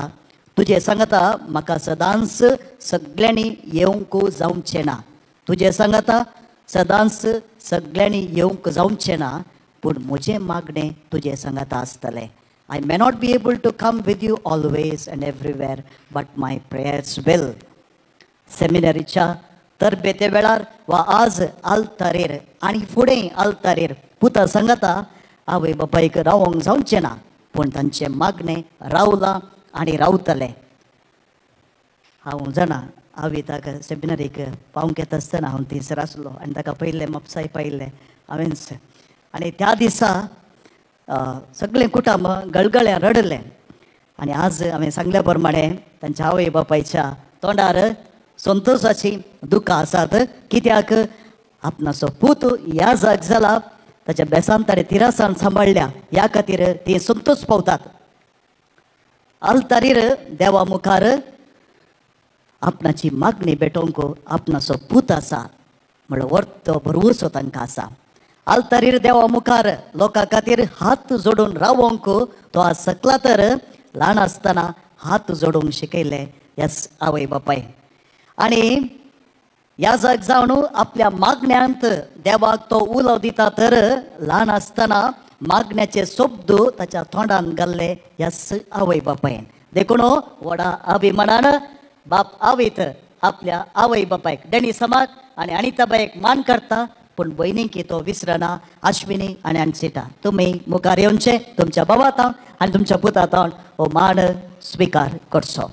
तुजें सांगता म्हाका सदांच सगल्यांनी येवंक जावचें ना, तुजें सांगता सदांच सगल्यांनी येवंक जावचें ना, पूण म्हजें मागणें तुजें सांगता आसतलें. I may not be able to come with you always and everywhere, but my prayers will. सेमिनरीच्या तरबेते वेळार वा आज आल्तारेर आनी फुडें आल्तारेर पुता सांगता आवय बापायक रावोंक जावचें ना, पूण तांचें मागणें रावलां आनी रावतलें. हांव जाणा आवय ताका सेमिनरीक पावंक येता आसतना हांव थंयसर आसलो आनी ताका पयलें म्हापसाय पायिल्लें हांवेंच. आनी त्या दिसा सगळें कुटुंब गळगळ्यां रडलें. आनी आज हांवें सांगल्या प्रमाणे तांच्या आवय बापायच्या तोंडार संतोशाची दुकां आसात, कित्याक आपणाचो पूत ह्या जाग जाला, ताच्या बेसान ताणें तिरासान सांबाळ्ळ्या, ह्या खातीर ती संतोश पावतात. आल्तारीर देवा मुखार आपणाची मागणी भेटोवंक आपणाचो पूत आसा म्हणलो वर्तो भरवंसो तांकां आसा. आल्तारीर देवा मुखार लोकां खातीर हात जोडून रावोंक तो आज सकला तर ल्हान आसतना हात जोडूंक शिकयले ह्याच आवय बापाय. आनी ह्या जाग जावन आपल्या मागण्यांत देवाक तो उलो दिता तर ल्हान आसतना मागण्याचे शब्द ताच्या तोंडान घाल्ले ह्याच आवय बापायन. देखून व्हडा अभिमानान बाप आवयत आपल्या आवय बापायक डेनी समाक आनी अनिताबायक मान करता, पूण भयणींक तो विसरना, आश्विनी आनी अन्सिता. तुमी मुखार येवचे, तुमच्या बाबा तावन आनी तुमच्या पुता तावन हो मान स्विकार करचो.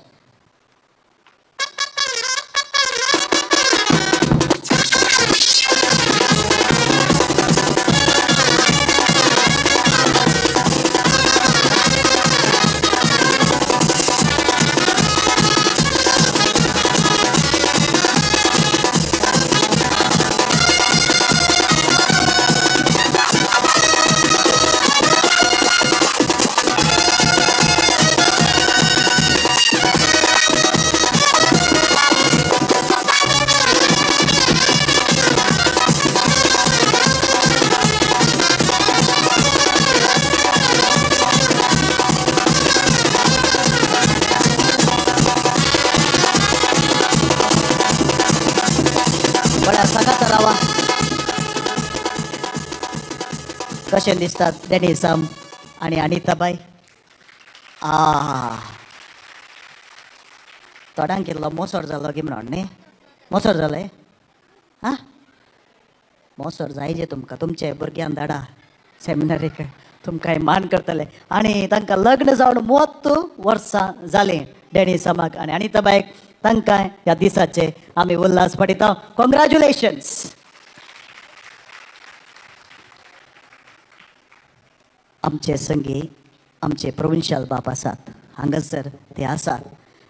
कशें दिसतात डेनिसम आनी अनिताबाय? आ तोंडांक इल्लो मोसोर जालो गी म्हणून न्ही, मोसोर जालें आं, मोसोर जायजे तुमकां, तुमचे भुरग्यान धाडा सेमिनरीक, तुमकां मान करतले. आनी तांकां लग्न जावन 30 वर्सां जालीं डेनिसमाक आनी अनिताबायक. तांकां ह्या दिसाचे आमी उल्हास पडयता. कॉंग्रॅच्युलेशन्स. आमचे संगी आमचे प्रोविन्शियल बाप आसात हांगासर ते आसात.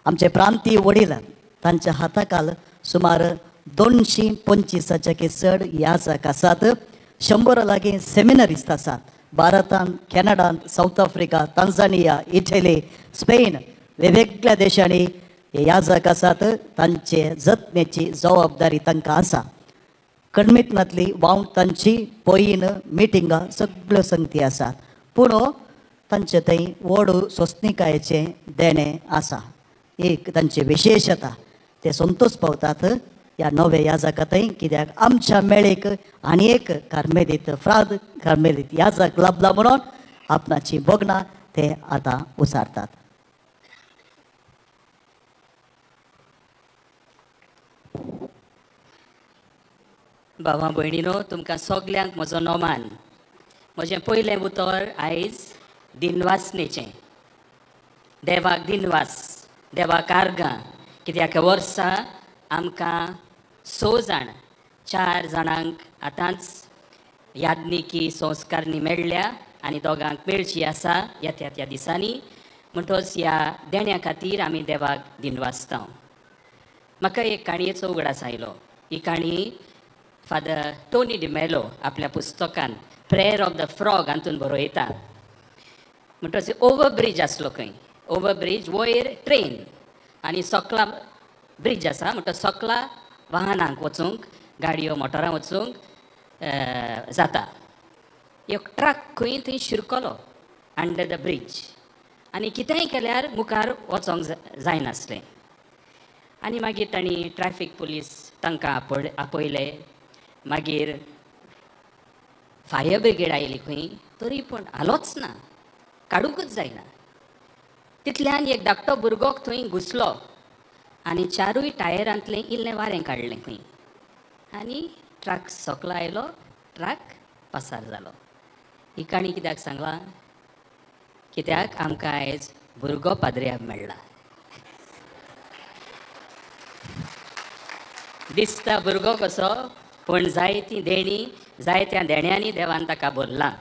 आमचे प्रांतीय वडील तांच्या हाताखाल सुमार 225 चड याजक आसात, 100 लागीं सेमिनरिस्ट आसात. भारतांत, कॅनडांत, South Africa, Tanzania, Italy, Spain वेगवेगळ्या देशांनी हे याजक आसात. तांचे जतनेची जबाबदारी तांकां आसा. कणमितनांतली वावंक तांची पयीन मिटिंगां सगळ्यो संगती आसात, पूण तांचे थंय व्हड सोंसणीकायेचें देणें आसा. एक तांची विशेशता, ते संतोश पावतात ह्या नव्या याजका थंय, कित्याक आमच्या मेळेक आनी एक कार्मेलीत फ्राद कार्मेलीत याजक लाबला म्हणून आपणाची भोगणां ते आतां उसारतात. भावा भयणीनो, तुमकां सगल्यांक म्हजो नोमान. म्हजें पयलें उतर आयज दिनवासनेचें. देवाक दिनवास, देवाक आर्गां, कित्याक वर्सा आमकां 6 जाण, 4 जाणांक आतांच याज्ञिकी संस्कारणी मेळ्ळ्या आनी दोगांक मेळची आसा येत्या त्या दिसांनी. म्हणटोच ह्या देण्या खातीर आमी देवाक दिनवासता. म्हाका एक काणयेचो उगडास आयलो. ही काणी फादर टोनी डिमेलो आपल्या पुस्तकान प्रेयर ऑफ the frog हातून बरयता. म्हणटच ओवर ब्रीज आसलो खंय, ओवर ब्रीज वयर ट्रेन आनी सकला ब्रीज आसा, म्हणटच सकला वाहनांक वचूंक, गाडयो मोटरां वचूंक जाता. एक ट्रक खंय थंय शिरकलो अंडर the bridge आनी कितेंय केल्यार मुखार वचोंक जायनासलें. आनी मागीर तांणी ट्रॅफीक पुलीस तांकां आपयले, मागीर फायर ब्रिगेड आयली खंय, तरी पूण आलोच ना, काडूंकच जायना. तितल्यान एक धाकटो भुरगो थंय घुसलो आनी चारूय टायरांतलें इल्लें वारें काडलें खंय आनी ट्रक सकलो आयलो, ट्रक पासार जालो. ही काणी कित्याक सांगला? कित्याक आमकां आयज भुरगो पाद्रियाब मेळ्ळा. दिसता भुरगो कसो, पूण जायतीं देणीं, जायत्या देण्यांनी देवान ताका भरला.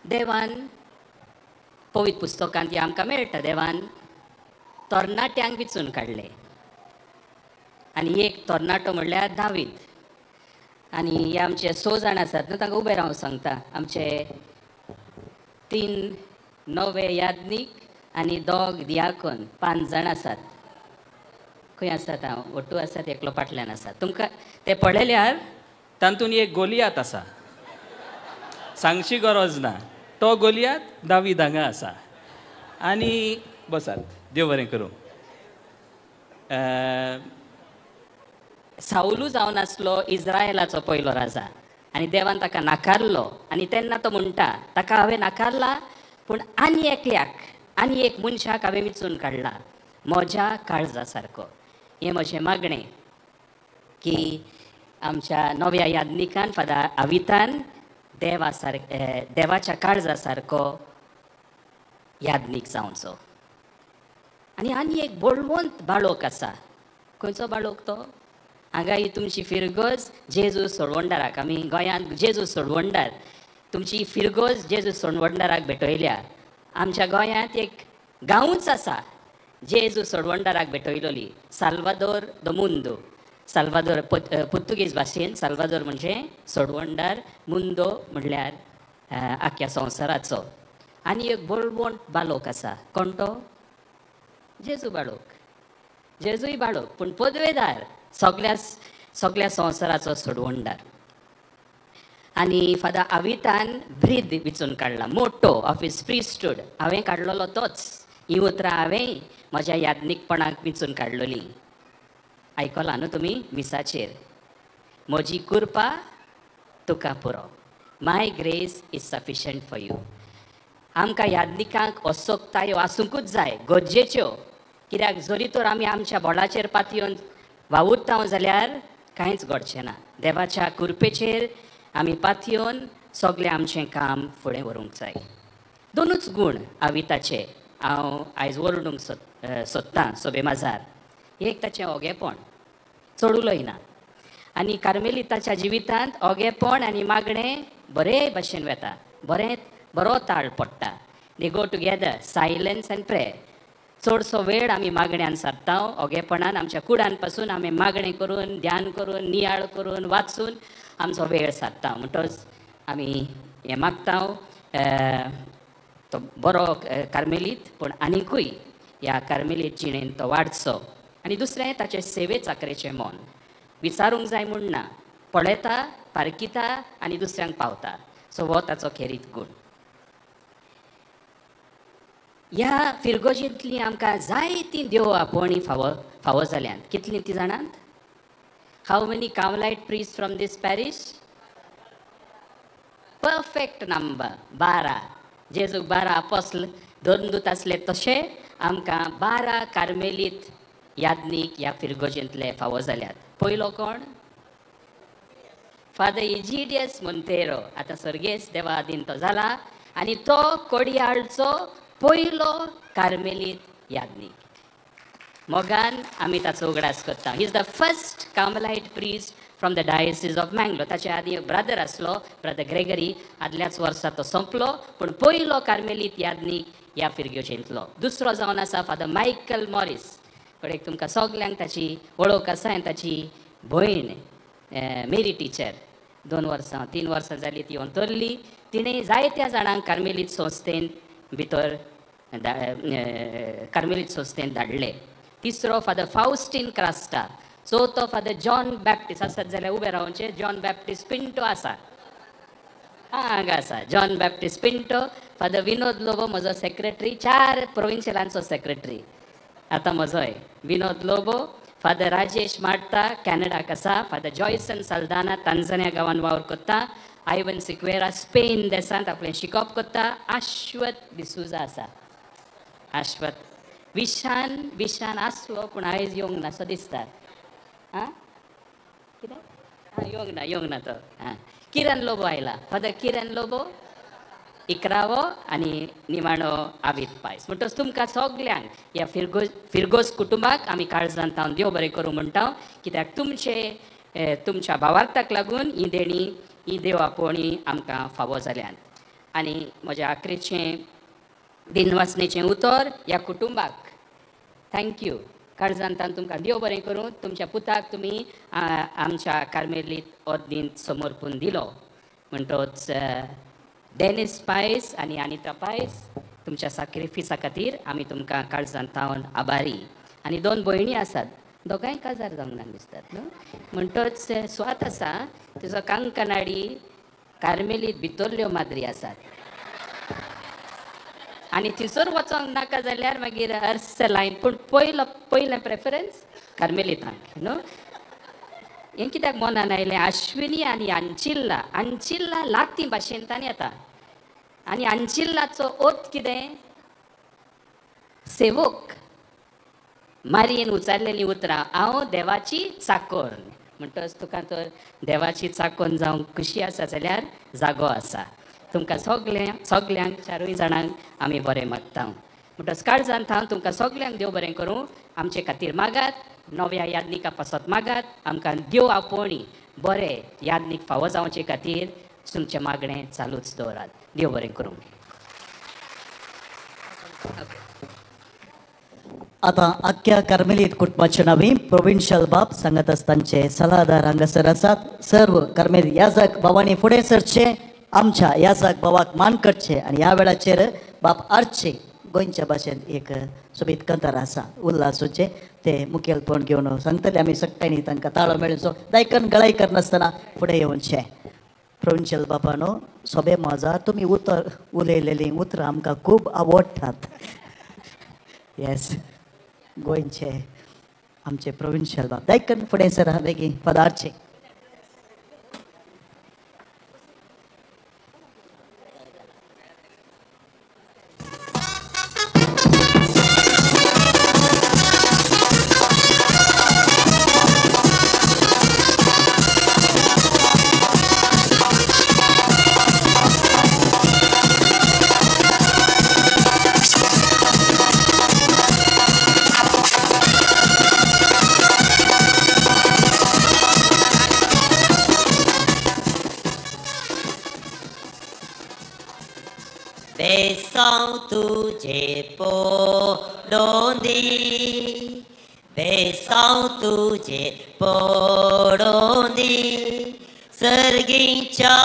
देवान पवित्र पुस्तकांत आमकां मेळटा, देवान तरणाट्यांक विचून काडले आनी एक तरणाटो म्हणल्यार दावीद. आनी हे आमचे 6 जाण आसात न्हू, तांकां उबे रावंक सांगता. आमचे 3 नवे याज्ञीक आनी 2 दियाकोन, 5 जाण आसात. खंय आसात हांव ओट्टू आसात, एकलो फाटल्यान आसा. तुमकां ते पळयल्यार तातूंत एक गोलियात आसा, सांगची गरज ना. तो गोलियात दावीद हांगा आसा. आनी बसात, देव बरें करूं. सावलू जावन आसलो इज्रायलाचो पयलो राजा आनी देवान ताका नाकारलो. आनी तेन्ना तो म्हणटा, ताका हांवें नाकारला, पूण आनी एकल्याक, आनी एक मनशाक हांवें विचून काडला म्हज्या काळजा सारको. हें म्हजें मागणें की आमच्या नव्या याज्ञिकान फादर आवितान देवा सारके, देवाच्या काळजा सारको याज्ञीक जावचो. आनी आनी एक बळवंत बाळोक आसा. खंयचो बाळोक तो? हांगा ही तुमची फिरगज जेजू सोडवणदाराक, आमी गोंयांत जेजू सोडवणदार, तुमची फिरगज जेजू सोडवणदाराक भेटयल्या. आमच्या गोंयांत एक गांवूच आसा जेजू सोडवणदाराक भेटयलोली, साल्वादोर the मुंदो. साल्वादोर पुर्तुगेज भाशेन साल्वादोर म्हणजे सोडवणदार, मुंदो म्हणल्यार आख्या संवसाराचो. आनी एक बळवंत बालोक आसा. कोण तो? जेजू बाळोक. जेजूय बाळोक, पूण पदवेदार, सगळ्या सगळ्या संवसाराचो सोडवणदार. आनी फादर आवितान ब्रीद विचून काडला, मोटो ऑफ his priesthood. हांवें काडलेलो तोच. ही उतरां हांवें म्हज्या याज्ञीकपणाक विचून काडलेली. आयकलां न्हू तुमी मिसाचेर, म्हजी कृपा तुका पुरो, my grace is sufficient for you. आमकां याज्ञिकांक असोक्तायो आसूंकूच जाय, गरजेच्यो. कित्याक जरी तर आमी आमच्या बोडाचेर पातयेवन वावुरता जाल्यार कांयच घडचें ना. देवाच्या कृपेचेर आमी पातयेवन सगळें आमचें काम फुडें व्हरूंक जाय. दोनूच गूण आविताचे हांव आयज वरडूंक सोदतां सोबे माजार. एक ताचें ओगेपण, चड उलयना. आनी कार्मेलिताच्या जिवितांत ओगेपण आनी मागणें बरे भशेन वेता, बरें बरो ताळ पडटा. They go together, silence and prayer. चडसो वेळ आमी मागण्यान सारता, ओगेपणान आमच्या कुडान पासून आमी मागणें करून, ध्यान करून, नियाळ करून, वाचून आमचो वेळ सारता. म्हणटच आमी हें मागता, तो बरो कार्मेलीत, पूण आनिकूय ह्या कार्मेलीत जिणेन तो वाडचो. आनी दुसरें ताचें सेवे चाकरेचें मन, विचारूंक जाय म्हूण ना, पळयता, पारखिता आनी दुसऱ्यांक पावता. सो हो ताचो खेरीत गूण. ह्या फिरगोजींतली आमकां जायतीं देव आपोवणी फावो फावो जाल्यांत. कितलीं ती जाणात? How many Carmelite priest from this parish? Perfect number 12. जेजूक 12 आपोस्ल धर्मदूत आसले तशें आमकां 12 कार्मेलीत याज्ञीक ह्या फिरगोजींतले फावो जाल्यात. पयलो कोण? फादर इजिडियस मोंतेरो. आतां सर्गेस्त देवा आदीन तो जाला आनी तो कोडयाळचो पयलो कार्मेलीत याज्ञीक. मोगान आमी ताचो उगडास करता. He is the first Carmelite priest from the diocese of Mangalore. ताचे आदीं एक ब्रदर आसलो, ब्रदर ग्रेगरी, आदल्याच वर्सा तो सोंपलो, पूण पयलो कार्मेलीत याज्ञीक ह्या फिरगेजेंतलो. दुसरो जावन आसा फादर मायकल मॉरीस, कडेक तुमकां सगल्यांक ताची वळख आसा आनी ताची भयण मेरी टिचर 2 वर्सां 3 वर्सां जाली ती अंतरली. तिणें जायत्या जाणांक कार्मेलीत संस्थेन भितर कार्मेलीत संस्थेन धाडले. तिसरो फादर फावस्टीन क्रास्टा, चवथो फादर जॉन बॅप्टिस्ट, आसत जाल्यार उबे रावचे, जॉन बॅप्टिस्ट पिंटो आसा, हांगा आसा John Baptist Pinto. Father Vinod Lobo म्हजो सेक्रेटरी, 4 प्रोविन्शियलांचो सेक्रेटरी आतां म्हजोय विनोद लोबो. फादर राजेश मार्ता कॅनडाक आसा, फादर जॉयसन साल्दाना तांजानिया गांवान वावर करता, आयवन सिक्वेरा स्पेन देशांत आपलें शिकप करता, आश्वत डिसूजा आसा, आश्वत विशान, विशान आसलो पूण आयज येवंक ना सो दिसता. आं कितें आं येवंक ना, येवंक ना तो. आं किरण लोबो आयला, फादर किरण लोबो इकरावो आनी निमाणो आवीत पायस. म्हणटच तुमकां सगल्यांक ह्या फिरगोज कुटुंबाक आमी काळजान तावन देव बरें करूं म्हणटा, कित्याक तुमचे तुमच्या भावार्थाक लागून ही देणी, ही देव आपोवणी आमकां फावो जाल्यात. आनी म्हज्या आखरेचें दिनवासनेचें उतर ह्या कुटुंबाक thank you. काळजान तावन तुमकां देव बरें करूं. तुमच्या पुताक तुमी आमच्या कार्मेलीत ऑर्दींत समर्पून दिलो. म्हणटच डेनिस पायस आनी अनिता पायस, तुमच्या साक्रिफिसा खातीर आमी तुमकां काळजान तावन आभारी. आनी 2 भयणी आसात, दोगांय काजार जावंक ना दिसतात न्हू. म्हणटच स्वात आसा तिजो कांकणाडी कार्मेलीत भितरल्यो माद्री आसात आनी थंयसर वचोंक नाका जाल्यार मागीर अर्स लायन, पूण पयलो पयलें प्रेफरन्स कार्मेलितांक न्हू. हें कित्याक मनान आयलें, आश्विनी आनी आंचिल्ला, आंचिल्ला लाती भाशेन तांणी येता आनी आंचिल्लाचो अर्थ कितें, सेवक. मारयेन उचारलेलीं उतरां, हांव देवाची चाकोर. म्हणटच तुका तर देवाची चाकोन जावंक खुशी आसा जाल्यार जागो आसा. तुमकां सगल्यांक 4 जाणांक आमी बरें मागता. म्हणटच काळजान थावन तुमकां सगल्यांक देव बरें करूं. आमचे खातीर मागात, नव्या याज्ञिका पासत मागात, आमकां देव आपोवणी बरें याज्ञीक फावो जावचे खातीर तुमचें मागणें चालूच दवरात. देव बरें करूं. आतां आख्ख्या कार्मेलीत कुटुंबाचे नांवी प्रोविन्शियल बाब सांगत आसतांचे सलादार हांगासर आसात. सर्व कार्मेलीत याजक बाबांनी फुडें सरचें, आमच्या याजक बाबाक मान करचें आनी ह्या वेळाचेर बाब आरचे गोंयच्या भाशेन एक सोबीत कंतार आसा उल्हासूचें, ते मुखेलपण घेवन सांगतले. आमी सगळ्यांनी तांकां ताळो मेळचो, दायकन गळाय करनासतना फुडें येवचें. प्रोविन्शियल बाबानो, सोबे मजा तुमी उतर उलयलेलीं उतरां आमकां खूब आवडटात. येस, गोंयचे आमचे प्रोविन्शियल बाब दायकन फुडें सर बेगीन पदारचे. बेसांव तुझे पोडोंदी, बेसांव तुझे पोडोंदी, सर्गीच्या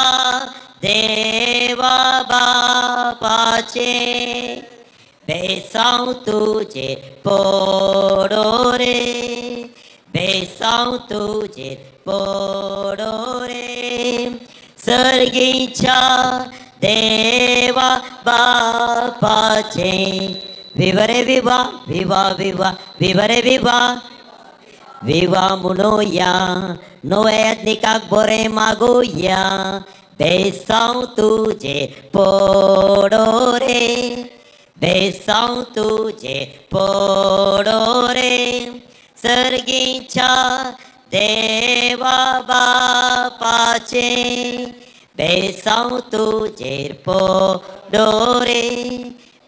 देवा बापाचे बेसांव तुझे पोडो रे, बेसांव तुझे पोडो रे, सर्गीच्या देवा बापाचे. विवरे विवा विवा विवा विवरे विवा विवा म्हणुया, नव्या याज्ञिकाक बरें मागुया, बेसांव तुझे पोडो रे, बेसांव तुझे पोडो रे, सर्गीच्या देवा बापाचे बेसांव तुझेर पोडो रे,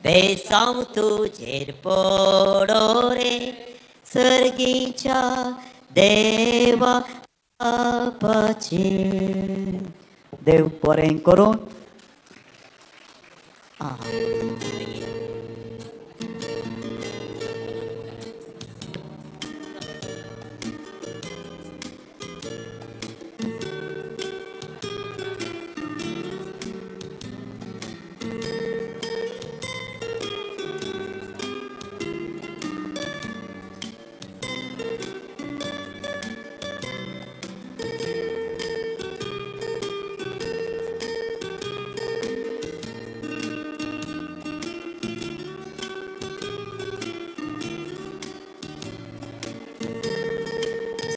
बेसांव तुझेर पोडो रे, सर्गीच्या देवा बापाचे. देव बरें करूं.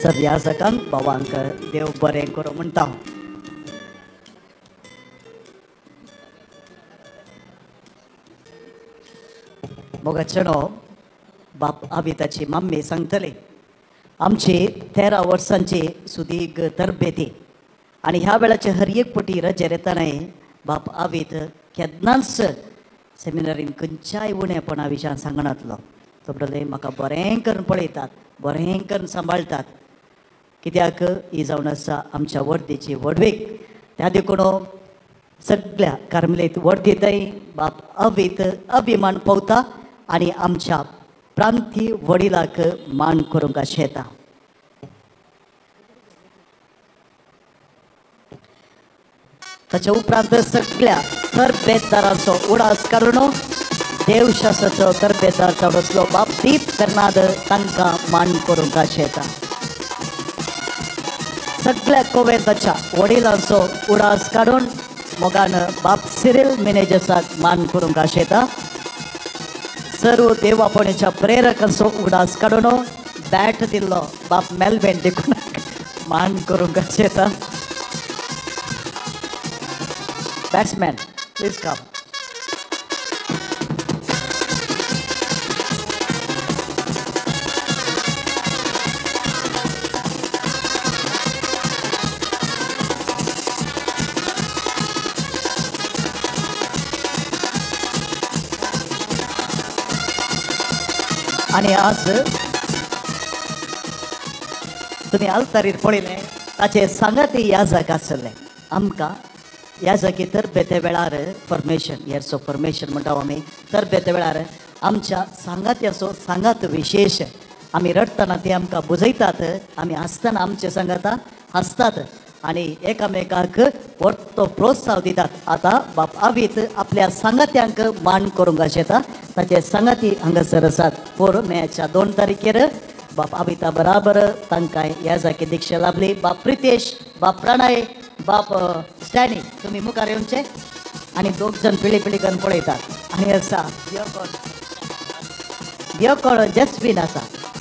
सर ह्या सकाळ भावांक देव बरें करूं म्हणटा. मोगा चेडो बाप आविताची मम्मी सांगतले आमची 13 वर्सांची सुदीग तरबेती आनी ह्या वेळाचे हर एक पटी रजेर येताना बाप आवीत केन्नाच सेमिनारीन खंयच्याय उणेपणा विशयान सांगनातलो. तो म्हणटले म्हाका बरें करून पळयतात, बरें करून सांबाळटात, कित्याक ही जावन आसा आमच्या वर्दीची व्हडवीक. त्या देखून सगळ्या कार्मेलीत वर्दीतय बाप अवीत अभिमान पावता आनी आमच्या प्रांतीय वडिलाक मान करूंक आशेता. ताच्या उपरांत सगळ्या तरबेदारांचो उडास काडून देवशास्त्राचो तरबेदार जावन आसलो बाप दीप कर्नाद तांकां मान करूंक आशेता. सगळ्या कोवेंताच्या वडिलांचो उडास काडून मोगान बाप सिरील मॅनेजर्साक मान करूंक आशेता. सर्व देवापणेच्या प्रेरकांचो उडास काडून बॅट दिल्लो बाप मेलवेन देखून मान करूंक आशेता. Batsman please come. आनी आज तुमी आल्तारीर पळयलें ताचे सांगाती याजक आसले. आमकां याजकी तरबेते वेळार फॉर्मेशन इयर्स ऑफ फॉर्मेशन म्हणटा आमी, तरबेते वेळार आमच्या सांगात्याचो सांगात विशेश. आमी रडटना ते आमकां बुजयतात, आमी हांसतना आमचे सांगाता हांसतात आनी एकामेकाक परतो प्रोत्साह दितात. आतां बाप आवीत आपल्या सांगात्यांक मान करूंक आशेता. ताचे सांगाती हांगासर आसात. 4 मेच्या 2 तारखेर बाप आविता बराबर तांकां ह्या जागी दीक्षा लाभली. बाप प्रितेश, बाप प्रणय, बाप स्टॅनी तुमी मुखार येवचे आनी दोग जण पिळी पिळी करून पळयतात. आनी आसा दियोकोण जस्वीन आसा.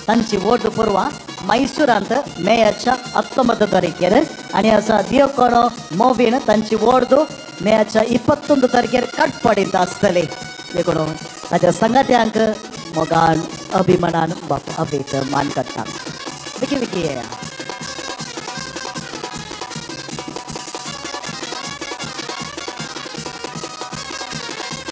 तांची वोट पुरवा मैसुरांत मेयाच्या 19 तारखेर आनी आसा दियोकोणो मोवीन तांची वोर्द मेयाच्या 21 तारखेर काटपाडींत आसतले. देखून ताच्या सांगात्यांक मोगान अभिमानान बाप अभित मान काडटा. बेगी बेगी येया.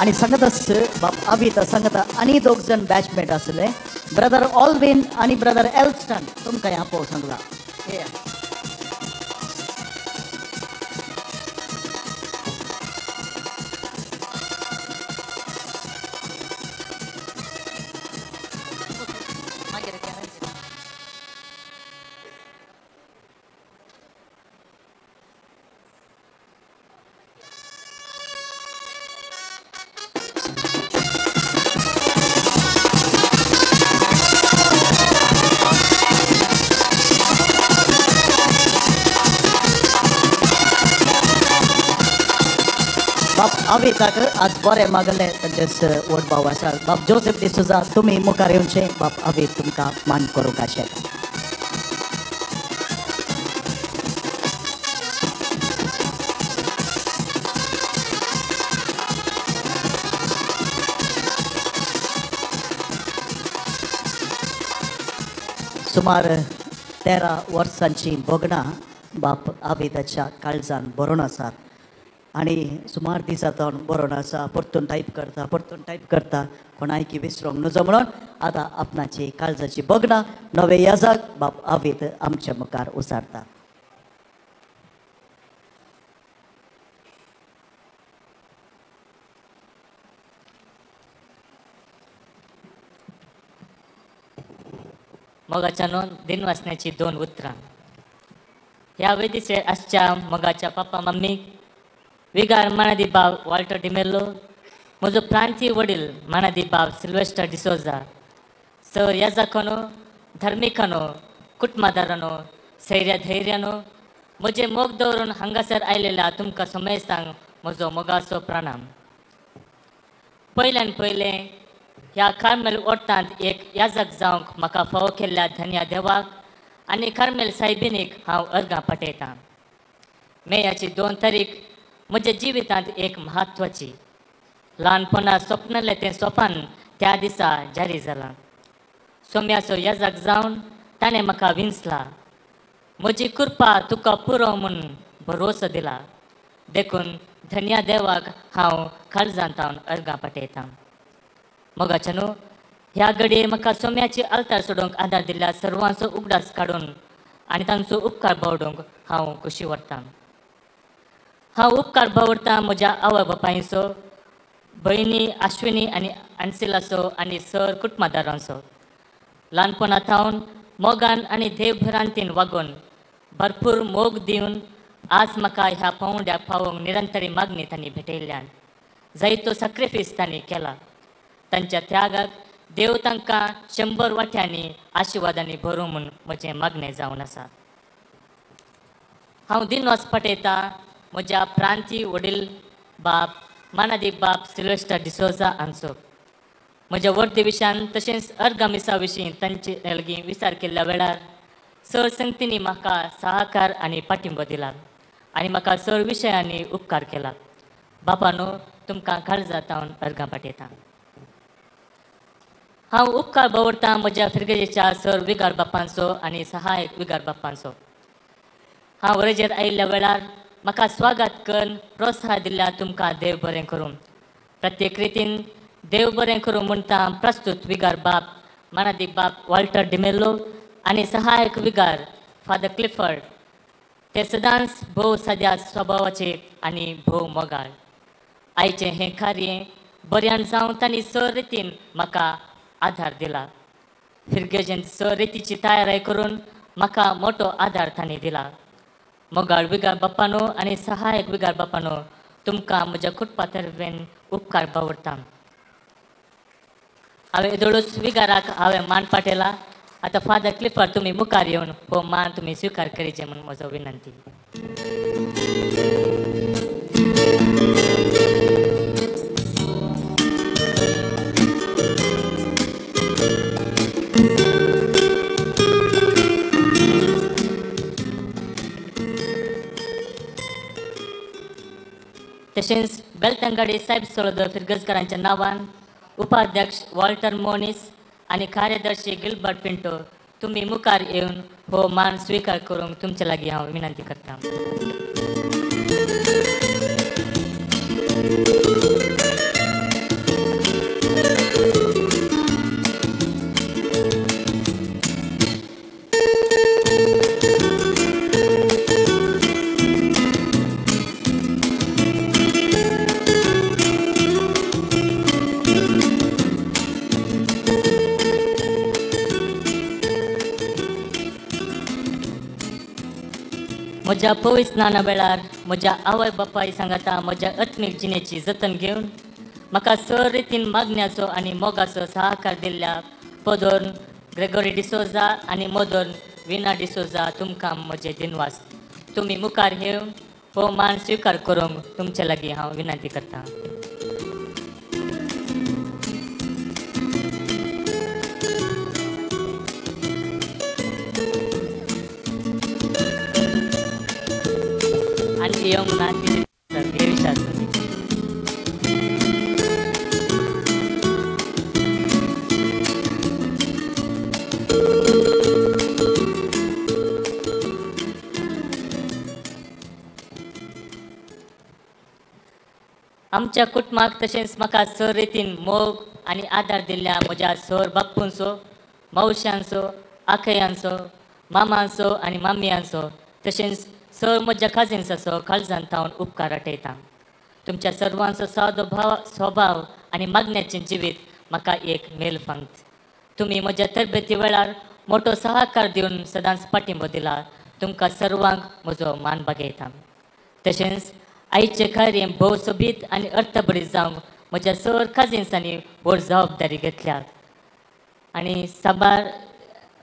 आनी सांगत बाप अभित सांगता आनी दोग जण बॅचमेट आसले, ब्रदर ऑलविन आनी ब्रदर एल्स्टन. तुमकां ह्या पळोवंक सांगला. अविताक आज बरें मागलें तांचेच व्हड भाव आसा बाप जोसेफ डिसोजा. तुमी मुखार येवचे. बाप अवीत तुमकां मान करूंक आशेता. सुमार 13 वर्सांची भोगणां बाप आविताच्या काळजान भरून आसात. आनी सुमार दिसा जावन बरोवन आसा, परतून टायप करता, परतून टायप करता, कोणायकी विसरोंक नजो म्हणून आतां आपणाची काळजाची बगनां नवे याजक बाब आवीत आमच्या मुखार उसारता. मोगाच्या दिनवासण्याची दोन उतरां. ह्या वेदीचेर आसच्या मोगाच्या पापा मम्मीक, विगार मानादी बाब वॉल्टर डिमेल्लो, म्हजो प्रांतीय वडील मानादी बाब सिल्वेस्टर डिसोजा, सर याजाकानो, धर्मिकानो, कुटुंबादारानो, सैर्या धैर्यानो, म्हजे मोग दवरून हांगासर आयलेल्या तुमकां समेस्तांक म्हजो मोगाचो प्रणाम. पयल्यान पयलें ह्या कार्मेल ओर्तांत एक याजक जावंक म्हाका फावो केल्ल्या धन्या देवाक आनी कार्मेल सायबिनीक हांव अर्गां पाठयतां. मेयाची 2 तारीख म्हज्या जिवितांत एक म्हत्वाची. ल्हानपणा स्वप्नलें तें सोपान त्या दिसा जारी जालां. सोम्याचो याजक जावन ताणें म्हाका विंचला. म्हजी कृपा तुका पुरो म्हूण भरवसो दिला. देखून धन्या देवाक हांव काळजांत हांव अर्गां पाठयतां. मोगाच्या न्हू ह्या घडये म्हाका सोम्याची आल्तार सोडूंक आदार दिल्ल्या सर्वांचो उगडास काडून आनी तांचो उपकार बावडूंक हांव खोशी व्हरतां. हांव उपकार बावडटां म्हज्या आवय बापायचो, भयणी आश्विनी आनी अन्सिलाचो आनी सर कुटुंबादारांचो. ल्हानपणा थावन मोगान आनी देवभरांतीन वागोवन भरपूर मोग दिवन आज म्हाका ह्या पावंड्याक पावोवंक निरंतरी मागणी तांणी भेटयल्ल्यान जायतो सॅक्रिफायस तांणी केला. तांच्या त्यागाक देव तांकां 100 वाट्यांनी आशिर्वादांनी भरूं म्हूण म्हजें मागणें जावन आसा. हांव दिनवास पाठयतां म्हज्या प्रांतीय वडील बाब मानादीक बाब सिल्वेस्टर डिसोजा हांचो. म्हज्या वर्दे विशयान तशेंच अर्गामिसा विशीं तांचे लागीं विचार केल्ल्या वेळार सर संगतींनी म्हाका सहाकार आनी पाठिंबो दिला आनी म्हाका सर विशयांनी उपकार केला. बापानो तुमकां काळजांत हांव अर्गां पाठयतां. हांव उपकार बावडटां म्हज्या फिर्गजेच्या सर विगार बापांचो आनी सहायक विगार बापांचो. हांव रजेर आयिल्ल्या वेळार म्हाका स्वागत करून प्रोत्साहन दिल्ल्या तुमकां देव बरें करूं. प्रत्येक रितीन देव बरें करूं म्हणटा प्रस्तुत विगार बाप मानादीक बाप वॉल्टर डिमेल्लो आनी सहायक विगार फादर क्लिफर्ड. ते सदांच भोव साद्या स्वभावाचे आनी भोव मोगाळ. आयचें हें कार्य बऱ्यान जावं तांणी सर रितीन म्हाका आदार दिला. फिर्गजेन सर रितीची तयारी करून म्हाका मोटो आदार तांणी दिला. मोगाळ विगार बापानो आनी सहायक विगार बापानो तुमकां म्हज्या कुटुंबा तर्फेन उपकार बावडटा. हांवें येदोळूच विगाराक हांवें मान पाठयला. आतां फादर क्लिफर्ड तुमी मुखार येवन हो मान तुमी स्विकार करीचे म्हूण म्हजो विनंती. तशेंच बेलतंगाडी साहेब सोळदो फिरगजकारांच्या नांवान उपाध्यक्ष वॉल्टर मोनीस आनी कार्यदर्शी गिलबर्ट पिंटो तुमी मुखार येवन हो मान स्विकार करूंक तुमचे लागीं हांव विनंती करतां. म्हज्या पवित्र स्नाना वेळार म्हज्या आवय बापाय सांगाता म्हज्या आत्मीक जिणेची जतन घेवन म्हाका सर रितीन मागण्याचो आनी मोगाचो सहकार दिल्ल्या पदोर्न ग्रेगोरी डिसोजा आनी मोदोर्न विना डिसोजा तुमकां म्हजे दिनवास. तुमी मुखार येवन हो मान स्विकार करूंक तुमचे लागीं हांव विनंती करतां. आनी येवंक ना देविशास. आमच्या कुटुंबाक तशेंच म्हाका सर रितीन मोग आनी आदार दिल्ल्या म्हज्या सर बाप्पूंचो, मावशांचो, आखयांचो, मामांचो आनी मामयांचो तशेंच सर म्हज्या काजिन्साचो काळजान थावन उपकार आठयता. तुमच्या सर्वांचो सादो भाव स्वभाव आनी मागण्याचें जिवीत म्हाका एक मेल फांत. तुमी म्हज्या तरबेती वेळार मोटो सहाकार दिवन सदांच पाठिंबो दिला. तुमकां सर्वांक म्हजो मान बागयता. तशेंच आयचें कार्य भोव सोबीत आनी अर्थभरीत जावंक म्हज्या सर काजिन्सांनी व्हड जबाबदारी घेतल्या आनी साबार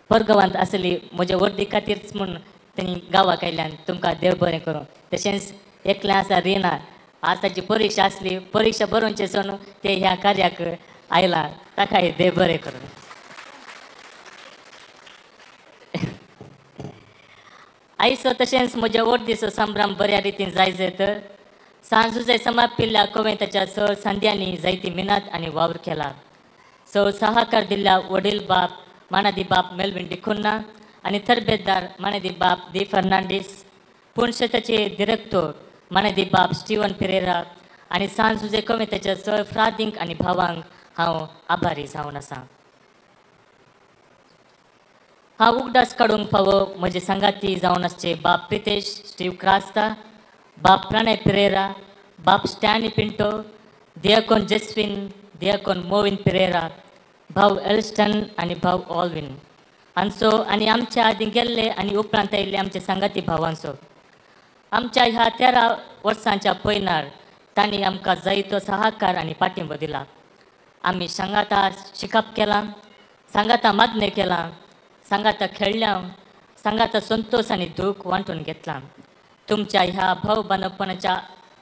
परगांवांत आसली म्हज्या वर्दी खातीरच म्हूण तेणी गांवाक आयल्यान. तुमकां देव बरें करूं. तशेंच एकलें आसा रिना, आज ताची परिक्षा आसली, परिक्षा बरोवचे सोडून ते ह्या कार्याक आयला, ताकाय देव बरें करूं. आयचो तशेंच म्हज्या वर्दीचो संभ्रम बऱ्या रितीन जाय तर सांजुजे समापिल्ल्या कोवेंताच्या सर संध्यांनी जायती मिनात आनी वावर केला. सर सहाकार दिल्ल्या वडील बाप मानादी बाप मेलविन डिकुन्ना आनी तरबेदार मानादी बाप दी फर्नांडीस, पुणशेताचे दिरेक्तोर मानादी बाप स्टिवन पिरेरा आनी सांजुजे कोवेंताच्या सर फ्रादींक आनी भावांक हांव आभारी जावन आसा. हांव उगडास काडूंक फावो म्हजे सांगाती जावन आसचे बाप प्रितेश स्टीव क्रास्ता, बाप प्रणय पिरेरा, बाप स्टॅनी पिंटो, दियाकोन जेस्विन, दियाकोन मोविन पिरेरा, भाव एल्स्टन आनी भाव ऑलविन हांचो आनी आमच्या आदीं गेल्ले आनी उपरांत आयिल्ले आमचे सांगाती भावांचो. आमच्या ह्या 13 वर्सांच्या पयनार तांणी आमकां जायतो सहाकार आनी पाठिंबो दिला. आमी सांगाता शिकप केलां, सांगाता मागणें केलां, सांगाता खेळ्ळ्या, सांगाता संतोश आनी दूख वांटून घेतलां. तुमच्या ह्या भाव बांदपणाच्या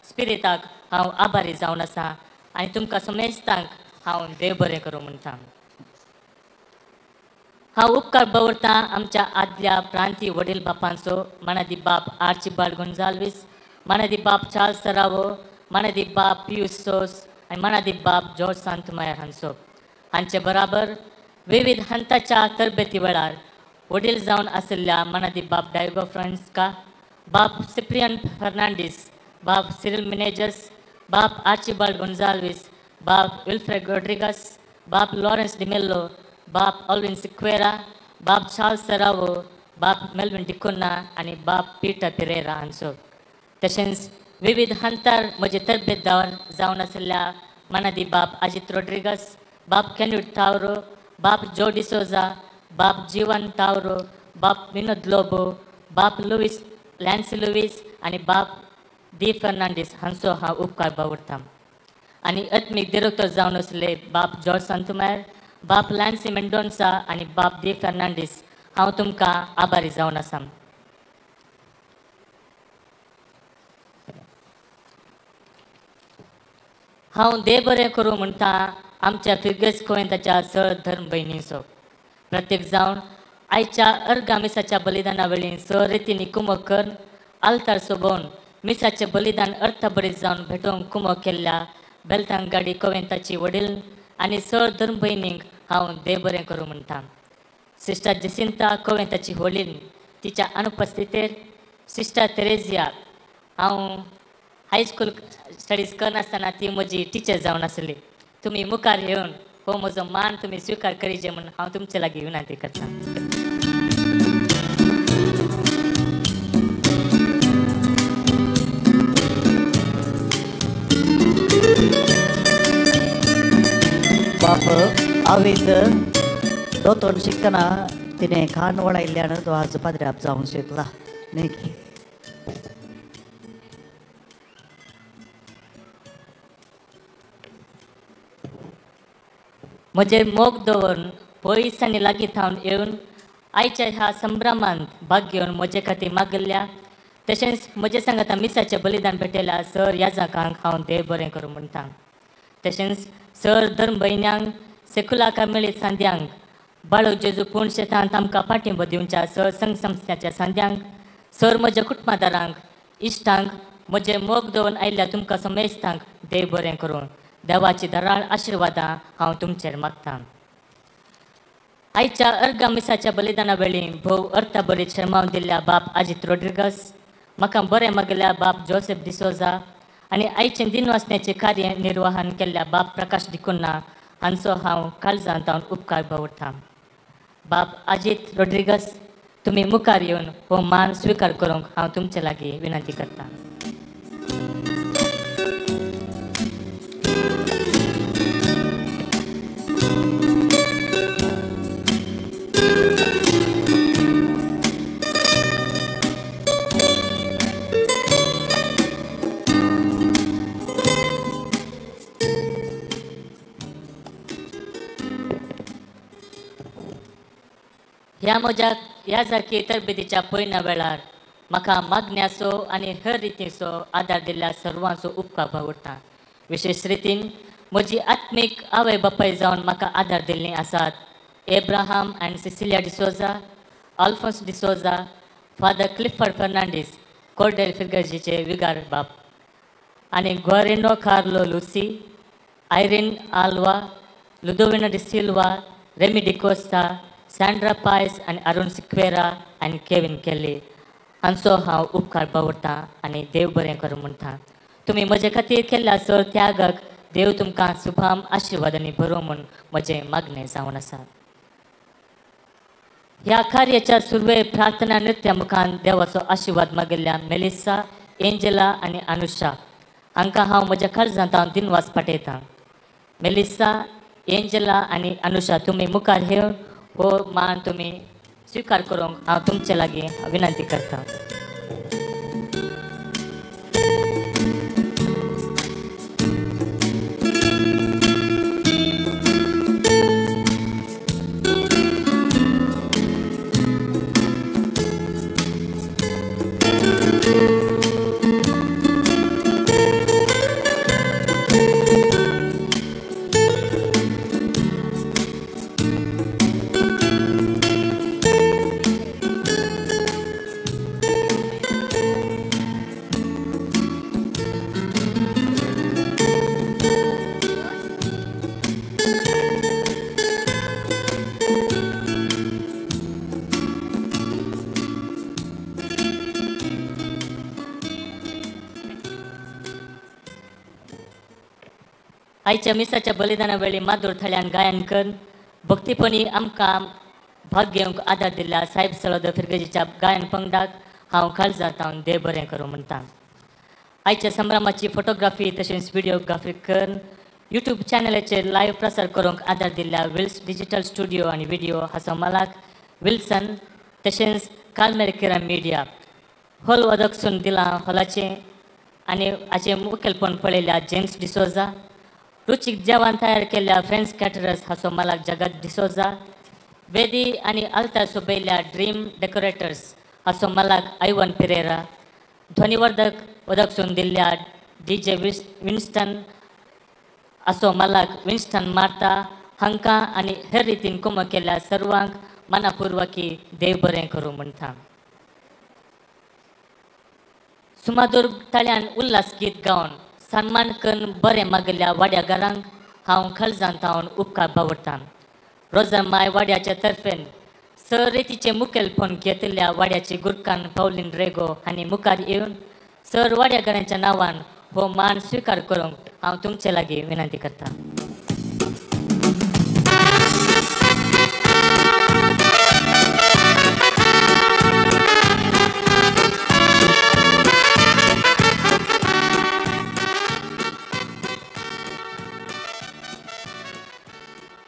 स्पिरिताक हांव आभारी जावन आसा आनी तुमकां समेस्तांक हांव देव बरें करूं म्हणटा. हांव उपकार दवरतां आमच्या आदल्या प्रांती वडील बापांचो, मानादी बाप आर्चिबाल्ड गोंजाल्वीस, मानादी बाप चार्ल्स सरावो, मानादी बाप पियूस सोस आनी मानादी बाप जॉर्ज सांतमायर हांचो. हांचे बराबर विविध हंताच्या तरबेती वेळार वडील जावन आशिल्ल्या मानादी बाप डायगो फ्रांस्का, बाप सिप्रियन फर्नांडीस, बाप सिरिल मिनेजस, बाप आर्चिबाल्ड गोंजाल्वीस, बाप विल्फ्रेड रोड्रिगस, बाप लॉरेन्स डिमेल्लो, बाप ऑलविन सिक्वेरा, बाप चार्ल्स सरावो, बाप मेलविन डिकुन्ना आनी बाप पिटर पिरेरा हांचो. तशेंच विविध हंतार म्हजे तरबेतदार जावन आशिल्ल्या मानादी बाप अजित रोड्रिगस, बाप कॅन्यूट तावरो, बाप जो डिसोजा, बाप जीवन तावरो, बाप विनोद लोबो, बाप लुवीस लॅन्सी लुवीस आनी बाप दी फर्नांडीस हांचो हांव उपकार बावडटा. आनी आत्मीक दिरेक्तर जावन आसले बाप जॉर्ज सांतुमायर, बाप लॅन्सी मेंडोन्सा आनी बाप दी फर्नांडीस हांव तुमकां आभारी जावन आसा. हांव देव बरें करूं म्हणटा आमच्या फिर्गज कोवेंताच्या सर धर्म भयणींचो. प्रत्येक जावन आयच्या अर्गा मिसाच्या बलिदाना वेळी सर रितींनी कुमक करून आल्तार सोबोवन मिसाचें बलिदान अर्थभरीत जावन भेटोवंक कुमक केल्ल्या बेलतांगाडी कोवेंताची वडील आनी सर धर्म भयणींक हांव देव बरें करूं म्हणटा. सिस्टर जेसिंता कोवेंताची वडील तिच्या अनुपस्थितेर सिस्टर तेरेजिया, हांव हायस्कूल स्टडीज करनासतना ती म्हजी टिचर जावन आसली. तुमी मुखार येवन हो म्हजो मान तुमी स्विकार करीचे म्हूण हांव तुमचे लागीं विनंती करता. बाप आवीत दोतोर शिकतना तिणें खाण वळायल्ल्यान तो आज पाद्र्याप जावंक शकला न्ही की. म्हजेर मोग दवरून पयस आनी लागीं थावन येवन आयच्या ह्या संभ्रमांत भाग घेवन म्हजे खातीर मागिल्ल्या तशेंच म्हजे सांगाता मिसाचें बलिदान भेटयल्या सर याजकांक हांव देव बरें करूं म्हणटा. तशेंच सर धर्म भयण्यांक, सेकुला कार्मेलीत सांद्यांक, बाळक जेजू पूण शेतांत आमकां पाठिंबो दिवच्या सर संघ संस्थाच्या सांद्यांक, सर म्हज्या कुटुंबादारांक, इश्टांक, म्हजे मोग दवरून आयिल्ल्या तुमकां समेस्तांक देव बरें करूं. देवाची दराळ आशिर्वादां हांव तुमचेर मागतां. आयच्या अर्गा मिसाच्या बलिदाना वेळी भोव अर्थभरीत शर्मावन दिल्ल्या बाप अजित रोड्रिगस, म्हाका बरें मागिल्ल्या बाप जोसेफ डिसोजा आनी आयचें दिनवासण्याचें कार्य निर्वाहन केल्ल्या बाब प्रकाश डिकुन्ना हांचो हांव काळजांत उपकार बावडटा. बाब अजीत रोड्रिगस, तुमी मुखार येवन हो मान स्विकार करूंक हांव तुमचे लागीं विनंती करतां. ह्या म्हज्या ह्या सारकी तरबेतीच्या पयल्या वेळार म्हाका मागण्याचो आनी हर रितीचो आदार दिल्ल्या सर्वांचो उपकार बावडटा. विशेश रितीन म्हजी आत्मीक आवय बापाय जावन म्हाका आदार दिल्लीं आसात Abraham and Cecilia D'Souza, Alphonse D'Souza, father Clifford Fernandes, Cordel फिर्गर्जीचे विगार बाप आनी Guarino Carlo Lucy, Irene Alva, Ludovina D'Silva, Remy D'Costa, Sandra Paes आनी अरुण सिक्वेरा आनी केविन केली हांचो हांव उपकार बावडटा आनी देव बरें करूं म्हणटा. तुमी म्हजे खातीर केल्ल्या सर त्यागाक देव तुमकां शुभाम आशिर्वादांनी भरूं म्हूण म्हजें मागणें जावन आसा. ह्या कार्याच्या सुरवे प्रार्थना नृत्या मुखान देवाचो आशिर्वाद मागिल्ल्या मेलिसा, एंजला आनी अनुषा हांकां हांव म्हज्या काळजांत हांव दिनवास पाठयतां. मेलिसा, एंजला आनी अनुषा, तुमी मुखार येवन हो मान तुमी स्विकार करूंक हांव तुमचे लागीं विनंती करतां. आयच्या मिसाच्या बलिदाना वेळी माधुर थळ्यान गायन कर भक्तीपणी आमकां भाग घेवंक आदार दिल्ल्या साहेब सळोद फिर्गजीच्या गायन पंगडाक हांव काळजांत हांव देव बरें करूं म्हणटा. आयच्या संभ्रमाची फोटोग्राफी तशेंच व्हिडियोग्राफी कर यूट्यूब चॅनलाचेर लायव्ह प्रसार करूंक आदार दिल्ल्या विल्स डिजिटल स्टुडियो आनी व्हिडियो हाचो मालक विल्सन तशेंच कार्मेल किरण मिडिया हॉल वदकसून दिलां हॉलाचें आनी हाचें मुखेलपण पळयल्या जेम्स डिसोजा, रुचीक जेवण तयार केल्ल्या फ्रेंड्स कॅटरर्स हाचो मालक जगत डिसोजा, वेदी आनी आल्तार सोबयल्ल्या ड्रीम डेकोरेटर्स हाचो मालक आयवन पिरेरा, ध्वनिवर्धक वदकसून दिल्ल्या डी जे विन्स्टन हाचो मालक विन्स्टन मार्ता हांकां आनी हेर रितीन कुमक केल्ल्या सर्वांक मनापुर्वकी देव बरें करूं म्हणटा. सुमादूर ताळ्यान उल्हास गीत गावन सन्मान करून बरें मागिल्ल्या वाड्यागारांक हांव खलजांत हांव उपकार बावडटां. रोजा माय वाड्याच्या तर्फेन सर रितीचें मुखेलपण घेतिल्ल्या वाड्याची गुरकान पावलीन रेगो हांणी मुखार येवन सर वाड्यागारांच्या नांवान हो मान स्विकार करूंक हांव तुमचे लागीं विनंती करतां.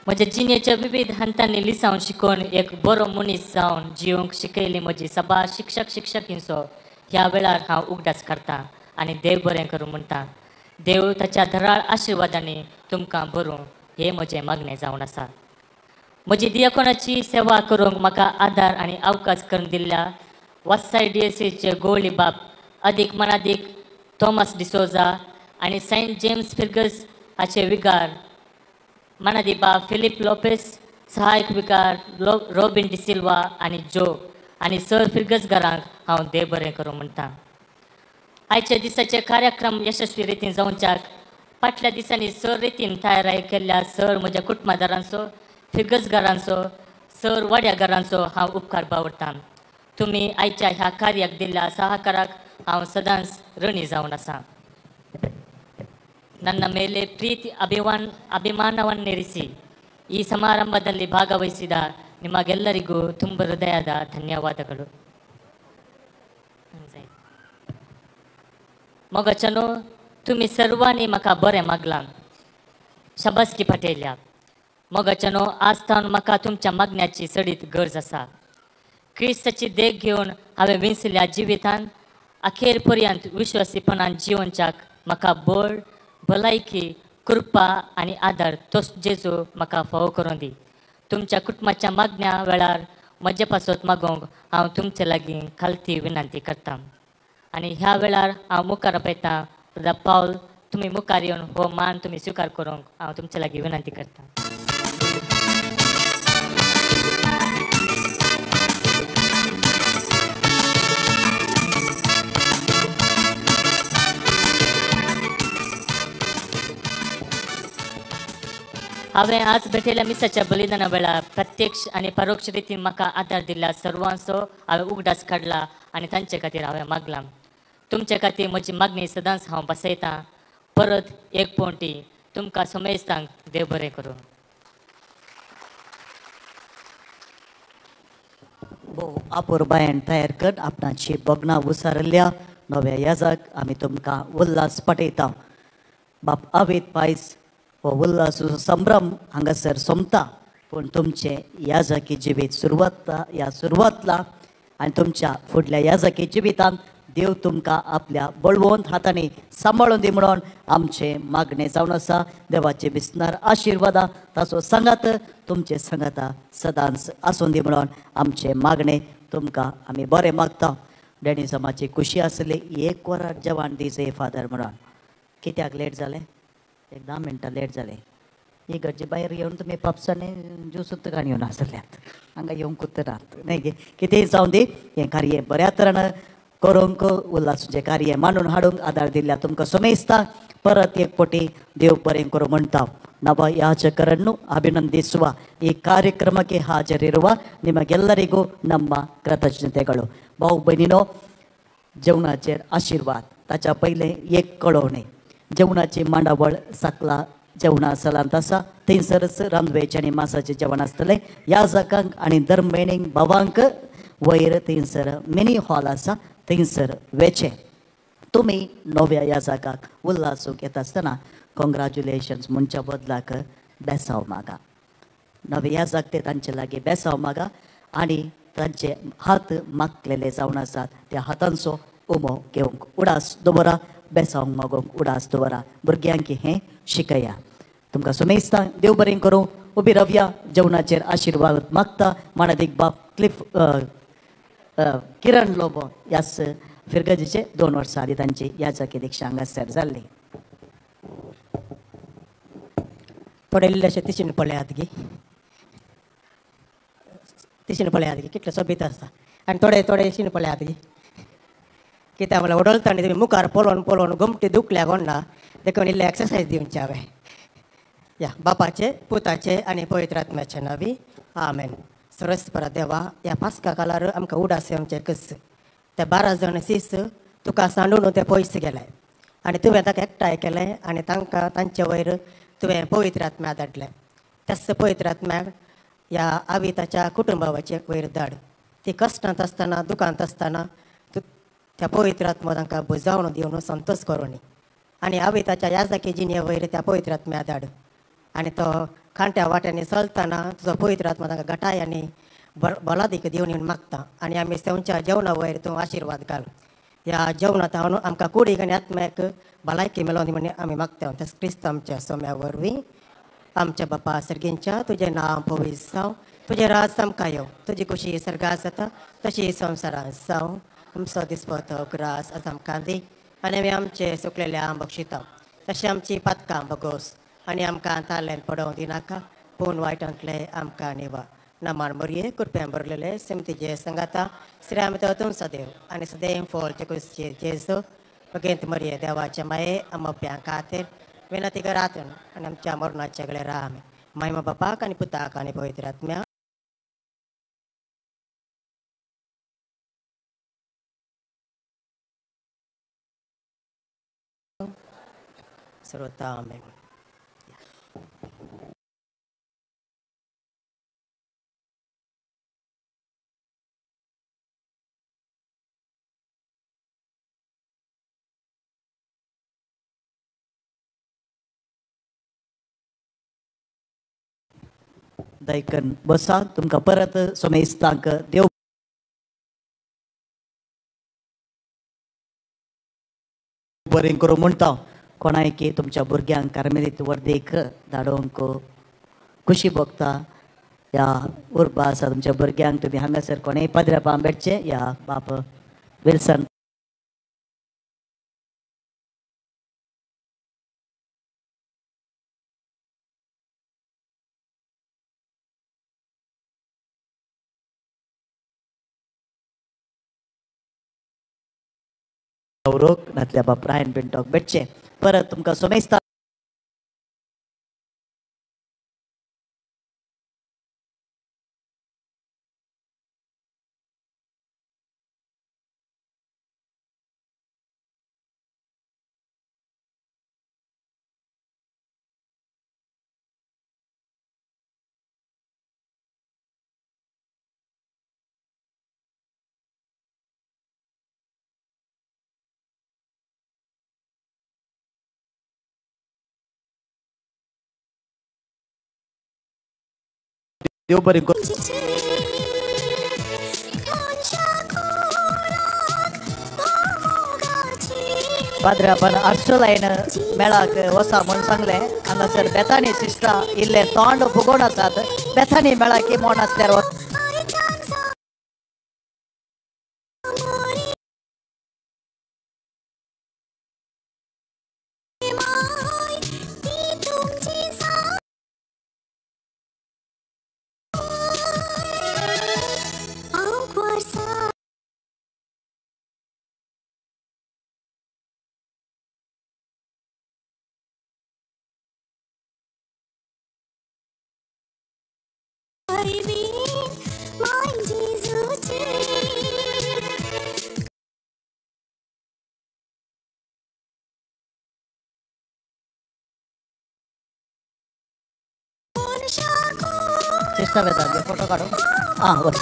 म्हज्या जिणेच्या विविध हंतांनी लिसांव शिकोवन एक बरो मनीस जावन जिवंक शिकयली म्हजी सभा शिक्षक शिक्षकींचो ह्या वेळार हांव उगडास करतां आनी देव बरें करूं म्हणटा. देव ताच्या धराळ आशिर्वादांनी तुमकां भरूं हें म्हजें मागणें जावन आसा. म्हजी दियाकोणाची सेवा करूंक म्हाका आदार आनी अवकाश करून दिल्ल्या वासाय डीएसीचे गोवळी बाप अदीक मनादीक थॉमस डिसोजा आनी सेंट जेम्स फिर्गस हाचे विगार मानादी बाब फिलीप लोपेस, सहायक विकार रॉबीन डिसिल्वा आनी जो आनी सर फिर्गजगारांक हांव देव बरें करूं म्हणटा. आयच्या दिसाचे कार्यक्रम यशस्वी रितीन जावच्याक फाटल्या दिसांनी सर रितीन तयाराय केल्ल्या सर म्हज्या कुटुंबादारांचो, फिर्गजगारांचो, सर वाड्यागारांचो हांव उपकार बावडटां. तुमी आयच्या ह्या कार्याक दिल्ल्या सहकाराक हांव सदांच ऋणी जावन आसा. ನನ್ನ ಮೇಲೆ ಪ್ರೀತಿ ಅಭಿಮಾನವನ್ನಿರಿಸಿ ಈ ಸಮಾರಂಭದಲ್ಲಿ ಭಾಗವಹಿಸಿದ ನಿಮಗೆಲ್ಲರಿಗೂ ತುಂಬ ಹೃದಯದ ಧನ್ಯವಾದಗಳು. मोगाच्यानो तुमी सर्वांनी म्हाका बरें मागलां, शाबासकी पाठयल्या. मोगाच्यानो आज तावन म्हाका तुमच्या मागण्याची चडीत गरज आसा. क्रिस्ताची देख घेवन हांवें विंचल्या जिवितान अखेर पर्यंत विश्वासीपणान जिवनच्याक म्हाका बळ, भलायकी, कृपा आनी आदार तोच जेजू म्हाका फावो करून दी. तुमच्या कुटुंबाच्या मागण्या वेळार म्हजे पासत मागोवंक हांव तुमचे लागीं खालती विनंती करता. आनी ह्या वेळार हांव मुखार आपयतां ब्रदर पावल, तुमी मुखार येवन हो मान तुमी स्विकार करूंक हांव तुमचे लागीं विनंती करता. हांवें आज भेटयल्या मिसाच्या बलिदाना वेळार प्रत्यक्ष आनी परोक्ष रितीन म्हाका आदार दिल्ल्या सर्वांचो हांवें उगडास काडला आनी तांचे खातीर हांवें मागलां. तुमचे खातीर म्हजी मागणी सदांच हांव बसयतां. परत एक पवटी तुमकां समेस्तांक देव बरें करूं. भोव आपुरबायेन तयार कर आपणाची भोगणां उसारिल्ल्या नव्या याजाक आमी तुमकां उल्हास पाठयता. बाप आवेद पायस हो उल्हास संभ्रम हांगासर सोंपता, पूण तुमचें याजकी जिवीत सुरवात ह्या सुरवातला आनी तुमच्या फुडल्या याजकी जिवितांत देव तुमकां आपल्या बळवंत हातांनी सांबाळून दी म्हणून आमचें मागणें जावन आसा. देवाचे विस्नार आशिर्वादा ताचो सांगात तुमचे सांगाता सदांच आसून दी म्हणून आमचें मागणें तुमकां आमी बरें मागता. डॅनी समाची खुशी आसली एक वरार जेवण दिवचें फादर म्हणून. कित्याक लेट जालें? एक 10 मिनटां लेट जालें. ही गरजे भायर येवन तुमी पापसांनी ज्यूस काणी येवन आसल्यात, हांगा येवंक नात न्हय गे. कितेंय जावं दी, हें कार्य बऱ्या तरान करूंक उल्हासाचें कार्य मांडून हाडूंक आदार दिल्ल्या तुमकां समेस्ता परत एक पटी देव बरें करूं म्हणटा. ನವ ಯಾಜಕರನ್ನು ಅಭಿನಂದಿಸುವ ಈ ಕಾರ್ಯಕ್ರಮಕ್ಕೆ ಹಾಜರಿರುವ ನಿಮಗೆಲ್ಲರಿಗೂ ನಮ್ಮ ಕೃತಜ್ಞತೆಗಳು. भाऊ भयणीनो, जेवणाचेर आशिर्वाद ताच्या पयलें एक कळोवणें. जेवणाची मांडावळ सकला जेवणा सलांत आसा, थंयसरच रांदवेचें आनी मासाचें जेवण आसतलें. याजकांक आनी धर्मेणींक भावांक वयर थंयसर मिनी हॉल आसा, थंयसर वेचें. तुमी नव्या याजकाक उल्हासूंक येता आसतना कॉंग्रॅच्युलेशन्स म्हणच्या बदलाक बेसांव मागा. नवे याजक ते तांचे लागीं बेसांव मागा आनी तांचे हात मागलेले जावन आसात त्या हातांचो उमो घेवंक उडास दवरा, बेसांव मागोवंक उडास दवरा. भुरग्यांक हें शिकया. तुमकां सुमेस्ता देव बरें करूं. उबी रावया, जेवणाचेर आशिर्वाद मागता मानादीक बाप क्लिफ किरण लोबो ह्याच फिरगजीचे 2 वर्सां आदीं तांची याजकी दीक्षा हांगासर जाल्ली. थोडे इल्लेशे तिशीन पळयात गी, तिशीन पळयात गी कितले सोबीत आसता. आनी थोडे थोडे शीन पळयात गी, कित्याक म्हणल्यार वडलता आनी तुमी मुखार पळोवन पळोवन गोमटी दुखल्या कोण ना, देखून इल्ले एक्सरसायज दिवची हांवें. या बापाचे, पुताचे आनी पवित्र आत्म्याचे नांवी आमेन. सरस्परा देवा, ह्या पास्का कालार आमकां उडास येवचे कस ते 12 जाण सीस तुका सांडून ते पयस गेले आनी तुवें ताका एकठांय केलें आनी तांकां तांचे वयर तुवें पवित्र आत्म्या धाडलें. त्याच पवित्र आत्म्याक ह्या आविताच्या कुटुंबाचे वयर धाड. ती कश्टांत आसतना, दुखांत आसतना तूं त्या पवित्र आत्मा तांकां बुजावन दिवन संतोश करूं. आनी आविताच्या याजकी जिणे वयर त्या पवित्र आत्म्या धाड आनी तो कांट्या वाट्यांनी चलतना तुजो पवित्र आत्मा तांकां घटाय आनी बलादीक दिवन येवन मागता. आनी आमी सेवच्या जेवणा वयर तूं आशिर्वाद घाल. ह्या जेवणांत आमकां कुडीक आनी आत्म्याक भलायकी मेळोवन दी म्हूण आमी मागता. तशें क्रिस्त आमच्या सोम्या वरवीं. आमच्या बापा सर्गींच्या, तुजें नांव पवित्र जावं, तुजें राज आमकां येवं, तुजी खुशी सर्गांत जाता तशी संवसारांत जावं. आमचो दिसपतो ग्रास आज आमकां दी आनी आमी आमचे सुकलेल्या बक्षिता तशें आमची पातकां बगोस आनी आमकां तालेंत पडोवंक दिनाका, पूण वायटांतले आमकां निवा. नमान मरये कृपयान भरलेले सिमतीचे संगाता श्रीराम तूं सदैव आनी सदैव फोल चकुसचेर जेजू भगेंत मरये देवाचे माये आमप्यां खातीर विनंती करात आनी आमच्या मरणाच्या गळे राम मायमा बापाक आनी पुताक आनी पवित्र आत्म्या. सर्वता आमेन. दायकन बसा तुमकां परत सोमेस्तांक देव बरें करूं म्हणटा. कोणायकी तुमच्या भुरग्यांक कार्मेलीत वर्देक धाडोवंक खुशी भोगता ह्या उर्बा आसा तुमच्या भुरग्यांक. तुमी हांगासर कोणेय पाद्र्या भेटचे या बाप विल्सन नातल्या बाप रायन पिंटोक भेटचे. परत तुमकां सोमेस्ता देव बरें करूं. पाद्रे आपण आर्सोलायन मेळाक वसा म्हूण सांगलें. हांगासर बेतानी सिस्टरा इल्लें तोंड फुगोवन आसात. बेतानी मेळाक मोण आसल्यार चेष्टा वेता फोटो काडूं. आं वच.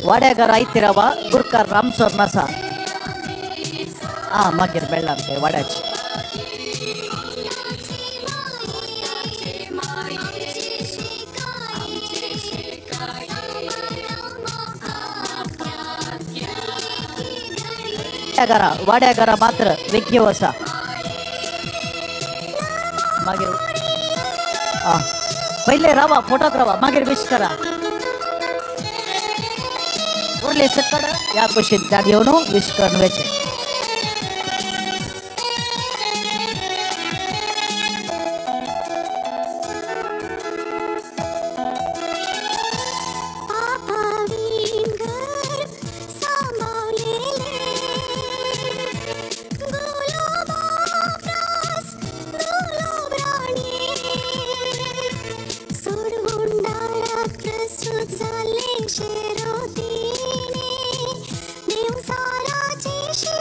वाड्यागर आयतिरावा गुरकार रामसर नासा. आं मागीर मेळ्ळा आमचें वाड्याचें. वाड्या घरा मात्र वेगळ्यो आसा. मागीर पयले रावा फोटोक रावा मागीर विश करा. उरले सकड ह्या कुशींतल्यान येवन विश करून वचें. जाले शेरो तिने देव साराचे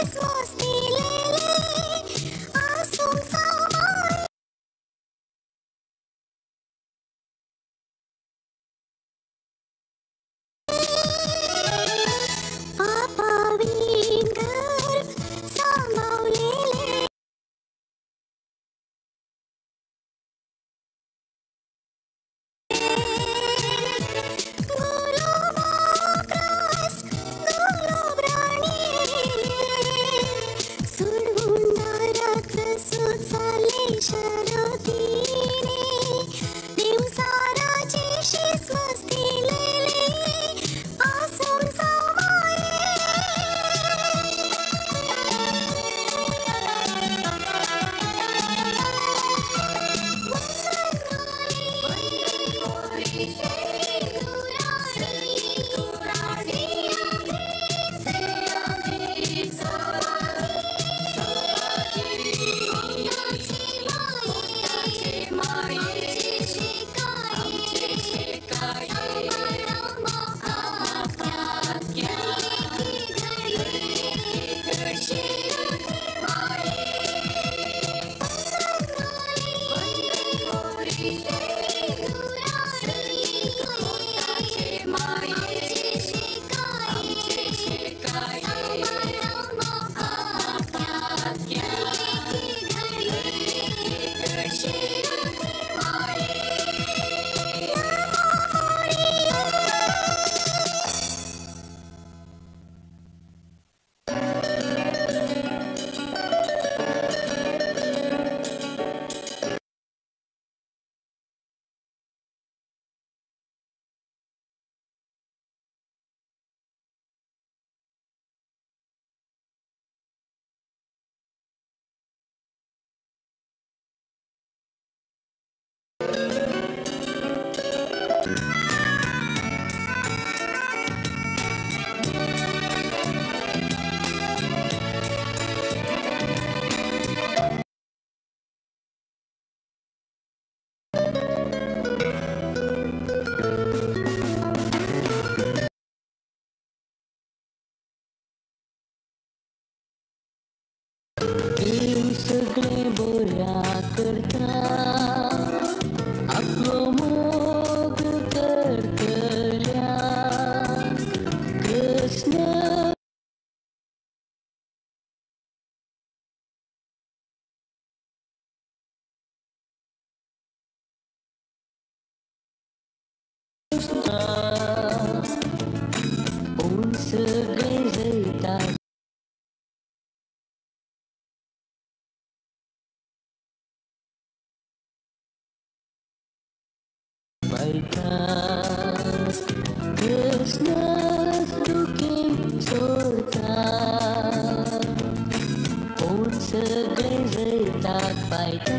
सगळें बऱ्या करता आपलो मोग करतल्या कृष्ण पूण सगळें जैता कृष्ण दुखें सोडता पूण सगळें जैताक पायता.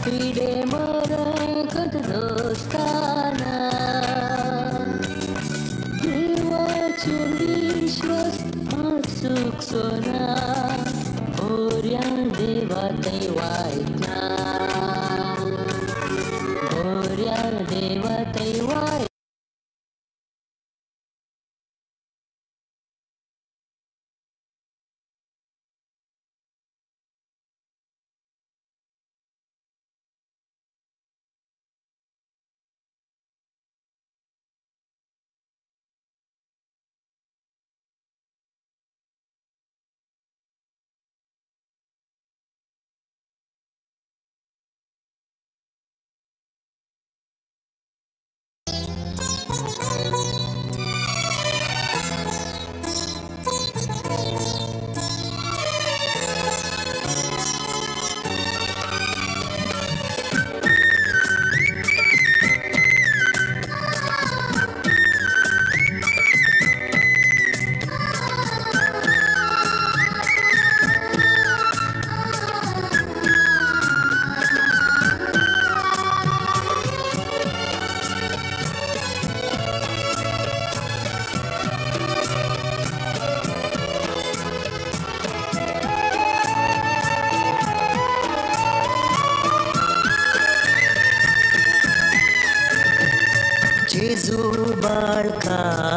पिडे मरकत दोस्ताना देवाचेर विश्वास आसूंक ना बऱ्या देवा थंय वायट ना बऱ्या देवा थंय वायट. जेजू बाळका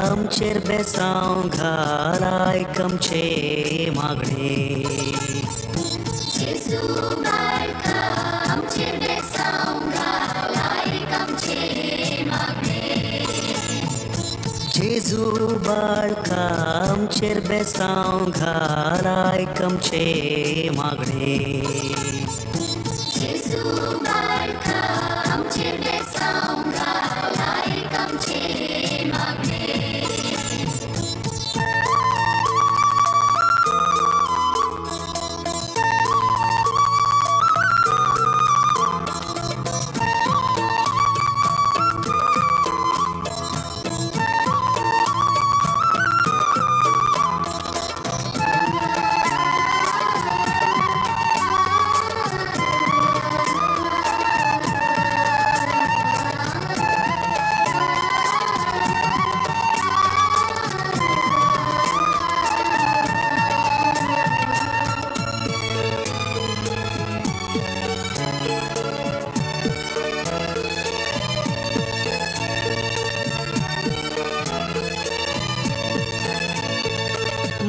आमचेर बेसांव घाल आयक आमचें मागणें. जेजू बाळका आमचेर बेसांव घाल आयक आमचें मागणें. जेजू बाळका आमचेर बेसांव घाल आयक आमचें मागणें. जेजू बाळका आमचेर बेसांव घाल आयक आमचें मागणें.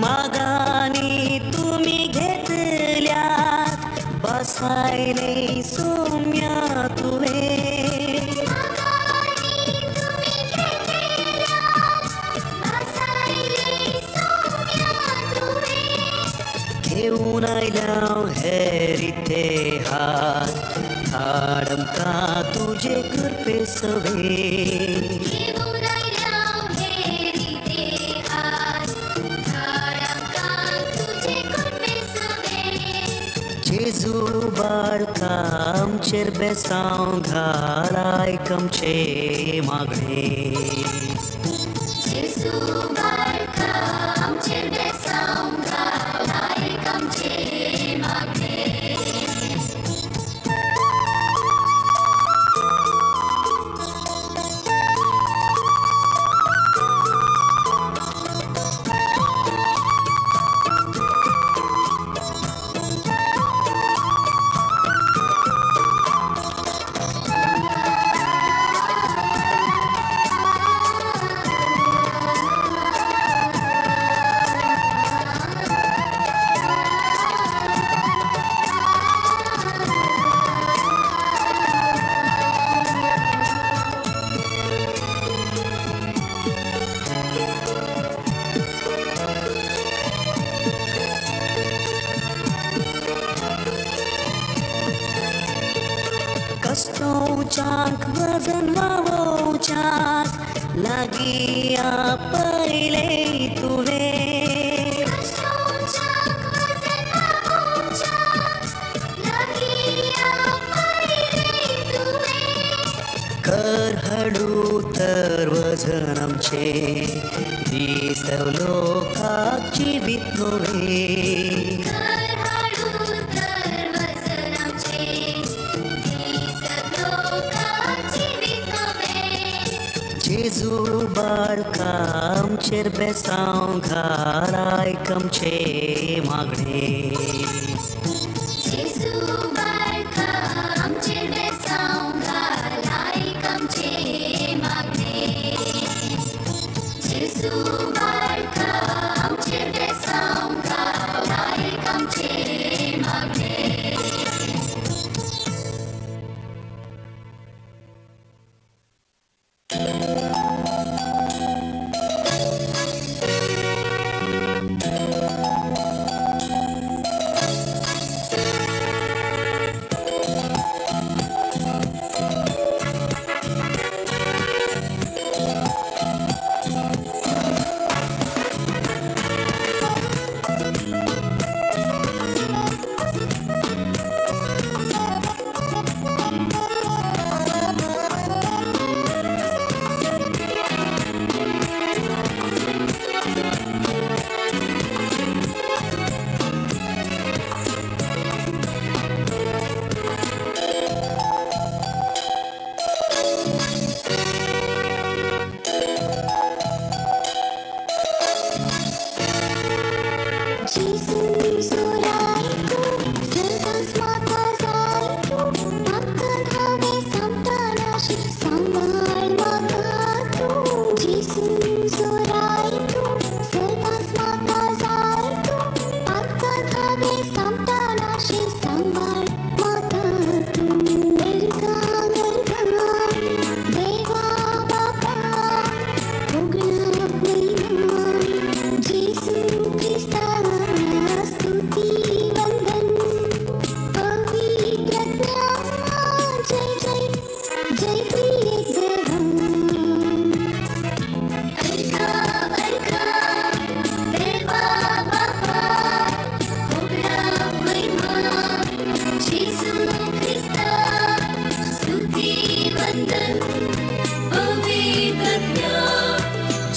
मागानी तुमी घेतल्यात बसायले सोम्या तुवें. घेवन आयल्या हे रिते हात धाड आमकां तुजे कृपे सवे. जेजू बाळका आमचेर बेसांव घाल आयक आमचें मागणें. जेजू बाळका आमचेर बेसांव घाल आयक आमचें मागणें. कश्टोवच्याक वजन वावोवच्याक लागीं आपयले तुवें. कर हळू तर वजन आमचें दी सर्व लोकाक जिवीत नवें. जेजू बाळका आमचेर बेसांव घाल आयक आमचें मागणें. जेजू बाळका आमचेर बेसांव घाल आयक आमचें मागणें. जेजू बाळका आमचेर बेसांव घाल आयक आमचें मागणें.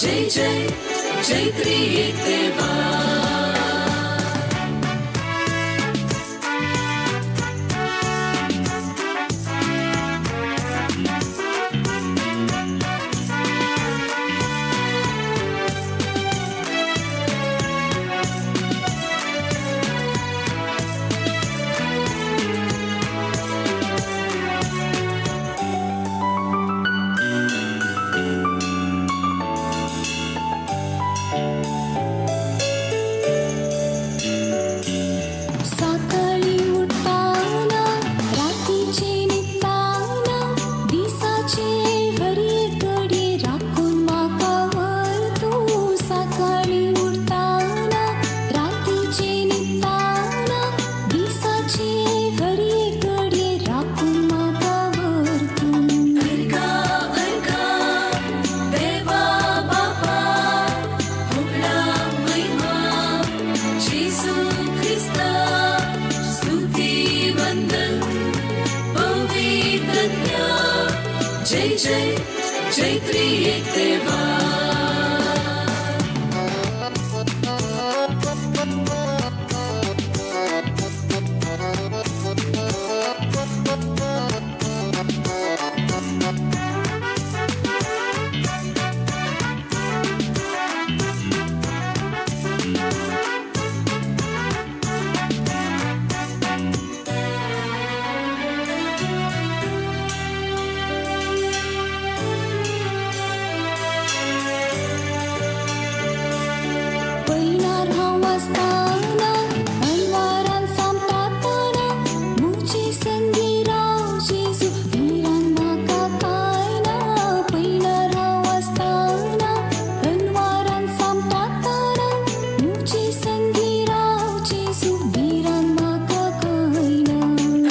जय जय जय त्रिएक देवा. सकाळी उठताना रातीचे न्हिदताना दिसाचे हर घडये राखून म्हाका व्हर तूं. सकाळी उठताना रातीचे न्हिदताना दिसाचे हर घडये राखून म्हाका व्हर तूं. अर्गा अर्गा देवा बापा होगडा महिमा जेसू ख्रिस्ता स्तुती वंदन पवित्रज्ञा जय जय जय त्रिएक देवा. पयणार हांव आसतना अनवारान सांपडटाना म्हजे संगी राव जेजू भिरांत म्हाका कांय ना. पयणार हांव आसतना अनवारान सांपडटाना म्हजे संगी राव जेजू भिरांत म्हाका कांय ना.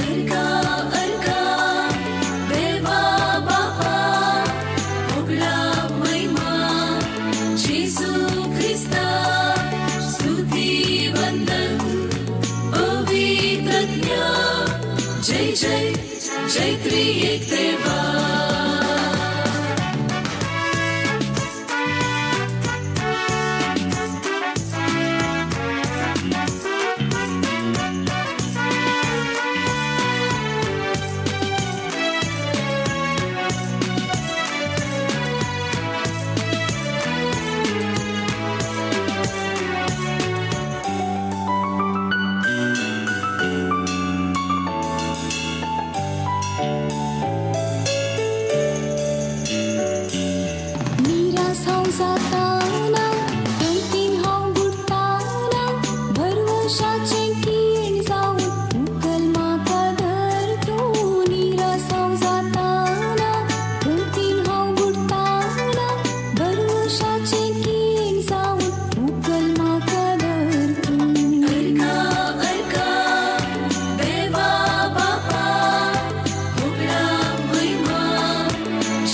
अर्गा अर्गा देवा बापा होगडा महिमा जेसू ख्रिस्ता स्तुती वंदन पवित्रज्ञा जय जय जय त्रिएक देवा. निराश हांव जाताना कंतीन हांव बुडटाना भरवशाचें किण जावन उखल म्हाका धर तूं. निराश हांव जाताना कंतीन हांव बुडटाना भरवशाचें किण जावन उखल म्हाका धर तूं. अर्गा अर्गा देवा बापा होगडा महिमा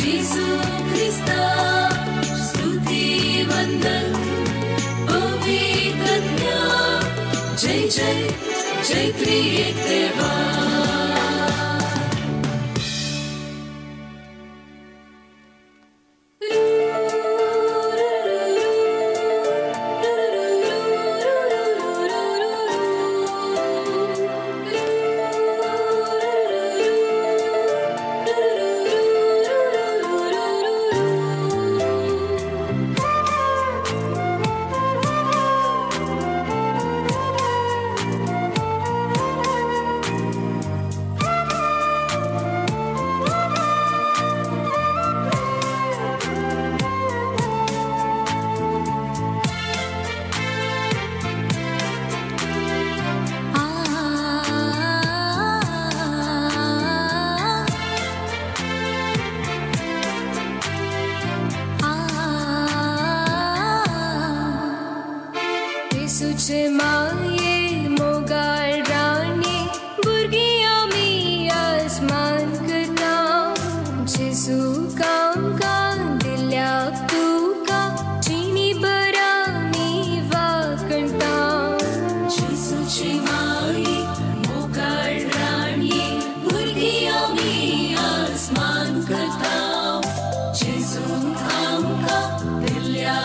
जेसू ख्रिस्ता स्तुती वंदन पवित्रज्ञा जय जय जय त्रिएक देवा. जेसूचे माये मोगाळ राणे भुरगीं आमी आसमान करता. जेजू आमकां दिल्या तुका जिणी बरा आमी वागणटा. जेसूची माये मोगाळ राणे भुरगीं आमी आसमान करता. जेजू आमकां दिल्या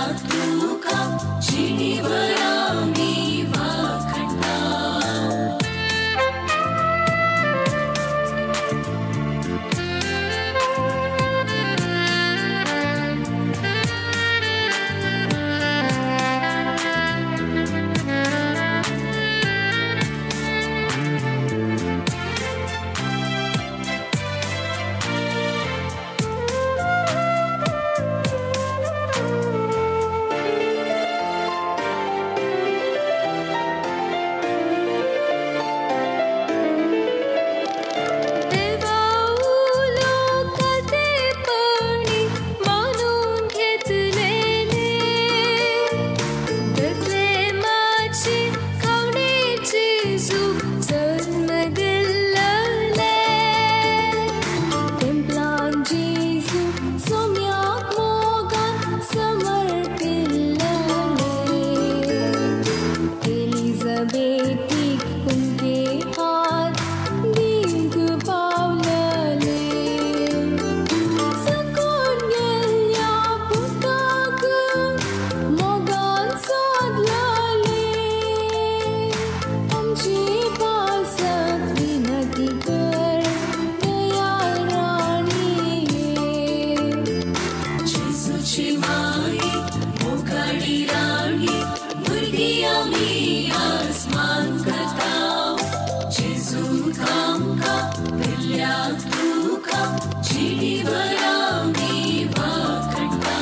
जेजूची माये मोगाळी राणी भुरगीं आमी आसमान करता जेजू आमकां दिल्या तुका जिणेभर आमी वांकडटा.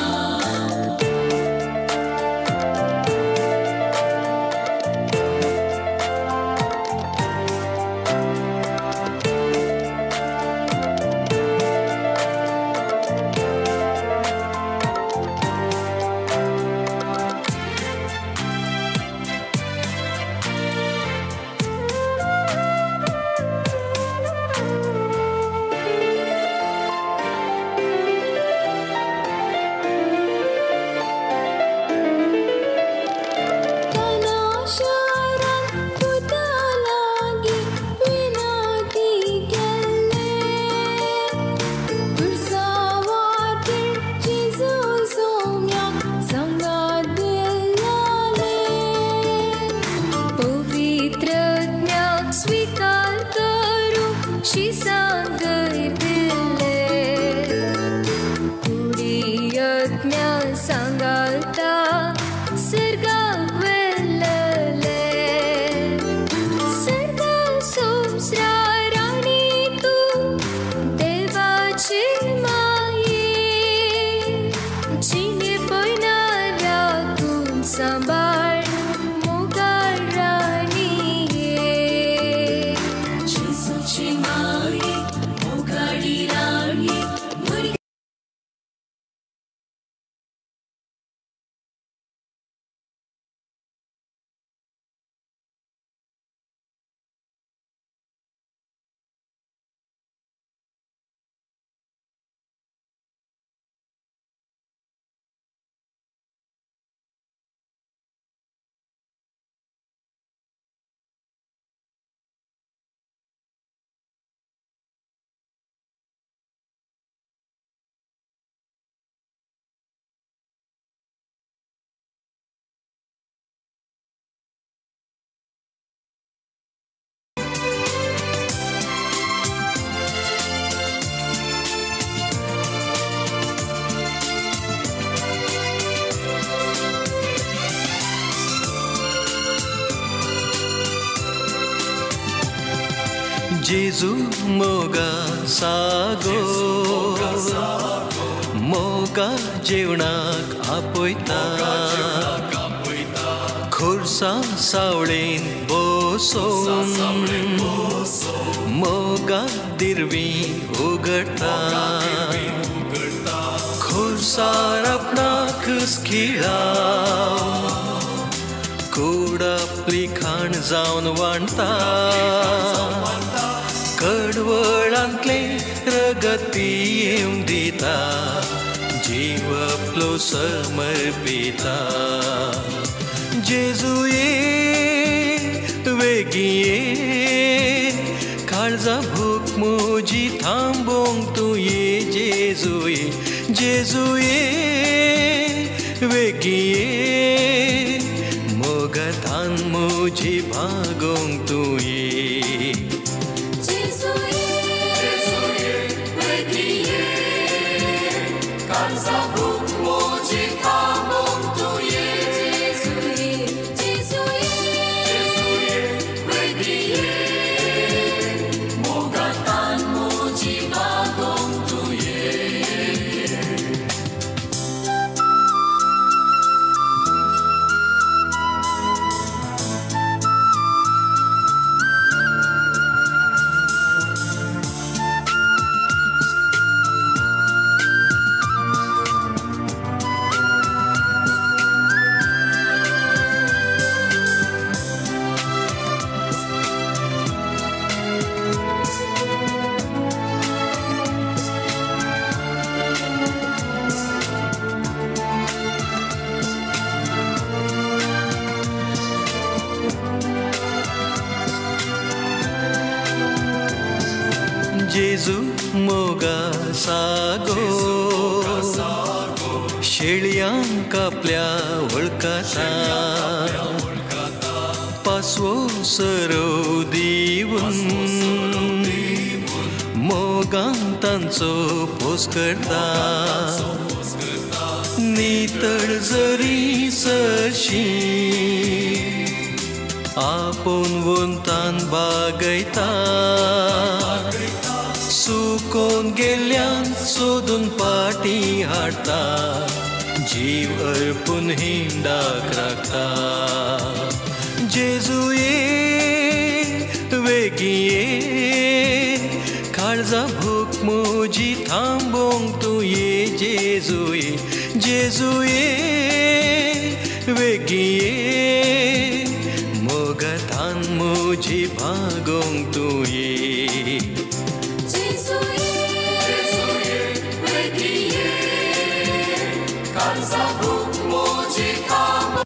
जेजू मोगा सागो मोगा जेवणाक आपयता खुर्सा सावळेन बसोवन मोगा दिरवी उगडता खुर्सार आपणाक खिळा कूड आपली खाण जावन वांटता कडवळांतले रगत येवन दिता जीव आपलो समर्पिता जेजू ये वेगीं ये काळजा भूक म्हजी थांबोवंक तूं ये जेजू ये जेजू ये वेगीं ये मोगतान म्हजी भागोवंक तूं ये. जेजू मोगा सागो शेळयांक आपल्या वळखता पासवो सरो दिवन मोगान तांचो पोस करता नितळ जरी सशी आपोवन वंतान बागयता सुकोन गेल्यान सोदून पाटी हाडटा जीव अर्पून हिंडाक राखता जेजू ये वेगी ये काळजा भूक म्हजी थांबोवंक तूं ये जेजू ये जेजू ये वेगी ये मोगतान म्हजी भागोवंक तूं ये जेजू ये वेगी ये काळजा भूक म्हजी थांबोवंक.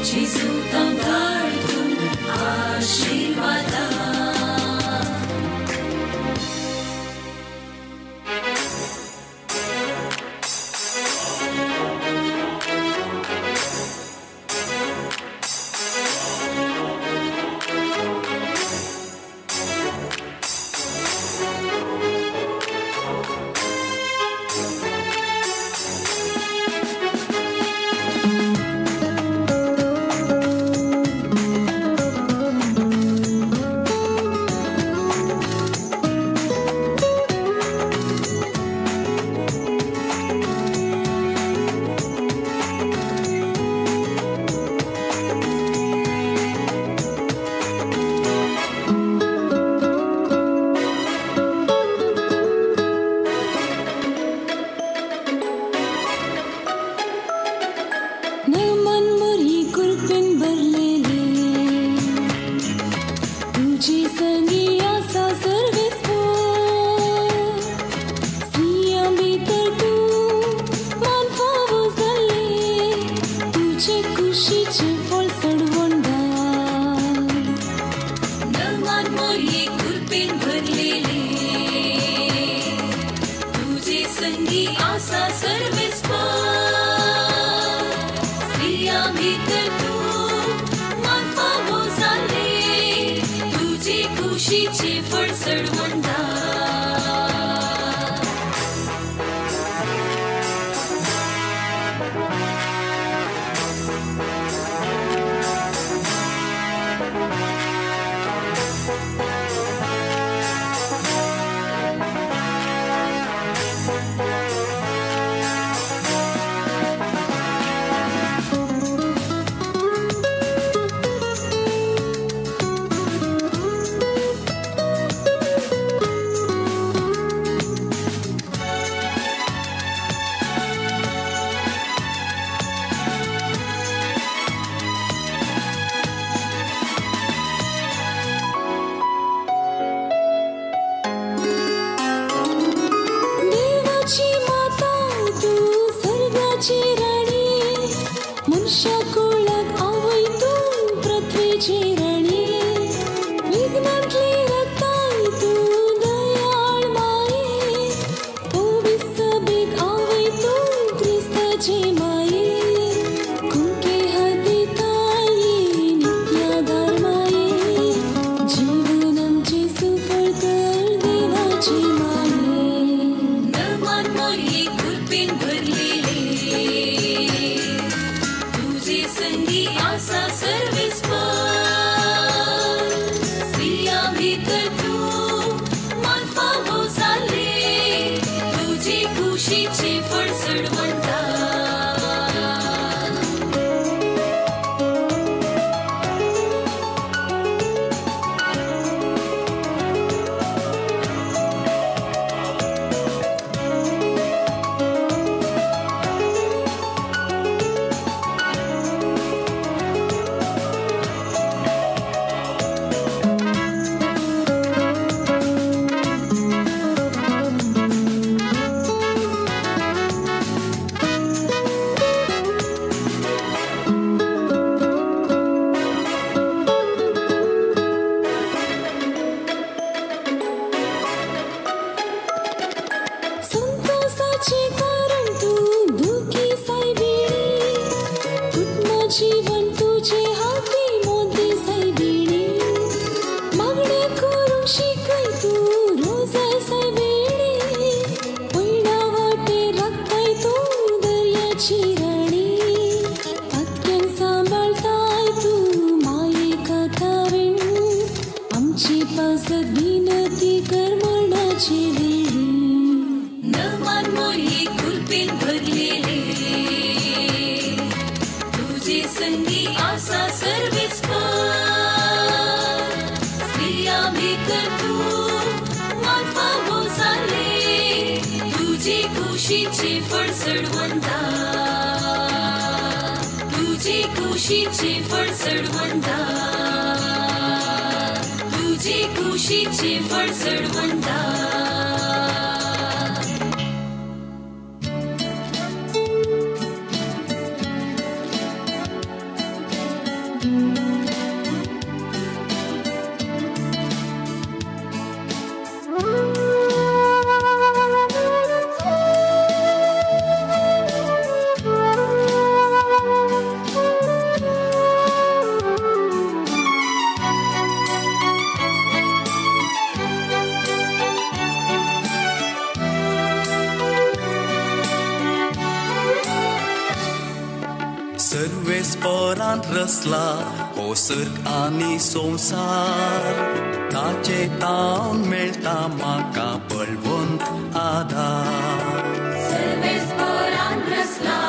जेजू तांकां तूं आशिर्वादा. नमन मोरी कुरपिन भरलेले तुझी संगी आसा सर्वेस्पोर स्त्रियां भितर तूं मान फावो जाल्ले तुजे कुशीचें फळ सडवणदार. नमन मोरी कुरपिन भरलेले तुझे संगी आसा सर्वेस्पोर स्त्रियां भितर तूं मान फावो जाल्ले तुजे कुशीचें फळ सडवणदार. देवाची माता तूं स्वर्गाची राणी मनशा कुळाक आवय तूं पृथ्वीची राणी विघ्नांतली रक्ताय तूं दयाळ माये पवित्र आवय तूं क्रिस्ताची माये कुंके हाती ताई नित्याधार माये जीवन आमचें सुफळ कर देवाची माये. नमन मोरी कुरपिन भरलेले तुझे संगी आसा सर्वेस्पोर स्त्रियां भितर तूं मान फावो जाल्ले तुजे कुशीचें फळ सडवणदार. संतोषाचें कारण तूं दुखी सायबिणी कुटुंब जीवन तुजे हाती मोदी सायबिणी मागणें करूंक शिकय तूं रोजा सायबिणी पयणा वाटेर राखताय तूं दर्याची राणी पातक्यांक सांबाळताय तूं माये कातावीण आमची पासत विनती कर मरणाचे वेळी. नमन मोरी कुरपिन भरलेले तुझे संगी आसा सर्वेस्पोर स्त्रियां भितर तूं मान फावो जाल्ले तुजे कुशीचें फळ सडवणदार. तुजे कुशीचें फळ सडवणदार. तुजे कुशीचें फळ सडवणदार. सर्वेस्परांत रसला हो सर्ग आनी संवसार, ताचे तावन मेळटा म्हाका बळवंत आदार. सर्वेस्परांत रसला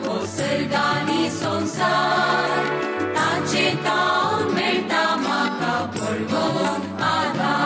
हो सर्ग आनी संवसार, ताचे तावन मेळटा म्हाका बळवंत आदार.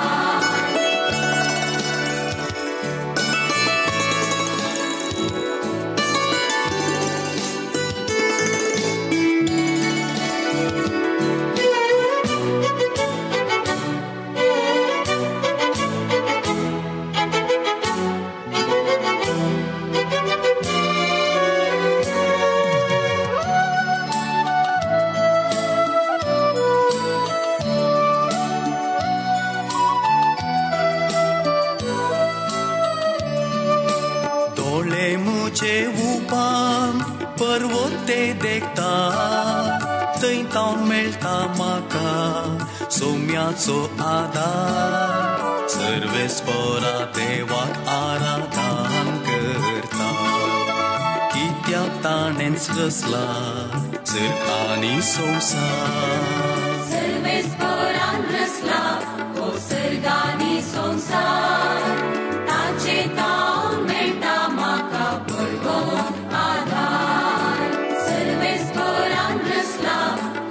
पर्वते देखता थंय तावन मेळटा म्हाका सोम्याचो आदार. सर्वेस्परा देवाक आराधन करता, कित्याक ताणेंच रचला सर्ग आनी संवसार. सर्वेस्परान रचला हो सर्ग आनी संवसार, ताचे तावन मेळटा म्हाका बळवंत आदार. सर्वेस्परान रचला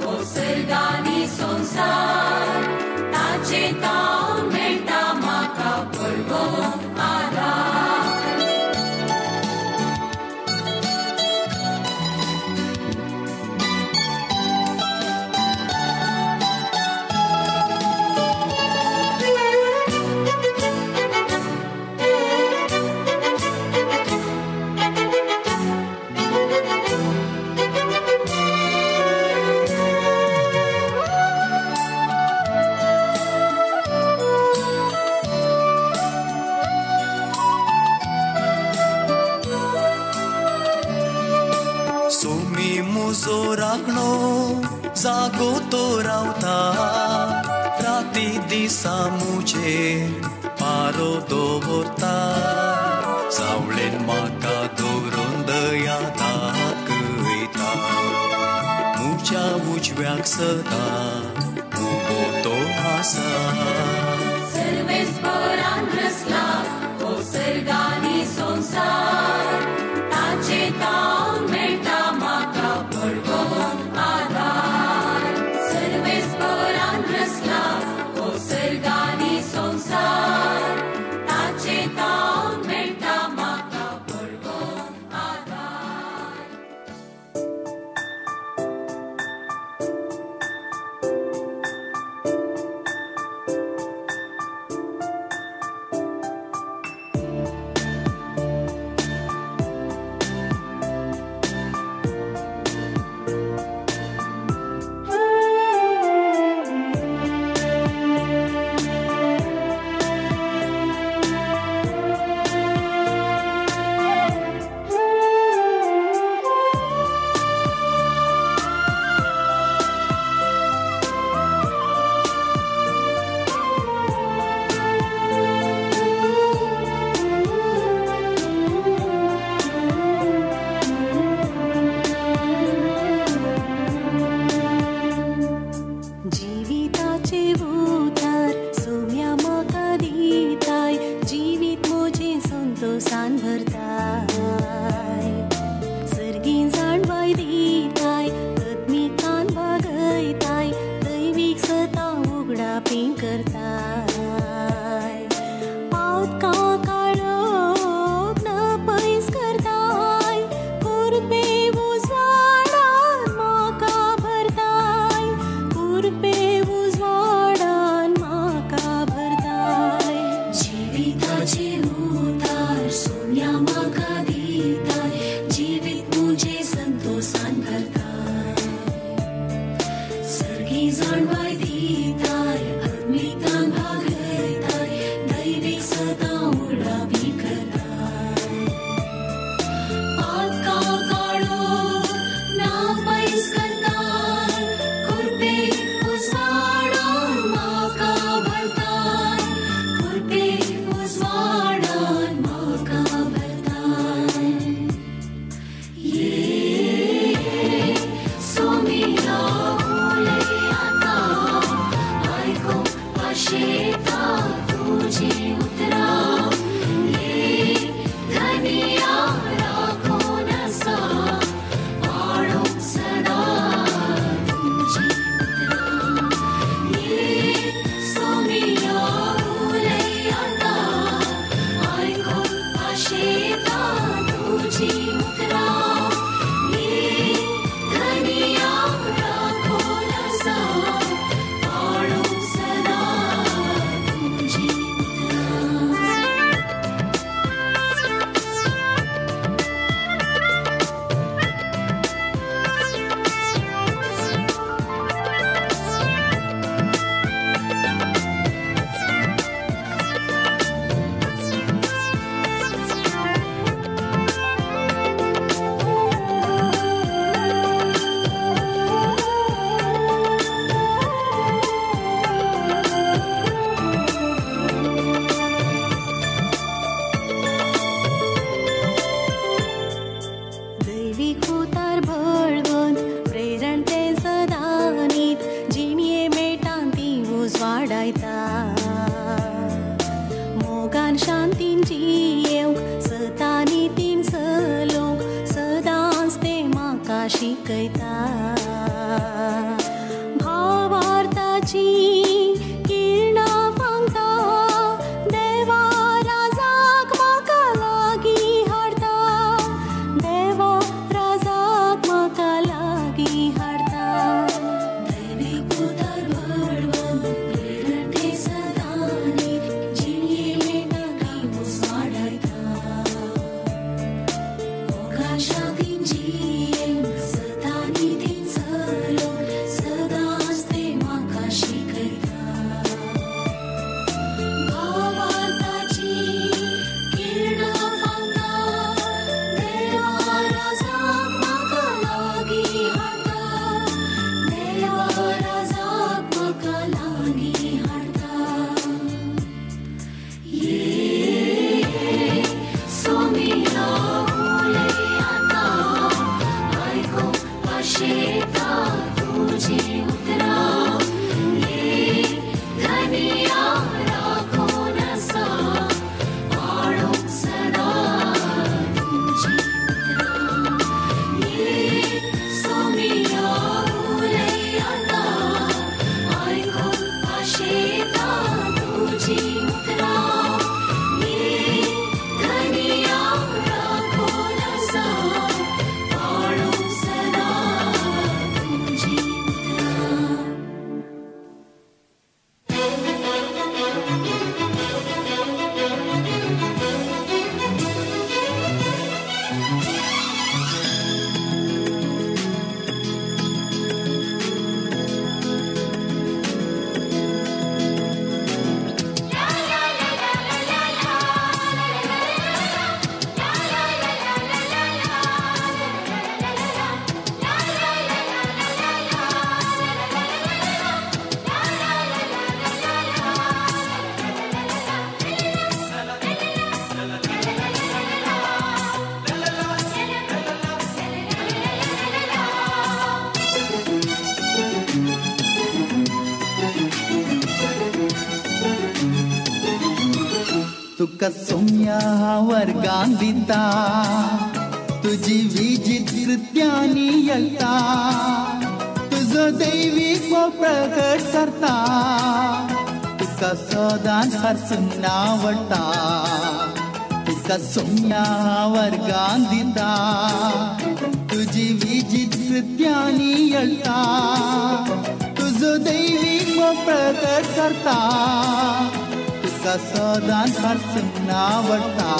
हो सर्ग आनी संवसार, ताचे तावन मेळटा म्हाका बळवंत आदार. राखणो जागो तो रावता, राती दिसा मुजेर पारो दवरता. सावळेन म्हाका दवरून दया दाखयता, मुज्या उजव्याक सदां उबो तो आसा. सर्वेस्परान रचला हो सर्ग आनी संवसार, ताचे तावन मेळटा म्हाका बळवंत आदार. सर्वेस्परान रचला हो सर्ग आनी संवसार, ताचे तावन मेळटा म्हाका बळवंत आदार. जाणवाय दिताय आत्मिकान भागयताय दैवीक सदां उडावी करताय पातकां काडून ना पयस करताय कृपे उजवाडान म्हाका भरताय कृपे उजवाडान म्हाका भरताय ये सोमिया उलयता आयकूंक आशेता तुजी उतरां ये धनिया राखून आसा पाळूंक सदां तुजी उतरां ये सोमिया उलयता आयकूंक आशेता तुजी उतरां ये धनिया राखून आसा पाळूंक सदां तुजी उतरां. दैवीक उतार बळवंत प्रेरण तें सदांनीत जिणये मेटान ती उजवाडायता मोगान शांतीन जियेवंक सतानी तीन चलोवंक सदांच तें म्हाका शिकयता भावार्थाची किरणां फांकता देवा राजाक म्हाका लागीं हाडटा देवा राजाक म्हाका लागीं हाडटा दैवीक उतार बळवंत प्रेरण तें सदांनीत जिणये मेटान ती उजवाडायता मोगान शांतीन जियेवंक सदांनी तीन चलोवंक सदांच तें म्हाका शिकयता भावार्थाची किरणां फांकता देवा राजाक म्हाका लागीं हाडटा देवा राजाक म्हाका लागीं हाडटा ये सोमिया उलयता आयकूंक आशेता तुजी उतरां ये धनिया राखून आसा पाळूंक सदां तुजी उतरां ये सोमिया उलयता आयकूंक आशेता तुजी उतरां ये धनिया राखून आसा पाळूंक सदां तुजी उतरां. तुका सोम्या वर्गान दिता तुजी विजीत कृत्यांनी येता तुजो दैवीक प्रकट करता तुका सदांच हरसून आवडटा तुका सोम्या वर्गान दिता तुजी विजीत कृत्यांनी येता तुजो दैवीक प्रकट करता तुका सदांच हरसून आवडटा.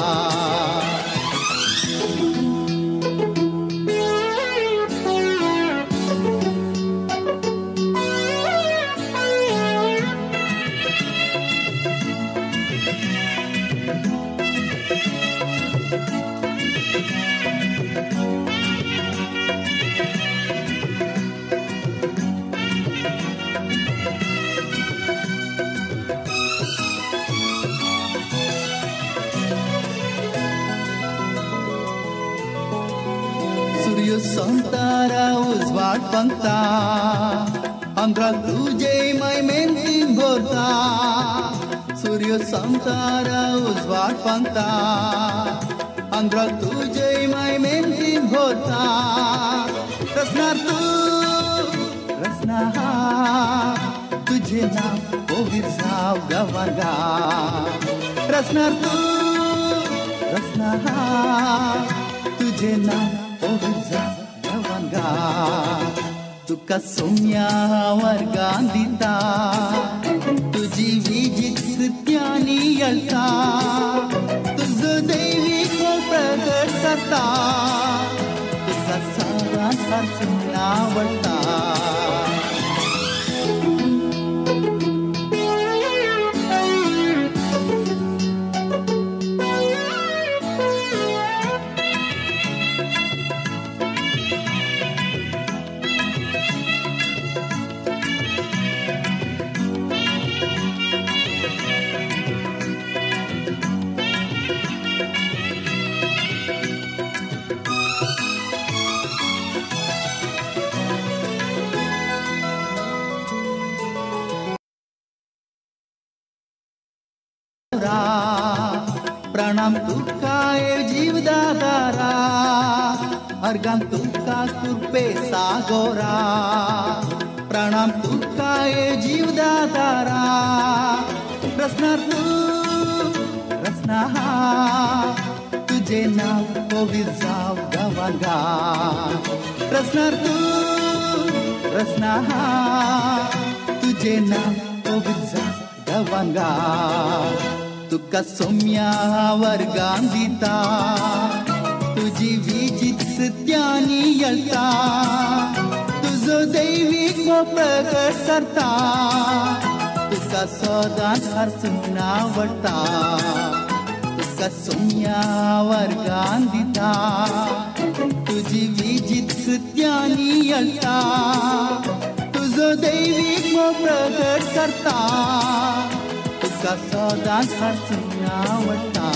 उजवाड फांगता अंधराक तुजे मैमेंतीन भरता सूर्य संवसारा उजवाड फांगता अंधराक तुजे मैमेंतीन भरता रसना तूं रसना तुझे नाव कोवीर जाव गावांगा रसना तूं रसना तुझे नाव कोवीर जाव गावांगा तुका सोम्या वर्गां दिता तुजी विजीत कृत्यांनी यळटा तुजो दैवीक प्रगट जाता तुका सदांच हरसून आवडटा. प्रणाम तुका जीवदादारा अर्गां तुका कृपे सागोरा प्रणाम तुका जीवदादारा रसना तूं रसना तुझे नाव कोवीर जाव गावांगा रसना तूं रसना तुझे नाव कोवीर जाव गावांगा तुका सोम्या वर्गां दिता तुजी विजीत कृत्यांनी यळटा तुजो दैवीक प्रगट करता तुका सदांच हरसून आवडटा तुका सोम्या वर्गां दिता तुजी विजीत कृत्यांनी यळटा तुजो दैवीक प्रगट करता तुका सदांच हरसून आवडटा.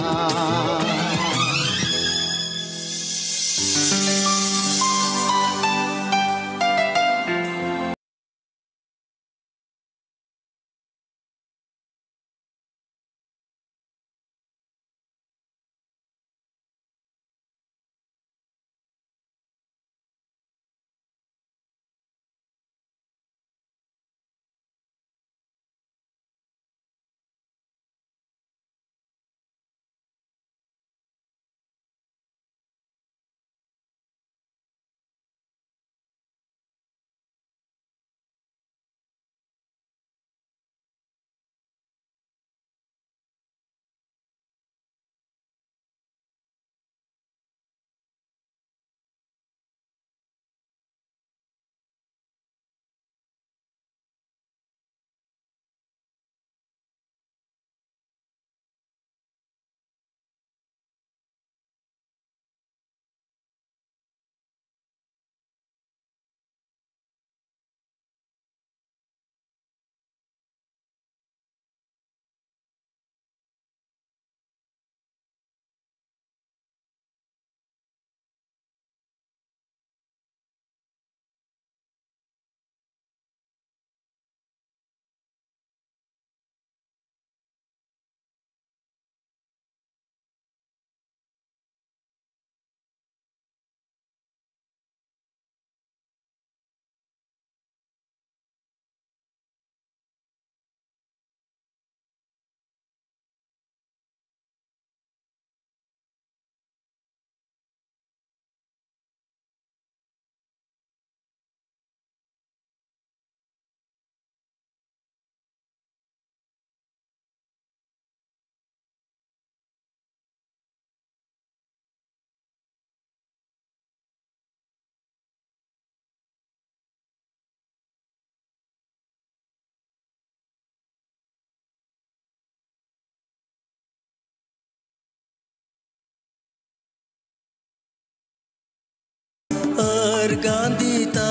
अर्गां दिता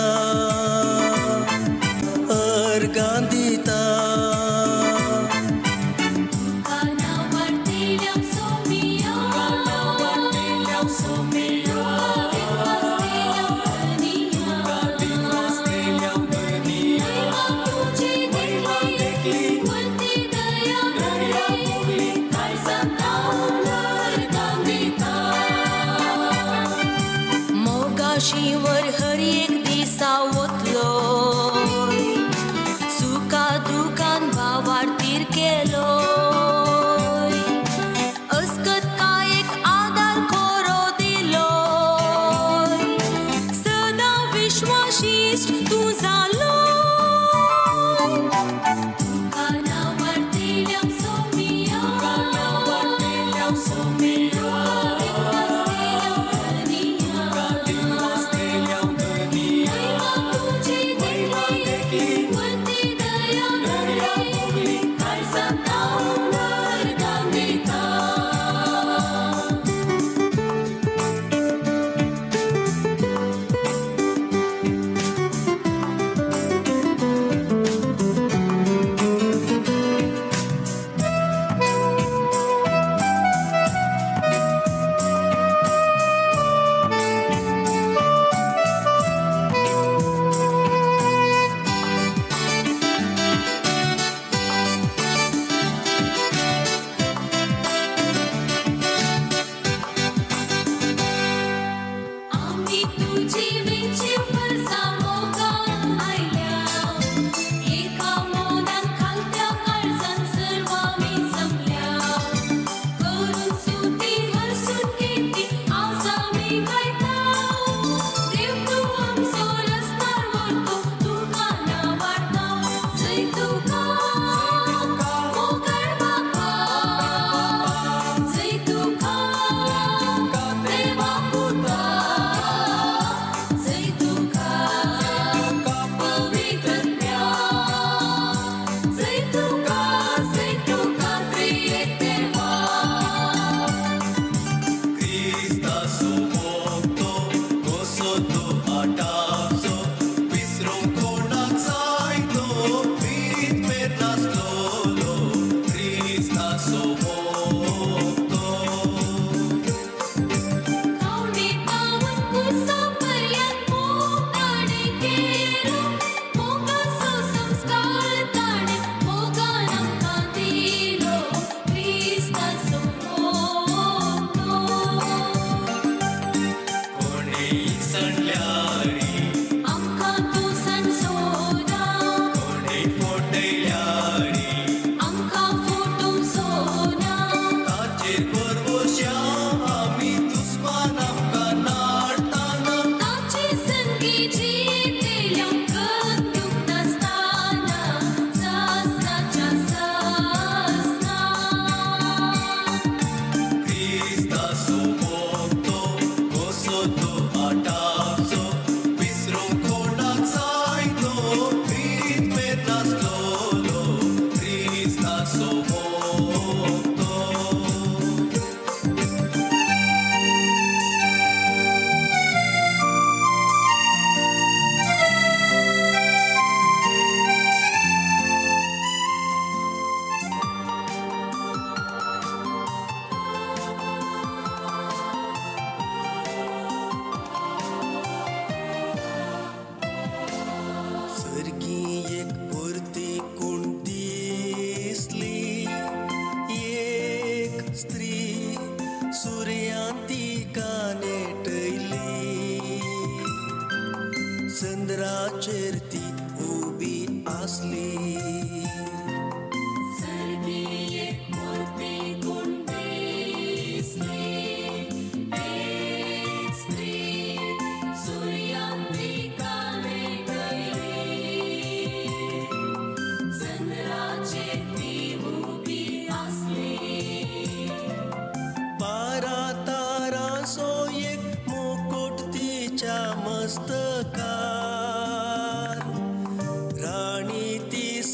अर्गां दिता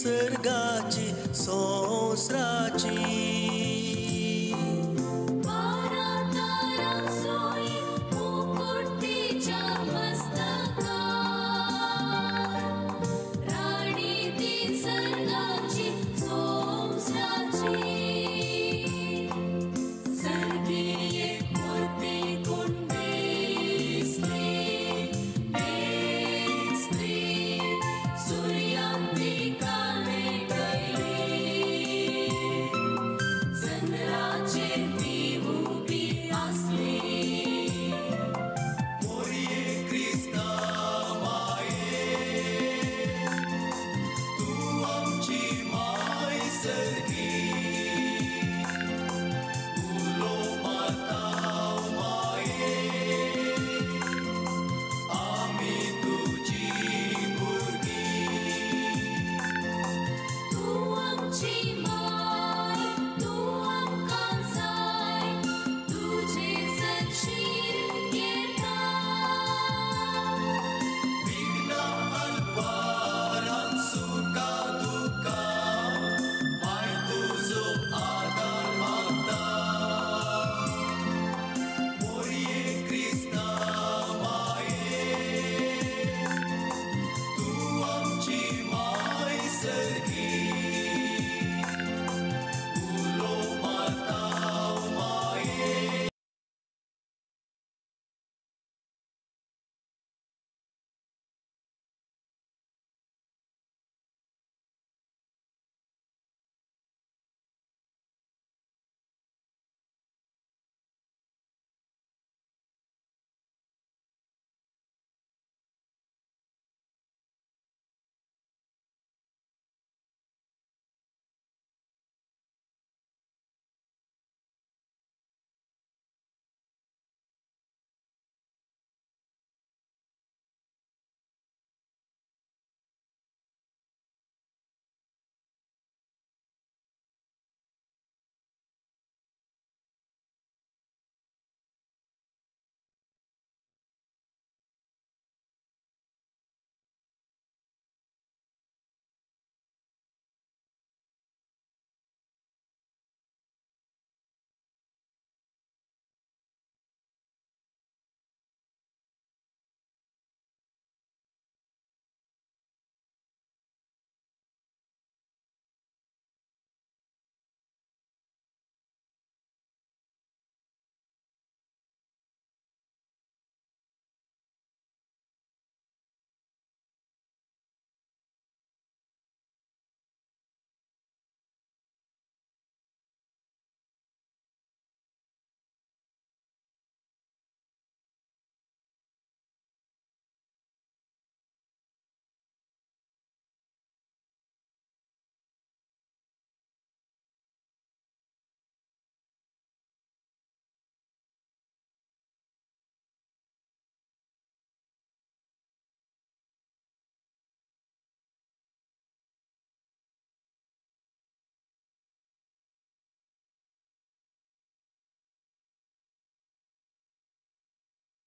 सर्गाची संवसाराची.